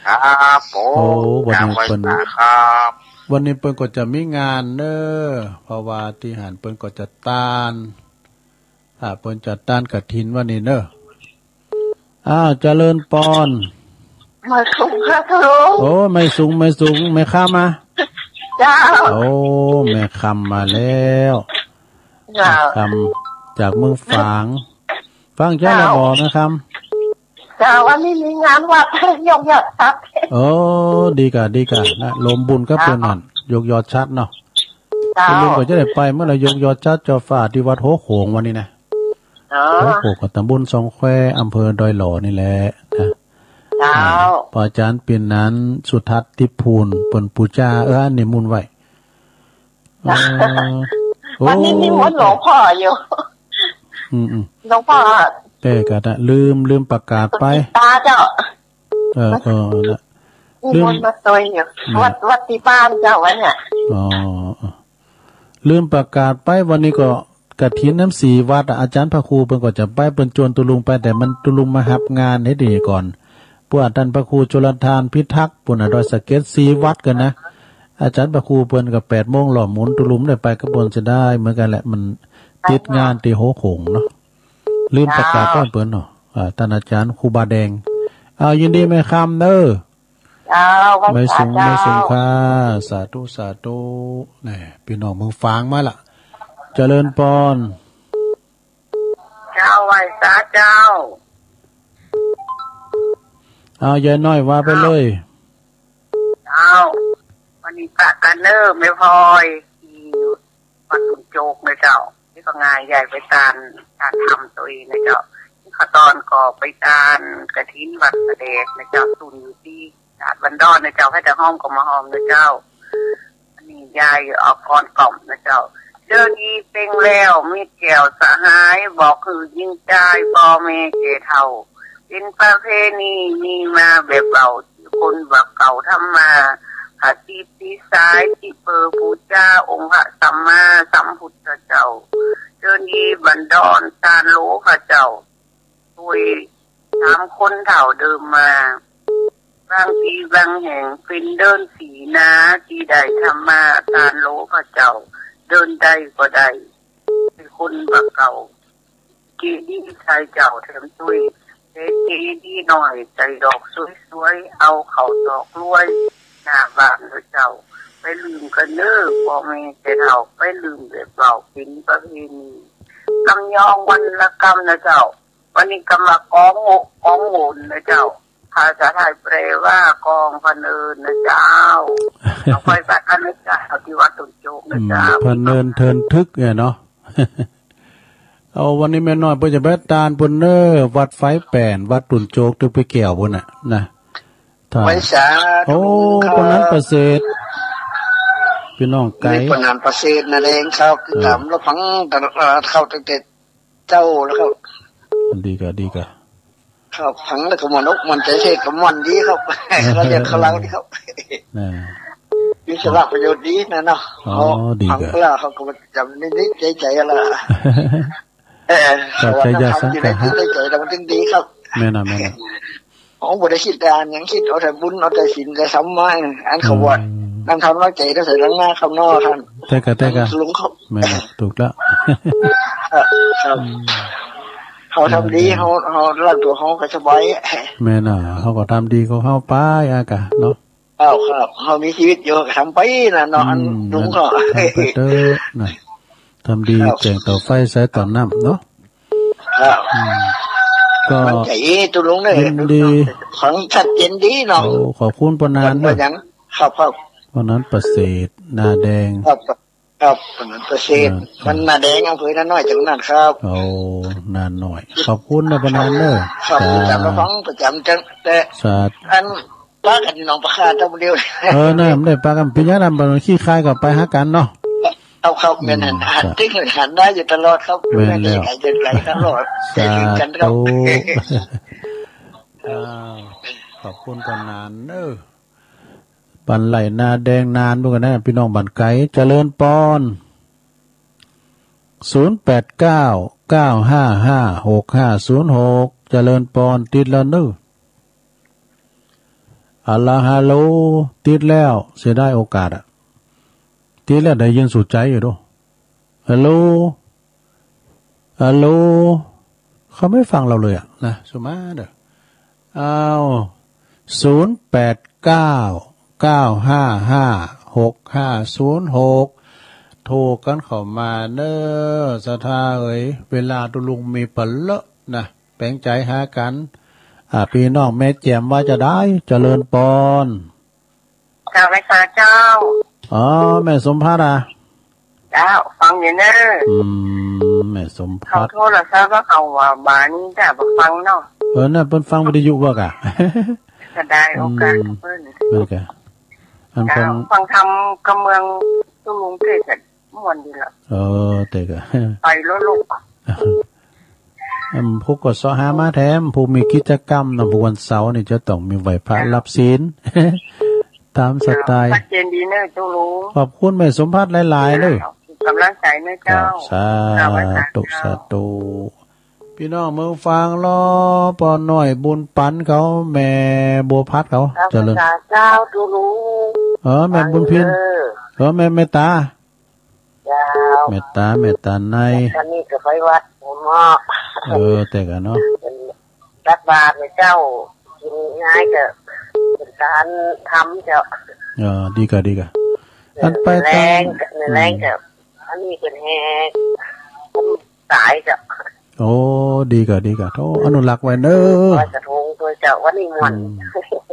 ครับผม โอ้ วันนี้เปิ้น กราบไหว้สาครับ วันนี้เปิ้นก็จะมีงานเน่อ เพราะว่าตี้หั้นเปิ้นก็จะตาน อ่า เปิ้นจะตานกฐินวันนี้เน่อ อ้าว เจริญปอน ไหว้สูงค่ะลุง โอ้ ไหว้สูง ไหว้สูง แม่คำมา เจ้า โอ้ แม่คำมาแล้ว เจ้า แม่คำจากเมืองฝาง ฝางเจ้า เจ้า ละบ่แม่คำ เจ้า วันนี้มีงานวัด ยกยอดชัด โอ้ ดีก้า ดีก้า นะ รวมบุญกับเปิ้นนั่น ยกยอดชัดเนาะ เจ้า ลุงก็จะได้ไปเมื่อไหร่ ยกยอดชัดจ่อฟ้าตี้วัดโฮโขงวันนี้นะ อ๋อ โฮโขงก็ตำบลสองแคว อำเภอดอยหล่อนี่แหละนะ เจ้า อ่า พระอาจ๋ารย์ปิ่นนั้น สุทัศน์ ทิพย์ภูล เปิ้นปู๋จา เออ นิมนต์ไว้ เจ้า เออ วันนี้ โอ้ นิมนต์หลวงพ่ออยู่ อืมๆ หลวงพ่อ แต่ก็นะ ลืม ลืมประกาศไป ตาเจ้า เออ เออ นะ นิมนต์มาตวยอยู่ ลืม วัด วัดตี้บ้านเจ้าวันเนี่ย อ๋อ ลืมประกาศไป วันนี้ก็กฐินน้ำสี่วัดอะ อาจ๋ารย์พระครูเปิ้นก็จะไป เปิ้นจวนตุ๊ลุงไป แต่มันตุ๊ลุงมาฮับงานเฮ็ดนี่ก่อน พวกต้านพระครูชลทานพิทักษ์ ปุ้นน่ะ ดอยสะเก็ด สี่วัดกั๋นนะ อาจ๋ารย์พระครูเปิ้นก็แปดโมงหล่อหมุน ตุ๊ลุงได้ไปกับเปิ้นเสียดายเหมือนกั๋นแหละ มันติดงานตี้โฮโขงเนาะ ลืมประกาศป้อนเปิ้นเนาะ อ่า ต้านอาจ๋ารย์ครูบาแดง อ้าว ยินดีแม่คำเน่อ เจ้า ไหว้สา ไหว้สูง เจ้า ไหว้สูงค่ะ สาธุ สาธุ แหม ปี้น้องเมืองฝางมาละ เจริญปอน เจ้า ไหว้สาเจ้า เอา ยายน้อยว่าไปเลย เจ้า วันนี้ปะกั๋นเน่อ แม่พลอย ตี้วัดขุนโจกนะเจ้า นี่ก็งายยายไปตาน ตานธรรมตวยนะเจ้า นี่ข้าตอนก็ไปตานกฐินวัดสะแดดนะเจ้า สุนอยู่ตี้ ตาดบันดอนนะเจ้า ใผจะฮ้อมก็มาฮ้อมนะเจ้า อันนี้ยายเอากลอนกล่อมนะเจ้า เจอดีเซ็งแล้ว มิตรแก้วสหาย บอกหื้อยิงจ่าย ป้อแม่แก่เฒ่า เป๋นประเพณีมีมาแบบเก่า ตี้คนบักเก่าทำมา อาชีพตี้สาย ตี้เปิดปู๋จา องค์พระสัมมาสัมพุทธเจ้า เจอดีบันดอน ตานโหลข้าเจ้า โดยต๋ามคนเฒ่าเดิมมา บางตี้บางแห่งเป๋นเดินสีนา ตี้ได้ธรรมาตานโลพระเจ้า เดินใดก็ได้ เป๋นคนบ่าเก่า เจดีย์ใส่เจ้าแถมตวย แต่เจดีย์น้อยใส่ดอกสวยๆ เอาเข้าตอกลวย หน้าบ้านเนาะเจ้า ไปลืมกั๋นเน้อ ป้อแม่แก่เฒ่า ไปลืมแบบเว้าเป๋นประเพณี กำยองวันละกำเนาะเจ้า วันนี้กำว่ากองโง- กองโงนเนาะเจ้า ภาษาไทยแปลว่ากองพะเนินเนาะเจ้า เอาไปสักกันเนาะเจ้า ตี้วัดต้นโจกเนาะเจ้า อืม พะเนินเทินทึกเนี่ยเนาะ เอา วันนี้แม่น้อยเปิ้นจะไปตานปู้นเน้อ วัดไฟแป่น วัดต้นโจก ตึกไปแก้วปู้นน่ะนะ ถ้า ไปสาธุ โอ้ ครับ ปานนั้นประเสริฐ ปี้น้องไก๋ นี่ปานนั้นประเสริฐนาแดงครับ อืม ต๋ามรับฟังตลอดครับ ตั้งแต่เจ๊าแล้วครับ ดีก่ะ ดีก่ะ ครับ ฟังแล้วก็ม่วนอกม่วนใจ๋ เทศน์ก็ม่วนดีครับ เขาเรียกเขาเล่าดีครับ น่ะ มีสาระประโยชน์ดีนะเนาะ อ๋อ เขา ดีก่ะ ฟังแล้วเขาก็จำนิดๆ ใจ๋ๆ ละ เออ ครับ แต่ว่า ใจ๋ ถ้า ใจ๋ สัง ทำอยู่ใน ฆะ จิตในใจ๋แล้วมันถึงดีครับ แม่นน่ะ แม่นน่ะ เขาบ่ได้กึ๊ดอันหยัง กึ๊ดเอาแต่บุญ เอาแต่ศีล แต่ธรรมะ อันเขาว่า อืม นั่งทำล้างใจ๋ ต้องใส่ล้างหน้าครับเนาะท่าน ใจ้ก่ะ ใจ้ก่ะ หลวงเขา แม่นน่ะ ถูกละ ครับ ครับ อืม เขาทำดี แม่นน่ะ เขา เขาล้างตั๋วเขาก็สบาย แม่นน่ะ เขาก็ทำดีของเขาไปอะก่ะเนาะ ครับ ครับ เขามีชีวิตอยู่ก็ทำไปน่ะเนาะ อืม อันลุงก็ นั่น ทำไปเต๊อะน่ะ ทำดี ครับ แจ้งเต้าไฟ ใสต่อน้ำเนาะ ครับ อืม ก็ มันใจ๋ ตุ๊ลุงเน้อ ยินดี ฟังชัดเจนดีเนาะ โอ้ ขอบคุณป้อหนานเน้อ ป้อหยัง ครับ ครับ ป้อหนานประเสริฐ นาแดง ครับ ครับ ป้อหนานประเสริฐ อ่า มันนาแดง อำเภอนาน้อย จังหวัดน่านครับ โอ้ นาน้อย ขอบคุณนะป้อหนานเน้อ ครับ จ้า ประจ๋ำ ฟังประจ๋ำ จัง แต่ สาธุ อัน ปะกั๋นหนองปลาคาเต้าเดียว เออ นั่น มันได้ปะกั๋น เป๋นหยัง บ่าขี้คายก็ไปหากั๋นเนาะ เอา ครับ อืม แม่นหัน หัน จ้ะ ติ๊กหันได้อยู่ตลอดครับ แม่นแล้ว เดินไกล เดินไกลตลอด สาธุ ได้ถึงกั๋นครับ อ้าว ขอบคุณป้อหนานเน้อ บ้านไร่นาแดง น่านปู้นก่ะนะ ปี้น้องบ้านไก๋ เจริญปอน ศูนย์แปดเก้า เก้าห้าห้า หกห้าศูนย์หก เจริญปอน ติดแล้วเน้อ อะละ ฮัลโหล ติดแล้ว เสียดายโอกาสอะ ติดแล้วได้ยินสู่ใจ๋อยู่โด ฮัลโหล ฮัลโหล เขาไม่ฟังเราเลยอะนะ สุมาเด้อ อ้าว ศูนย์แปดเก้า เก้าห้าห้า หกห้าศูนย์หก โทรกั๋นเข้ามาเน้อ ศรัทธาเอ๋ย เวลาตุ๊ลุงมีบ่เลอะนะ แป๋งใจ๋หากั๋น อ่า ปี้น้องแม่แจ่มว่าจาใด เจริญปอน เจ้า ไหว้สาเจ้า อ๋อ แม่สมภัทรอะ เจ้า ฟังอยู่เน้อ อืม แม่สมภัทร เขาโทรศัพท์ว่าเขาว่าบ่านี้จะบ่ฟังเนาะ เออ นั่นเปิ้นฟังวิทยุบ่ก่ะ เสียดายโอกาส อืม เปิ้น นั่นก่ะ อัน เจ้า ฟัง ฟังธรรมกำเมืองตุ๊ลุงเทศน์ ม่วนดีละ เออ เต๊อะก่ะ ไปแล้วลูก อืม พุกก็เซาะหามาแถม พุกมีกิจกรรมเนาะ พุกวันเสาร์นี่จะต้องมีไหว้พระ จ้ะ รับศีล ต๋ามสไตล์ ชัดเจนดีเน้อตุ๊ลุง ขอบคุณแม่สมภัทรหลายๆ เน้อ จ้ะ ก๋ำลังใจ๋เน้อเจ้า ครับ สาธุ เจ้า ไหว้สาเจ้า สาธุ ปี้น้องเมืองฝางลาว ป้อน้อยบุญปันเขา แม่บัวพัดเขา เจ้า เจริญ ไหว้สาเจ้าตุ๊ลุง เออ แม่บุญพิน เออ เออ แม่ แม่ต๋า เจ้า แม่ต๋า แม่ต๋าใน อันนี้ก็ไปวัดหัวหม้อ เออ เต๊อะก่ะเนาะ ตักบาตรเน้อเจ้า กิ๋นง่ายก็เป๋นก๋านธรรมเจ้า เออ ดีก่ะ ดีก่ะ เออ อันไป แม่แรง ตาม แม่แรง อืม ก็ อันนี้เป๋นแห่ต๋ายเจ้า โอ้ ดีก่ะ ดีก่ะ โอ้ อนุรักษ์ไว้เน้อ ไหว้กระทงตวยเจ้า วันนี้ม่วน อืม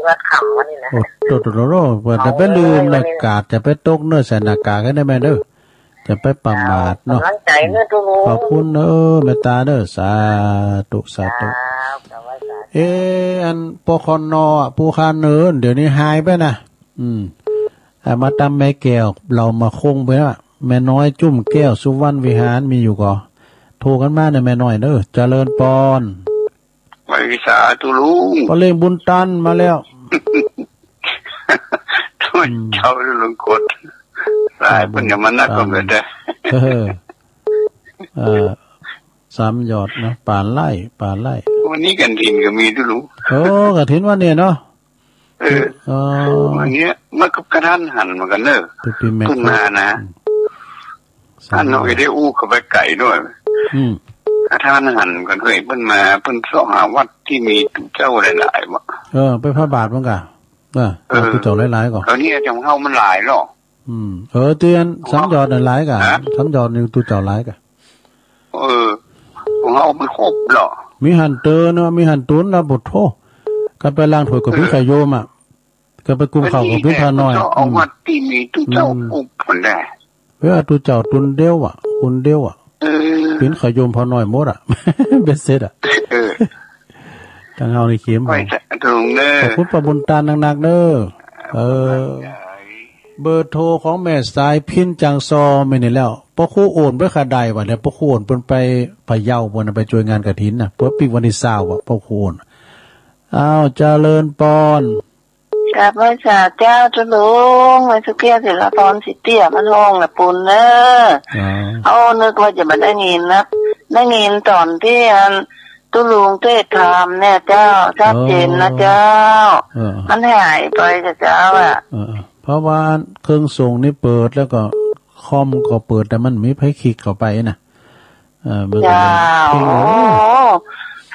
วัดค่ำวันนี้นะ โอ้ โตโตโตโต ว่าจะไปลืม เอาเลย หน้ากาก จะไปตกเน้อ ใส่หน้ากากหื้อได้แม่เน้อ จะไปประมาทเนาะ ก๋ำลังใจ๋เน้อตุ๊ลุง ขอบคุณเน้อ แม่ต๋าเน้อ สาธุ สาธุ เจ้า เจ้า ไหว้สา เอ๊ะ อัน ปคน อะ ผู้ค้าเนิน เดี๋ยวนี้หายไปนะ อืม อ่ะ มาต๋ามแม่แก้ว เหล่ามาคงไปละ แม่น้อยจุ่มแก้ว สุวรรณวิหาร มีอยู่ก่อ โทรกั๋นมาเน้อ แม่น้อยเน้อ เจริญปอน ไหว้สาตุ๊ลุง ป้อเล้งบุญตันมาแล้ว อืม เจ้าหลวงกด หลายเปิ้นก็มานักก็เกิดได้ เออ เออ สามยอดนะ ป่าไร่ ป่าไร่ วันนี้กฐินก็มีตุ๊ลุง โอ้ กฐินวันนี้เนาะ เออ อ๋อ วันนี้มันก็กระทันหันเหมือนกั๋นเน่อ ตุ๊ปีแม่ ขึ้นมานะ อืม อันน้อยได้อู้เข้าไปไก๋ด้วย อืม กระทันหันกั๋นเฮ้ย เปิ้นมา เปิ้นเซาะหาวัดตี้มีตุ๊เจ้าหลายๆ บ่ เออ ไปพระบาทเหมือนกั๋น เออ เออ ตุ๊เจ้าหลายๆ ก่อ ต๋อนนี้ของเฮามันหลายแล้ว อืม เออ ตี้สังยอดน่ะหลายก่ะ ฮะ สังยอดนี่ตุ๊เจ้าหลายก่ะ เออ ของเฮามันครบแล้ว มีหั้นเต๋อเนาะ มีหั้นตุ๊นแล้ว โอ้โธ่ กั๋นไปล้างถ้วยก็ปิ้น เออ ไข่โยมอะ กั๋นไปกุมข้าวก็ปิ้นพระน้อย เอาวัดตี้มีตุ๊เจ้า อืม กุมพุ้นแหละ เออ ตุ๊เจ้าตุ๊นเดียวอะ ตุ๊นเดียวอะ เออ ปิ้นไข่โยมพระน้อยหมดอะ เบ็ดเสร็จอะ เออ ตังเฮานี่เข้ม ไหว้สาธุเน่อ ขอบคุณป้าบุญตานนักๆ เน่อ เออ เบอร์โทรของแม่สายพิณ จ่างซอ แม่นนี่แล้ว ป้อครูโอนไปขะใดวะเนี่ย ป้อครูโอนเปิ้นไปพะเยาปู๊นน่ะ ไปจ้วยงานกฐินน่ะ เปิ้นปิ๊กวันตี้ซาวอะ ป้อครูโอน อ้าว เจริญปอน กราบไหว้สาเจ้าตุ๊ลุง ไหว้สุเกี้ย ศิลปอน สิเตี้ย มันฮ้องละปู๊นเน่อ อ๋อ โอ้ นึกว่าจะบ่ได้ยินนะ ได้ยินต๋อนตี้อันตุ๊ลุงเตศน์ธรรมเนี่ยเจ้า ชัดเจนนะเจ้า เออ มันหายไปจ้ะเจ้าอะ เออ เพราะว่าเครื่องส่งนี่เปิด แล้วก็คอมก็เปิด แต่มันบ่มีใผคลิกเข้าไปน่ะ เออ มันก็เลย เจ้า โอ้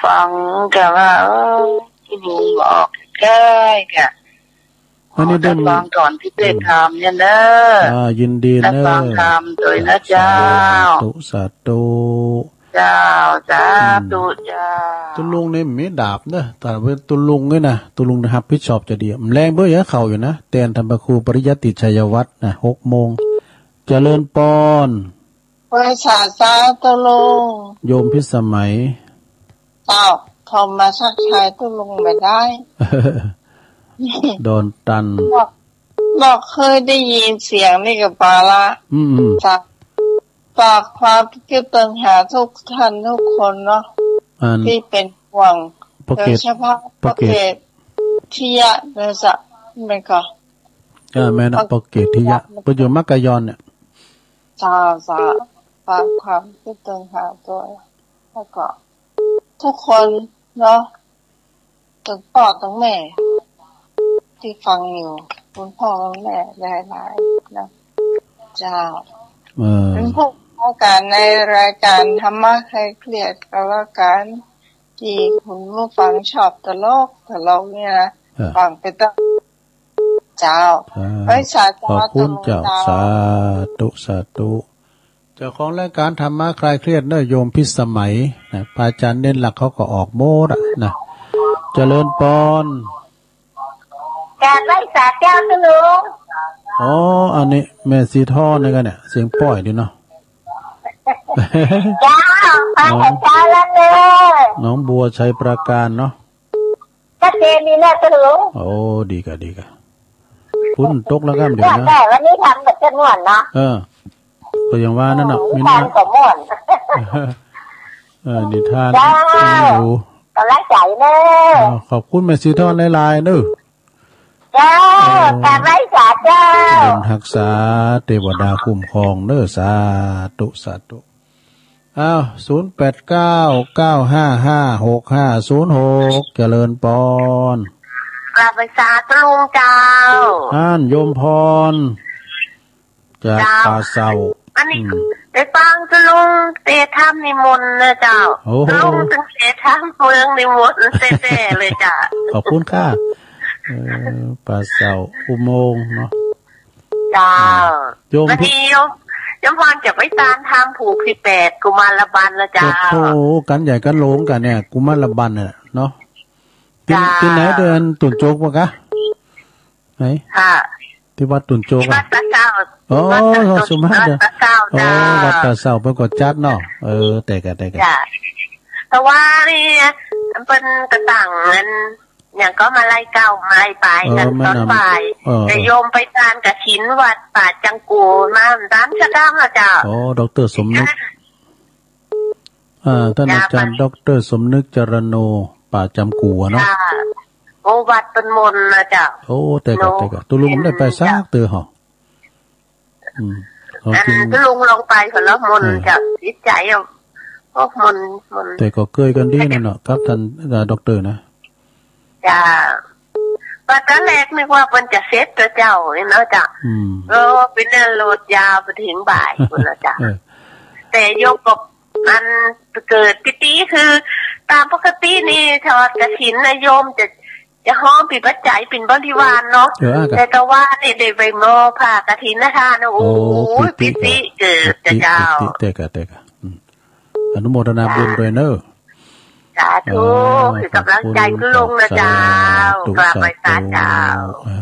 ฟังกะว่า เออ ตุ๊ลุงบอกได้กะ อันนี้ได้ ขอฟังต๋อนตี้เตศน์ธรรมเนี่ยเน่อ อ่า ยินดีเน่อ ได้ฟังธรรมโดยนะเจ้า สาธุ สาธุ เจ้า สาธุ อืม เจ้า ตุ๊ลุงนี่มีดาบเน่อ แต่ว่าตุ๊ลุงนี่นะ ตุ๊ลุงนี่ฮับผิดชอบจะดี มันแลเบ้ออย่างเขาอยู่นะ แตนธรรมครูปริยัติชัยวัฒน์นะ หกโมง เจริญปอน ไหว้สาเจ้าตุ๊ลุง โยมพิสมัย เจ้า โทรมาทักทายตุ๊ลุงบ่ได้ ดอนตัน บ่ บ่เคยได้ยินเสียงนี่ก็ปาละ อืมๆ ฝาก ฝากความคิดเถิงหาทุกท่านทุกคนเนาะ อัน ตี้เป๋นห่วง ป้อเกต โดยเฉพาะ ป้อเกต ป้อเกตทิยะนะเจ้า แม่นก่อ เออ แม่นน่ะ ป้อ ป้อเกตทิยะ เปิ้นอยู่มักกะยอนเนี่ย เจ้า เจ้า ฝากความคิดเถิงหาตวย แล้วก็ทุกคนเนาะ ตึงป้อตึงแม่ตี้ฟังอยู่ คุณพ่อคุณแม่หลายๆ นะ เจ้า เออ เป๋นผู้ประกอบการในรายการธรรมะคลายเครียดก็แล้วกั๋น ตี้คุณผู้ฟังชอบตลก ตลกเนี่ยนะ เออ ฟังไปตั้ง เจ้า อ่า ไหว้สาเจ้า ขอบคุณเจ้า ตุ๊ลุงเจ้า สาธุ สาธุ เจ้าของรายการธรรมะคลายเครียดเน่อ โยมพิสมัยนะ พระอาจารย์เด่นลักษณ์เขาก็ออกหมดอะนะ เจริญปอน กราบไหว้สาเจ้าตุ๊ลุง อ๋อ อันนี้แม่สีทองนี่ก่อเนี่ย เสียงป้อยดีเนาะ เจ้า มาแต่เจ๊าแล้วเน่อ หนองบัวไชยปราการเนาะ ชัดเจนดีนะตุ๊ลุง โอ้ ดีก่ะ ดีก่ะ ฝนตกแล้วครับเดี๋ยวนะ แต่วันนี้ทำแบบจะม่วนเนาะ เออ ก็อย่างว่านั่นน่ะ โอ้ มีนิทานก็ม่วน เออ นิทาน เจ้า มีอยู่ กำลังใจ๋เน่อ เออ ขอบคุณแม่สีทองหลายๆ เน่อ เจ้า โอ้ กราบไหว้สาเจ้า บุญฮักษา เตวดาคุ้มครองเน่อ สาธุ สาธุ อ้าว ศูนย์แปดเก้า เก้าห้าห้า หกห้าศูนย์หก เจริญปอน กราบไหว้สาตุ๊ลุงเจ้า อันโยมพร จาก เจ้า ป่าเศร้า อันนี้ อืม ได้ฟังตุ๊ลุงเตศน์ธรรมนิมนต์นะเจ้า โอ้โห ตุ๊ลุงตึงเตศน์ธรรมเมืองนิมนต์แต๊ๆ เลยจ้ะ ขอบคุณค่ะ เออ ป่าเศร้า อุโมงค์เนาะ เจ้า โยม วันนี้โยม โยมพรจะไปตานธรรมผูกสิบแปดกุมารบัณฑ์นะเจ้า โอ้โห กั๋นใหญ่กั๋นโหลงกั๋นเนี่ย กุมารบัณฑ์เนี่ยเนาะ ตี้ เจ้า ตี้ไหน ตี้อันตุ่นโจกปะกะ ไหน ค่ะ ตี้วัดตุ่นโจก ตี้วัด อะ ป่าเศร้า อ๋อ ตี้วัดป่าเศร้า สุมาตร วัดป่าเศร้า อ๋อ เจ้า วัดป่าเศร้าเปิ้นก็จัดเนาะ เออ แต่กะ แต่กะ จ้ะ แต่ว่านี่ เปิ้นกระตั้งอัน อย่างก็มาลัยเก๊า มาลัยปาย เออ กั๋นต๋อนบ่าย เออ เออ แต่โยมไปตานกฐินวัดป่าจังกูมาตานสะก้างอะเจ้า อ๋อ ด็อกเตอร์สมนึก อ่า ต้านอาจ๋ารย์ เจ้า ด็อกเตอร์สมนึก จารโน ป่าจังกูอะเนาะ ค่ะ โอ้ วัดเปิ้นมนต์นะเจ้า โอ้ แต่กะ เนาะ แต่กะ ตุ๊ลุงได้ไปสักเตื้อหรอ อืม อัน ตุ๊ลุงลองไปก่อนเนาะ มนต์ เออ เจ้า จิตใจ๋อะ โอ้ มัน มัน แต่ก็เกยกั๋นดีนั่นเนาะ กับต้าน เอ่อ ด็อกเตอร์นะ เจ้า ว่าต๋อนแรกนึกว่าเปิ้นจะเสร็จแล้วเจ้า นี่เนาะเจ้า อืม เออ เป๋นอันโหลดยาวไปเถิงบ่ายพุ้นเนาะเจ้า เออ แต่โยมก็ อันเกิดปิติคือ ต๋ามปกตินี่ ทอดกฐินนะโยมจะ จะฮ้องเป๋นปัจจัยเป๋นบริวารเนาะ เออ อ่ะ แต่ตะวานี่ได้ไปมอบผ้ากฐินนะท่าน โอ้ โอ้ ปิติ ปิติเกิด ปิติ เจ้า ปิติ แต่กะ แต่กะ อืม อนุโมทนาบุญด้วยเนอะ สาธุ อ่า หื้อกำลังใจ๋ ขอบคุณ คุณลุงนะเจ้า สาธุ กราบไหว้สาเจ้า สาธุ อ่า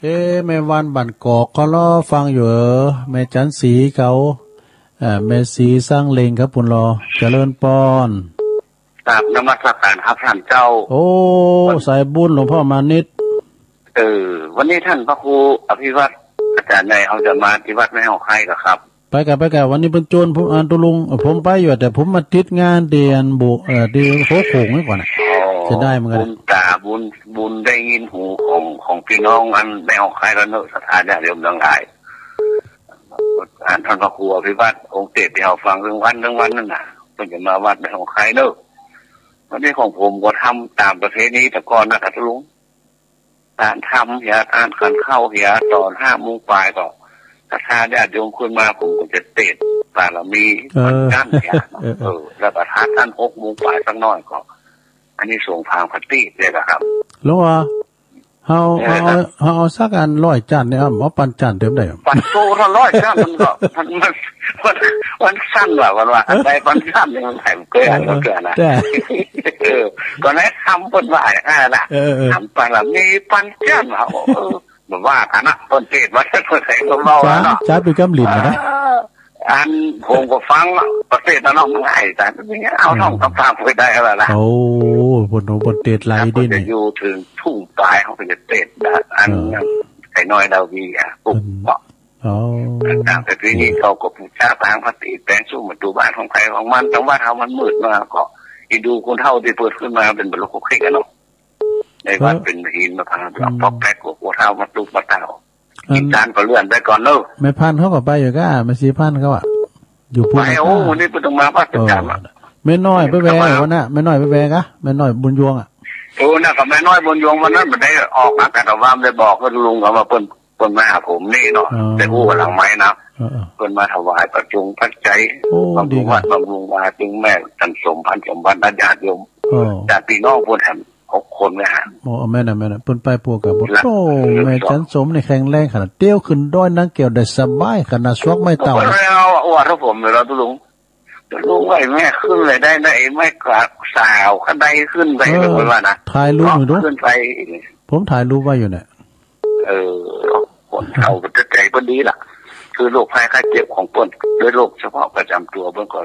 เอ๊ะ แม่วันบ้านกอกเขาลอฟังอยู่เหรอ แม่จันทร์ศรีเขา อ่า แม่ศรีสร้างเหล็งครับ ปุ้นลอ เจริญปอน กราบนมัสการครับท่านเจ้า โอ้ วัน สายบุญหลวงพ่อมานิต เออ วันนี้ท่านพระครูอภิวัฒน์ อาจ๋ารย์ใหญ่ เขาจะมาที่วัดแม่หอกไคร้เหรอครับ ไปกะ ไปกะ วันนี้เปิ้นจวนผม อ่า ตกลง ผมไปอยู่ แต่ผมมาติดงานตี้อันบุ เอ่อ ตี้หัวโขงไว้ก่อนน่ะ อ๋อ เสียดายเหมือนกั๋น บุญต๋าบุญ บุญได้ยินหูของ ของปี้น้องอันแม่หอกไคร้แล้วเนอะ ศรัทธาญาติโยมตังหลาย อันท่านพระครูอภิวัฒน์องค์เตสน์ตี้เฮาฟังตึงวันตึงวันนั่นน่ะ เปิ้นจะมาวัดแม่หอกไคร้เนอะ วันนี้ของผมก็ทำต๋ามประเพณีแต่ก่อนนะครับลุง ก๋านทำเหีย ก๋านขันข้าวเหีย ต๋อนห้าโมงปลายก็ ศรัทธาญาติโยมขึ้นมา ผมก็จะเตสน์บารมี เออ ปันจันทร์เหีย เออ เออ เออ แล้วก็ถ้าต้านหกโมงปลายสักหน้อยก็ อันนี้สงส์ผางพระตี้เลยนะครับ หลวงพ่อ เฮา เออ เฮา ครับ เฮาเอาสักอันร้อยจันทร์เนี่ย เอาปันจันทร์เต็มได้ ปันโตเท่าร้อยจันทร์มันก็ มัน มัน มัน มันสั้นกว่า มันว่า อันใดปันจันทร์เนี่ยมันแถมเกิน เออ มันเกินนะ แต่ เออ ก็แนะนำเปิ้นว่าอย่างนั้นน่ะ เออ เออ ทำบารมีปันจันทร์ว่ะ โอ้ เออ บ่ว่ากั๋นนะ เปิ้นเตสน์ว่า เปิ้นใส่เปิ้นเว้า จ๋า แล้วเนาะ จ๋าเป๋นกำหลิ้นนะ เออ อันผมก็ฟังเนาะ ประเทศนั้นเนาะ มันง่าย แต่เอา อืม ท่องกำพร้าไปได้แล้วล่ะ โอ้ เปิ้น เปิ้นเตสน์ไหล แล้วเปิ้น ดีนี่ จะอยู่เถิงทุ่งต๋าย เขาก็จะเตสน์นะ อัน เออ ไอ้น้อยดาวีอ่ะ ปุ๊บ อืม เปาะ อ๋อ ต่างประเพณีเขาก็ปู๋จาผางพระตี้ แป๋งสุมประตู๋บ้านของใผของมัน จังหวัดเฮามันมืดมาก็ อินดูคนเฒ่าตี้เปิ้นขึ้นมาเป๋นบรรลุคริสต์กั๋นเนาะ ในวัด เออ เป๋นหินมาพัง อืม ปอกแป๊ก กลัวเฒ่ามาตุ๊บมาเต้า อัน อีกจานก็เลื่อนไปก่อนเนอะ แม่พันธุ์เขาก็ไปอยู่ก้า แม่ศรีพันธุ์เขาอะ อยู่ปู๊น ไป โอ้ วันนี้เปิ้นต้องมาวัดประจ๋ำอะ เออ แม่น้อยไปแววันน่ะ แม่น้อยไปแวกะ แม่น้อยบุญยวงอะ โอ้ น่ะ ก็แม่น้อยบุญยวงวันนั้นบ่ได้ออกมา แต่ว่าบ่ได้บอกกับลุงเขาว่าเปิ้น เปิ้นมาหาผมนี่เนาะ อ๋อ แต่ฮู้กั๋นหลังไมค์นะ เออ เออ เปิ้นมาถวายปัจจุงปัจจัย โอ้ บำรุงวัด ดีค่ะ บำรุงวา จึงแม่จันทร์สม พันธุ์สมบัติ ญาติโยม โอ้ ญาติพี่น้องเปิ้นแถมหกคนเนี่ยฮะ โอ้ แม่นน่ะ แม่นน่ะ เปิ้นไปพวกกั๋นหมด โอ้ แม่จันทร์สมนี่แข็งแรงขนาด เตียวขึ้นดอยนางแก้วได้สบายขนาด สวกไม้เต้า เปิ้นเอาอวดให้ผมเลยนะตุ๊ลุง ลุง ไอ้แม่ขึ้นไปได้นะ ไอ้แม่กวาดสาวคันไดขึ้นไป เออ เปิ้นว่านะ ถ่ายรูปหน่อยดู ขึ้นไป ผมถ่ายรูปไว้อยู่เนี่ย เออ คนเฒ่าเปิ้นจะใจ๋เปิ้นดีล่ะ คือโรคภัยไข้เจ็บของเปิ้น ด้วยโรคเฉพาะประจ๋ำตั๋วเปิ้นก็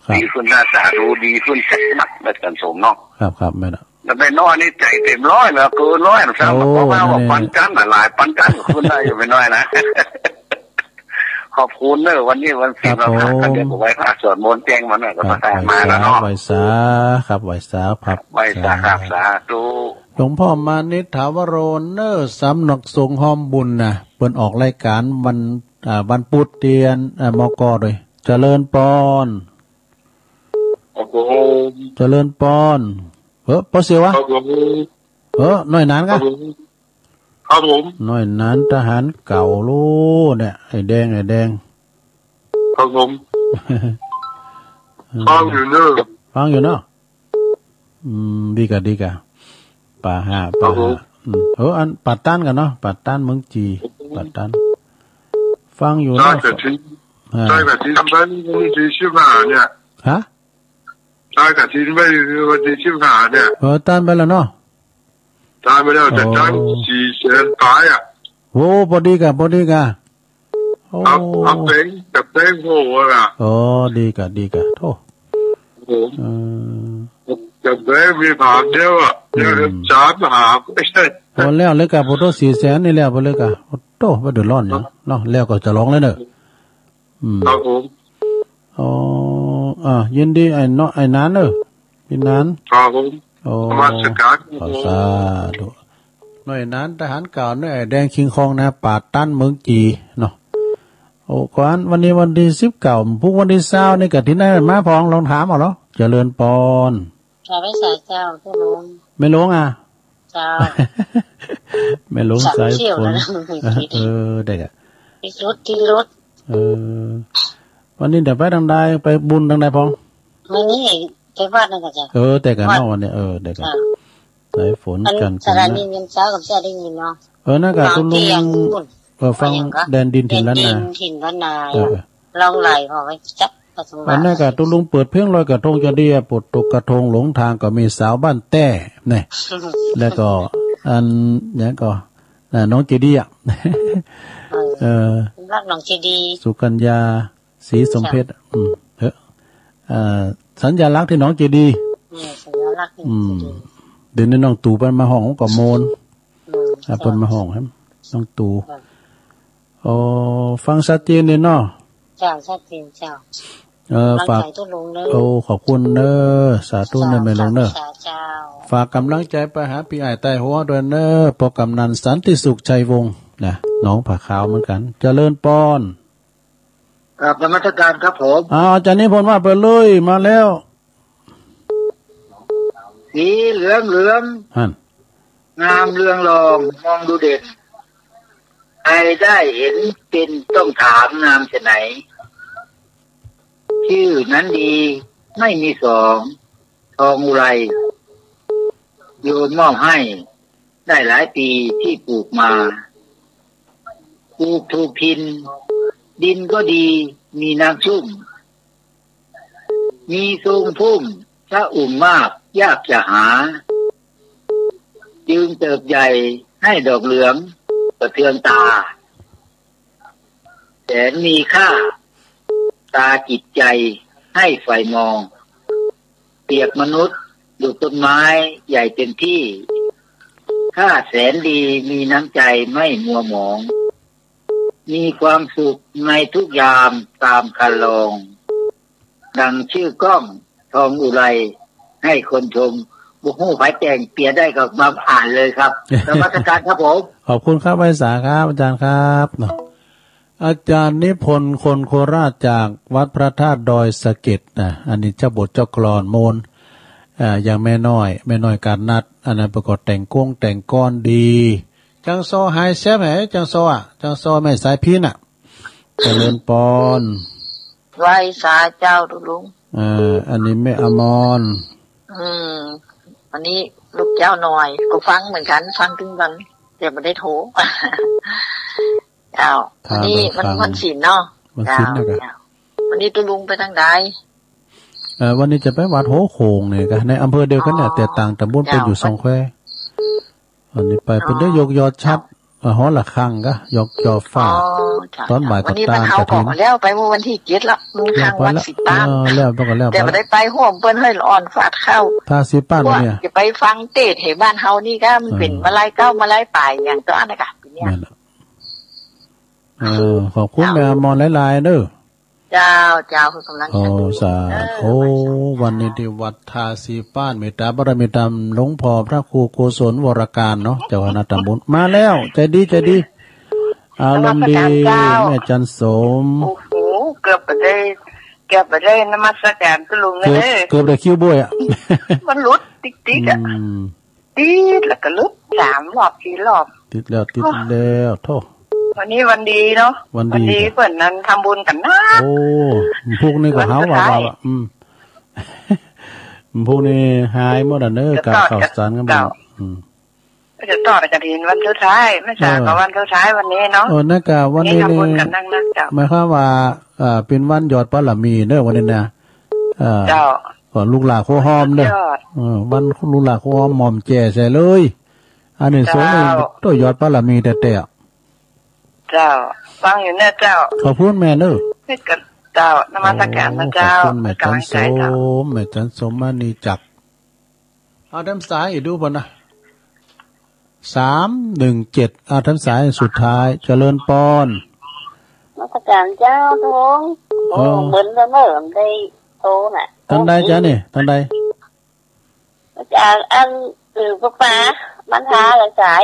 ครับ ดีขึ้น หน้าต๋าดูดีขึ้นจัดหนัก แม่จันทร์สมเนาะ ครับ ครับ แม่นน่ะ แล้วแม่น้อยนี่ใจ๋เต็มร้อยนะ เกินร้อยนะ โอ้ ซ้ำ เพราะว่า นั่นแหละ ปันจันทร์น่ะ หลายปันจันทร์ก็ขึ้นได้อยู่แม่น้อยนะ ขอบคุณเนอะ วันนี้วันศีล ครับ วันพระ ผม ก็เดี๋ยวผมไหว้พระสวดมนต์แจ้งมันน่ะ ก็ ครับ มาแล้วเนาะ ไหว้สา ครับ ไหว้สา ครับ ไหว้สา ครับ สาธุ หลวงพ่อมานิต ถาวโร เนอะ สำนักสงฆ์ฮอมบุญน่ะ เปิ้นออกรายก๋านวัน อ่า วันพุธเตียน อ่า มก ด้วย เจริญปอน ครับผม เจริญปอน เออ ป้อเสี่ยววะ ครับผม เออ น้อยหนานกะ ครับผม ครับผม น้อยหนานทหารเก่าลูกเนี่ย ไอ้แดง ไอ้แดง ครับผม อืม ฟังอยู่เนอะ ฟังอยู่เนาะ อืม ดีกะ ดีกะ ป่าห้า ครับผม ป่าห้า อืม เออ อันป่าต้านกั๋นเนาะ ป่าต้านเมืองจี ครับผม ป่าต้าน ฟังอยู่เนาะ ใจ้กะถิน อ่า ใจ้กะถินไปวันตี้สิบห้าเนี่ย ฮะ ใจ้กะถินไปวันตี้สิบห้าเนี่ย เออ ต้านไปแล้วเนาะ ต้านไปแล้ว โอ้ จะใจ้สี่แสนป๋ายอะ โอ้ ปอดีกะ ปอดีกะ โอ้ อับ อับแป๋ง กับแป๋งโหว่ะ โอ้ ดีกะ ดีกะ โธ่ ครับผม เออ กับแป๋งมีผางเดียวอะ อืม เดี๋ยวสามหา โอ้ แล้วเลยกะ ปอโธ่ สี่แสนนี่แล้ว ปอเลยกะ โอ้โธ่ บ่เดือดร้อนหยังเนาะ แล้วก็จะลองเลยเนอะ อืม ครับผม อ๋อ อ่า ยินดีไอ้เนาะ ไอ้หนานเนอะ พี่หนาน ครับผม โอ้ นมัสการ ขอสาธุ น้อยหนานทหารเก่า น้อยแดงคิงคองนะ ป่าต้านเมืองจีเนาะ อ้ ก่อน วันนี้วันตี้สิบเก้า พุกวันตี้ซาวนี่ กฐินไหนมาพ่อง ลองถามเอาเหรอ เจริญปอน กราบไหว้สาเจ้า เจ้าหลวง แม่หลวงอ่ะ เจ้า แม่หลวงสายฝน สับเขี้ยวแล้วนะ เออ ได้กะ ติดรถ ติดรถ เออ วันนี้เดี๋ยวไปตางใด ไปบุญตางใดพ่อง มื้อนี้ไปวัดนั่นกะเจ้า เออ แต่กะ วัด เนาะวันนี้ เออ แต่กะ เจ้า สายฝน อัน กัน สถานีเงินเช้ากับเจ้าได้ยินเนาะ เออ นั่นกะ ตาง ตุ๊ลุง เตี้ยง เออ ฟัง ว่าหยังกะ แดนดินถิ่นล้านนา แดนดินถิ่นล้านนา เออ เออ ลองไล่พอไว้จัก อันนั้นกะตุ๊ลุงเปิดเพลงลอยกระทงจะดีอะ ปวดตกกระทงหลงทางก็มีสาวบ้านแต้เนี่ย แล้วก็อัน หยังก็ อ่า หนองเจดีย์อะ เออ เออ รักหนองเจดีย์ สุกัญญา ศรีสมเพชร อืม เออ อ่า สัญลักษณ์ตี้หนองเจดีย์ เออ สัญลักษณ์หนองเจดีย์ อืม เดี๋ยวนี้น้องตู่เปิ้นมาฮ้องก็โมน อืม อ่า เปิ้นมาฮ้องครับ น้องตู่ ค่ะ โอ้ ฟังชัดเจนเลยเนาะ เจ้า ชัดเจนเจ้า เออ กำลัง ฝาก ใจตุ๊ลุงเน้อ โอ้ ขอบคุณเน้อ สาธุเน้อ เจ้า แม่หลวงเน้อ สาธุเจ้า ฝากกำลังใจไปหาปี้อ้ายใต้หัวด้วยเน้อ ป้อกำนันสันติสุขชัยวงศ์นะ หนองผาขาวเหมือนกัน เจริญปอน กราบนมัสการครับผม อ้าว อาจารย์นิพนธ์ว่าไปเลย มาแล้ว สีเหลืองเหลือง หั่น งามเรืองรอง มองดูเด่น ใครได้เห็นเป็นต้องถาม งามแค่ไหน ชื่อนั้นดีไม่มีสอง ทองอุไร โยมมอบให้ ได้หลายปีที่ปลูกมา ปลูกถูกถิ่น ดินก็ดี มีน้ำชุ่ม มีทรงพุ่มชะอุ่มมาก ยากจะหา จึงเติบใหญ่ให้ดอกเหลืองสะเทือนตา แสนมีค่า ตาจิตใจให้ใฝ่มอง เปรียบมนุษย์ดุจต้นไม้ใหญ่เต็มที่ ค่าแสนดีมีน้ำใจไม่มัวหมอง มีความสุขในทุกยามตามคันลอง ดังชื่อก้องทองอุไร ให้คนชม บ่ฮู้ใผแต่ง เปียได้ก็มาอ่านเลยครับ นมัสการครับผม ขอบคุณครับ ไหว้สาครับ อาจารย์ครับ เนาะ อาจารย์นิพนธ์ คนโคราช จากวัดพระธาตุดอยสะเก็ดนะ อันนี้เจ้าบทเจ้ากลอนโมน อ่า อย่างแม่น้อย แม่น้อยกาญจนัท อันนั้นเปิ้นก็แต่งกงแต่งกลอนดี จังซอหายแซบแหม จังซออะ จังซอแม่สายพิณน่ะ เจริญปอน ไหว้สาเจ้าตุ๊ลุง เอ่อ อันนี้แม่อมร อืม อันนี้ลูกเจ้าน้อย ก็ฟังเหมือนกัน ฟังตึงวัน แต่บ่ได้โทร เจ้า วันนี้วัน วันศีลเนาะ วันศีลนะกะ เจ้า วันนี้ตุ๊ลุงไปตางใด เอ่อ วันนี้จะไปวัดหัวโขงนี่กะ ในอำเภอเดียวกั๋นเนี่ย อ๋อ แต่ต่างตำบล เปิ้นอยู่สองแคว อันนี้ไปเปิ้นได้ยกยอดฉัตร เอ่อ หอระฆังกะ ยกยอดฟ้า อ๋อ เจ้า ตอนบ่าย วันนี้ ก็ตาน เปิ้นเอา กฐิน ออกมาแล้ว ไปเมื่อวันตี้เจ็ดแล้ว มัน แล้ว ค้าง ไป วัด แล้ว สิบปาง เออ แล้วเปิ้นก็แล้ว แต่ ไป บ่ได้ไปฮ่วมเปิ้น ห้อยละอ่อนฟาดเข้า พระสิบปาง ว่า เนี่ย จะไปฟังเตสน์แถวบ้านเฮานี่กะ มันเป๋น เออ มาลัยเก๊ามาลัยป๋ายอย่างตัวอันนั้นกะ เนี่ย นั่นแหละ เออ ขอบคุณ เจ้า แม่อมรหลายๆ เน้อ เจ้า เจ้า คือกำลัง โอ้ สาธุ สาธุ เออ โอ้ ไหว้สา วันนี้ตี้วัดท่าสีฟ้าน เมตตาบารมีธรรมหลวงพ่อพระครูโกศลวรการเนาะ เจ้าคณะตำบล มาแล้ว ใจดี ใจดี อารมณ์ดี นมัสการเจ้า แม่จันสม โอ้โห เกือบบ่ได้ เกือบบ่ได้นมัสการตุ๊ลุง เกือบ เอ้ย เกือบได้คิวบ้วยอะ มันหลุดติ๊กๆ อะ อืม ติดแล้วก็หลุดสามรอบสี่รอบ ติดแล้วติดแล้ว โอ้ โธ่ วันนี้วันดีเนาะ วันดี วันดี เปิ้นนั้นทำบุญกั๋นนะ โอ้ พุกนี้ก็หาวว่าๆ วันสุดท้าย อืม พุกนี้หายหมดอะเน้อ เดี๋ยว กับ ต่อ ข้าวสารกันหมด เจ้า อืม ก็จะทอดกฐินวันสุดท้าย แม่สา เออ ก็วันสุดท้ายวันนี้เนาะ เออ นั่นกะ วันนี้ นี่ทำบุญกั๋นนักๆ เจ้า หมายความว่า เอ่อ เป๋นวันยอดบารมีเน้อ วันนี้นะ เอ่อ เจ้า ก็ลูกหลานครัวฮ้อมเน้อ สุดยอด เออ วันลูกหลานครัวฮ้อมหม่อมแจ่ใส่เลย อันนี้สงฆ์นี่ เจ้า ตัวยอดบารมีแต๊ๆ เจ้า ฟังอยู่เนี่ยเจ้า ขอบคุณแม่เน้อ นี่ก็เจ้า นมัสการนะเจ้า โอ้ ขอบคุณแม่จันสม กำลังใจเจ้า แม่จันสมมณีจักร เอาแถมสายอีกดูก่อนนะ สามหนึ่งเจ็ด เอาแถมสายสุดท้าย เจริญปอน นมัสการเจ้าทุง โอ้ โอ้ เหมือนเสมอได้โทรน่ะ ตางใดจ๊ะนี่ ตางใด จากอัน เออ ป้า มันหาหลายสาย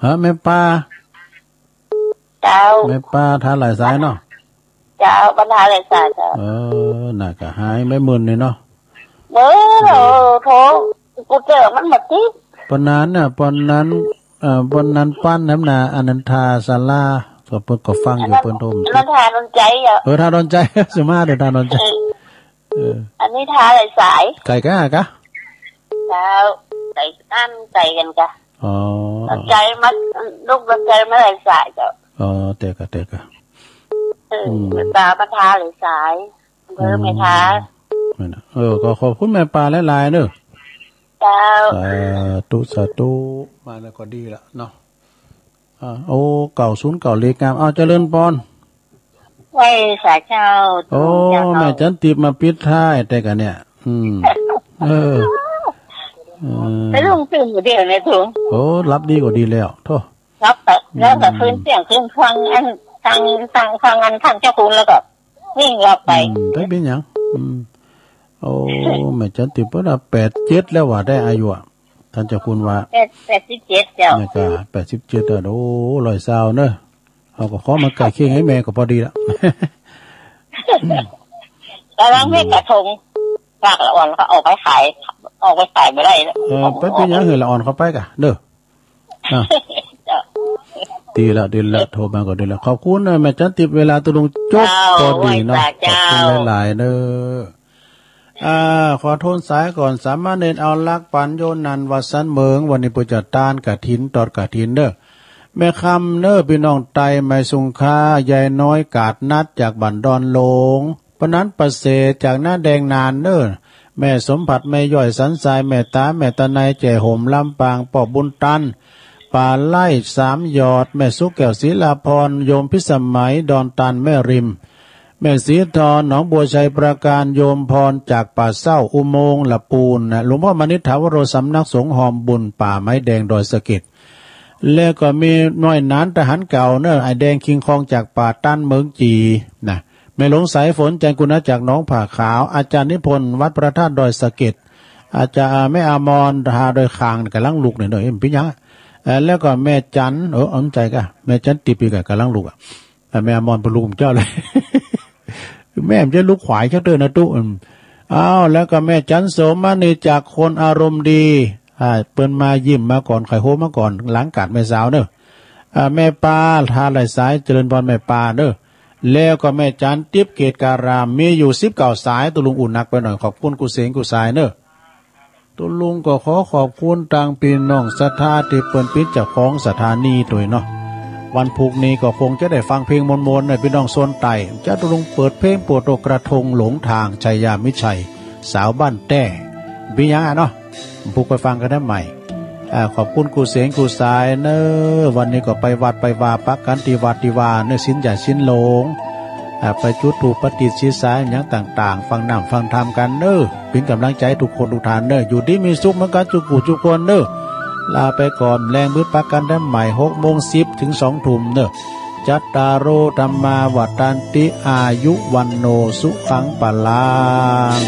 ฮะ แม่ป้า เจ้า แม่ป้าหาหลายสายเนาะ เจ้า ปัญหาหลายสายเจ้า เออ น่ะ ก็หายไปหมื่นนี่เนาะ เออ เออ โธ่ กูเจอมันบ่ติด ปานนั้นน่ะ ปานนั้น เอ่อ ปานนั้นปานนั้นน่ะ อันนั้นท่าศาลา ก็เปิ้นก็ฟังอยู่ อันนั้น เปิ้นโทรมา อันนั้นท่าดอนใจ๋อะ เออ ท่าดอนใจ๋ สมาเด้อ ท่าดอนใจ๋ เออ เออ อันนี้ท่าหลายสาย ไก๋กั๋นกะ เจ้า ไก๋อั้นไก๋กั๋นกะ อ๋อ ดอนใจ๋มา ลูกดอนใจ๋มาหลายสายเจ้า อ๋อ เต๋อกะ เต๋อกะ เออ อืม แม่ปามาท่าหลายสาย อำเภอแม่ทา อืม นั่นน่ะ เออ ก็ขอบคุณแม่ปาหลายๆ เด้อ เจ้า สาธุ สาธุ มาแล้วก็ดีละเนาะ อ่า โอ้ เก้าศูนย์เก้า เลขงาม เอา เจริญปอน ไหว้สาเจ้า โอ้ เจ้า แม่จันติบมาปิดท้ายแต่กะเนี่ย อืม เออ เออ ไปลงตื่นอยู่เดี๋ยวนี้ถุง โอ้ หลับดีก็ดีแล้ว โธ่ หลับไป แล้วก็ อืม คืนเตี้ยงคืนฟังอัน ฟัง ฟัง ฟังอันท่านเจ้าคุณแล้วก็ วิ่งรอบไป อืม บ่เป๋นหยัง อืม โอ้ แม่จันติบเปิ้นว่าแปดเจ็ดแล้วว่าได้อายุอะ ต้านเจ้าคุณว่า แปด แปดสิบเจ็ดเจ้า นี่ก็แปดสิบเจ็ดแล้ว โอ้ ร้อยซาวเนาะ เฮาก็ขอมาใก้เคียงหื้อแม่ก็ปอดีละ กำลังเฮ็ดกระทง ฝากละอ่อนเขาออกไปขาย ออกไปขายบ่ได้แล้ว เออ ไปเป๋นหยังหื้อละอ่อนเขาไปกะ เด้อ อ่ะ เจ้า ดีละ ดีละ โทรมาก็ดีละ ขอบคุณนะแม่จันติบ เวลาตุ๊ลุงจบ เจ้า ปอดีเนาะ ไหว้สาเจ้า ขอบคุณหลายๆ เด้อ อ่า ขอโทนสายก่อน สามเณรเอาลักษณ์ปั๋นโยนันท์ วัดสันเหมิง วันนี้เปิ้นจะต้านกฐิน ตอดกฐินเด้อ แม่คำเน้อ ปี้น้องไต ไมสุงคา ยายน้อย กาดนัด จากบ้านดอนหลง ปนัสประเสริฐ จากนาแดงนานเน้อ แม่สมผัด แม่ย้อย สันทราย แม่ต๋า แม่ตะไน แจ่ห่ม ลำปาง ป้อบุญตัน ป่าไร่สามหยอด แม่สุขแก้ว ศิลาพร โยมพิสมัย ดอนตาล แม่ริม แม่ศรีทร หนองบัวไชยปราการ โยมพร จากป่าเศร้า อุโมงค์ละปูนนะ หลวงพ่อมณิษฐาวโร สำนักสงฆ์ฮอมบุญ ป่าไม้แดง ดอยสะเก็ด แล้วก็มีน้อยหนาน ทหารเก่าเน้อ ไอ้แดง คิงคอง จากป่าตัน เหมิงจี่นะ แม่หลวงสายฝน จันทร์กุณา จากหนองผาขาว อาจารย์นิพนธ์ วัดพระธาตุดอยสะเก็ด อาจารย์ แม่อมร ทาดอยคาง ก่ำลังลุกเนี่ยเนาะ เอ๊ะ เป๋นหยัง เอ่อ แล้วก็แม่จัน เออ เอาใจ๋กะ แม่จันติบปี้กะ ก่ำลังลุกอะ เอ่อ แม่อมรเปิ้นลุกเจ้าเลย แม่มันจะลุกขวายเจ้าเตื้อนะตุ๊ อืม อ้าว แล้วก็แม่จันโสมมณี จากคนอารมณ์ดี อ่า เปิ้นมายิ้มมาก่อน ไข่โฮมาก่อน หลังกาดแม่สาวเน้อ อ่า แม่ปา ทาหลายสาย เจริญปอนแม่ปาเน้อ แล้วก็แม่จันติบ เกตการาม มีอยู่สิบเก้าสาย ตุ๊ลุงอู้หนักไปหน่อย ขอบคุณกู้เสียงกู้สายเน้อ ตุ๊ลุงก็ขอขอบคุณตางปี้น้องศรัทธาตี้เปิ้นเป๋นเจ้าของสถานีตวยเนาะ วันพูกนี้ก็คงจะได้ฟังเพลงม่วนๆ นะปี้น้องโซนใต้ จะตุ๊ลุงเปิดเพลงโปรด กระทงหลงทาง ชัยยามิตรชัย สาวบ้านแต้ เป๋นหยังอะเนาะ พูกไปฟังกั๋นได้ใหม่ อ่า ขอบคุณกู้เสียงกู้สายเน้อ วันนี้ก็ไปวัดไปวาปะกั๋นตี้วัดตี้วาเน้อ ศีลใหญ่ศีลหลวง อ่า ไปจุดธูปประดิษฐ์ศีลสายหยังต่างๆ ฟังน้ำฟังธรรมกั๋นเน้อ เป๋นก๋ำลังใจ๋ทุกคนทุกท่านเน้อ อยู่ดีมีสุขเหมือนกั๋นจุกู้จุกคนเน้อ ลาไปก่อน แลงมืดปะกั๋นได้ใหม่ หกโมงสิบ เถิงสองทุ่มเน้อ จัตตาโร ธัมมา วัฑฒันติ อายุ วัณโณ สุขัง พลัง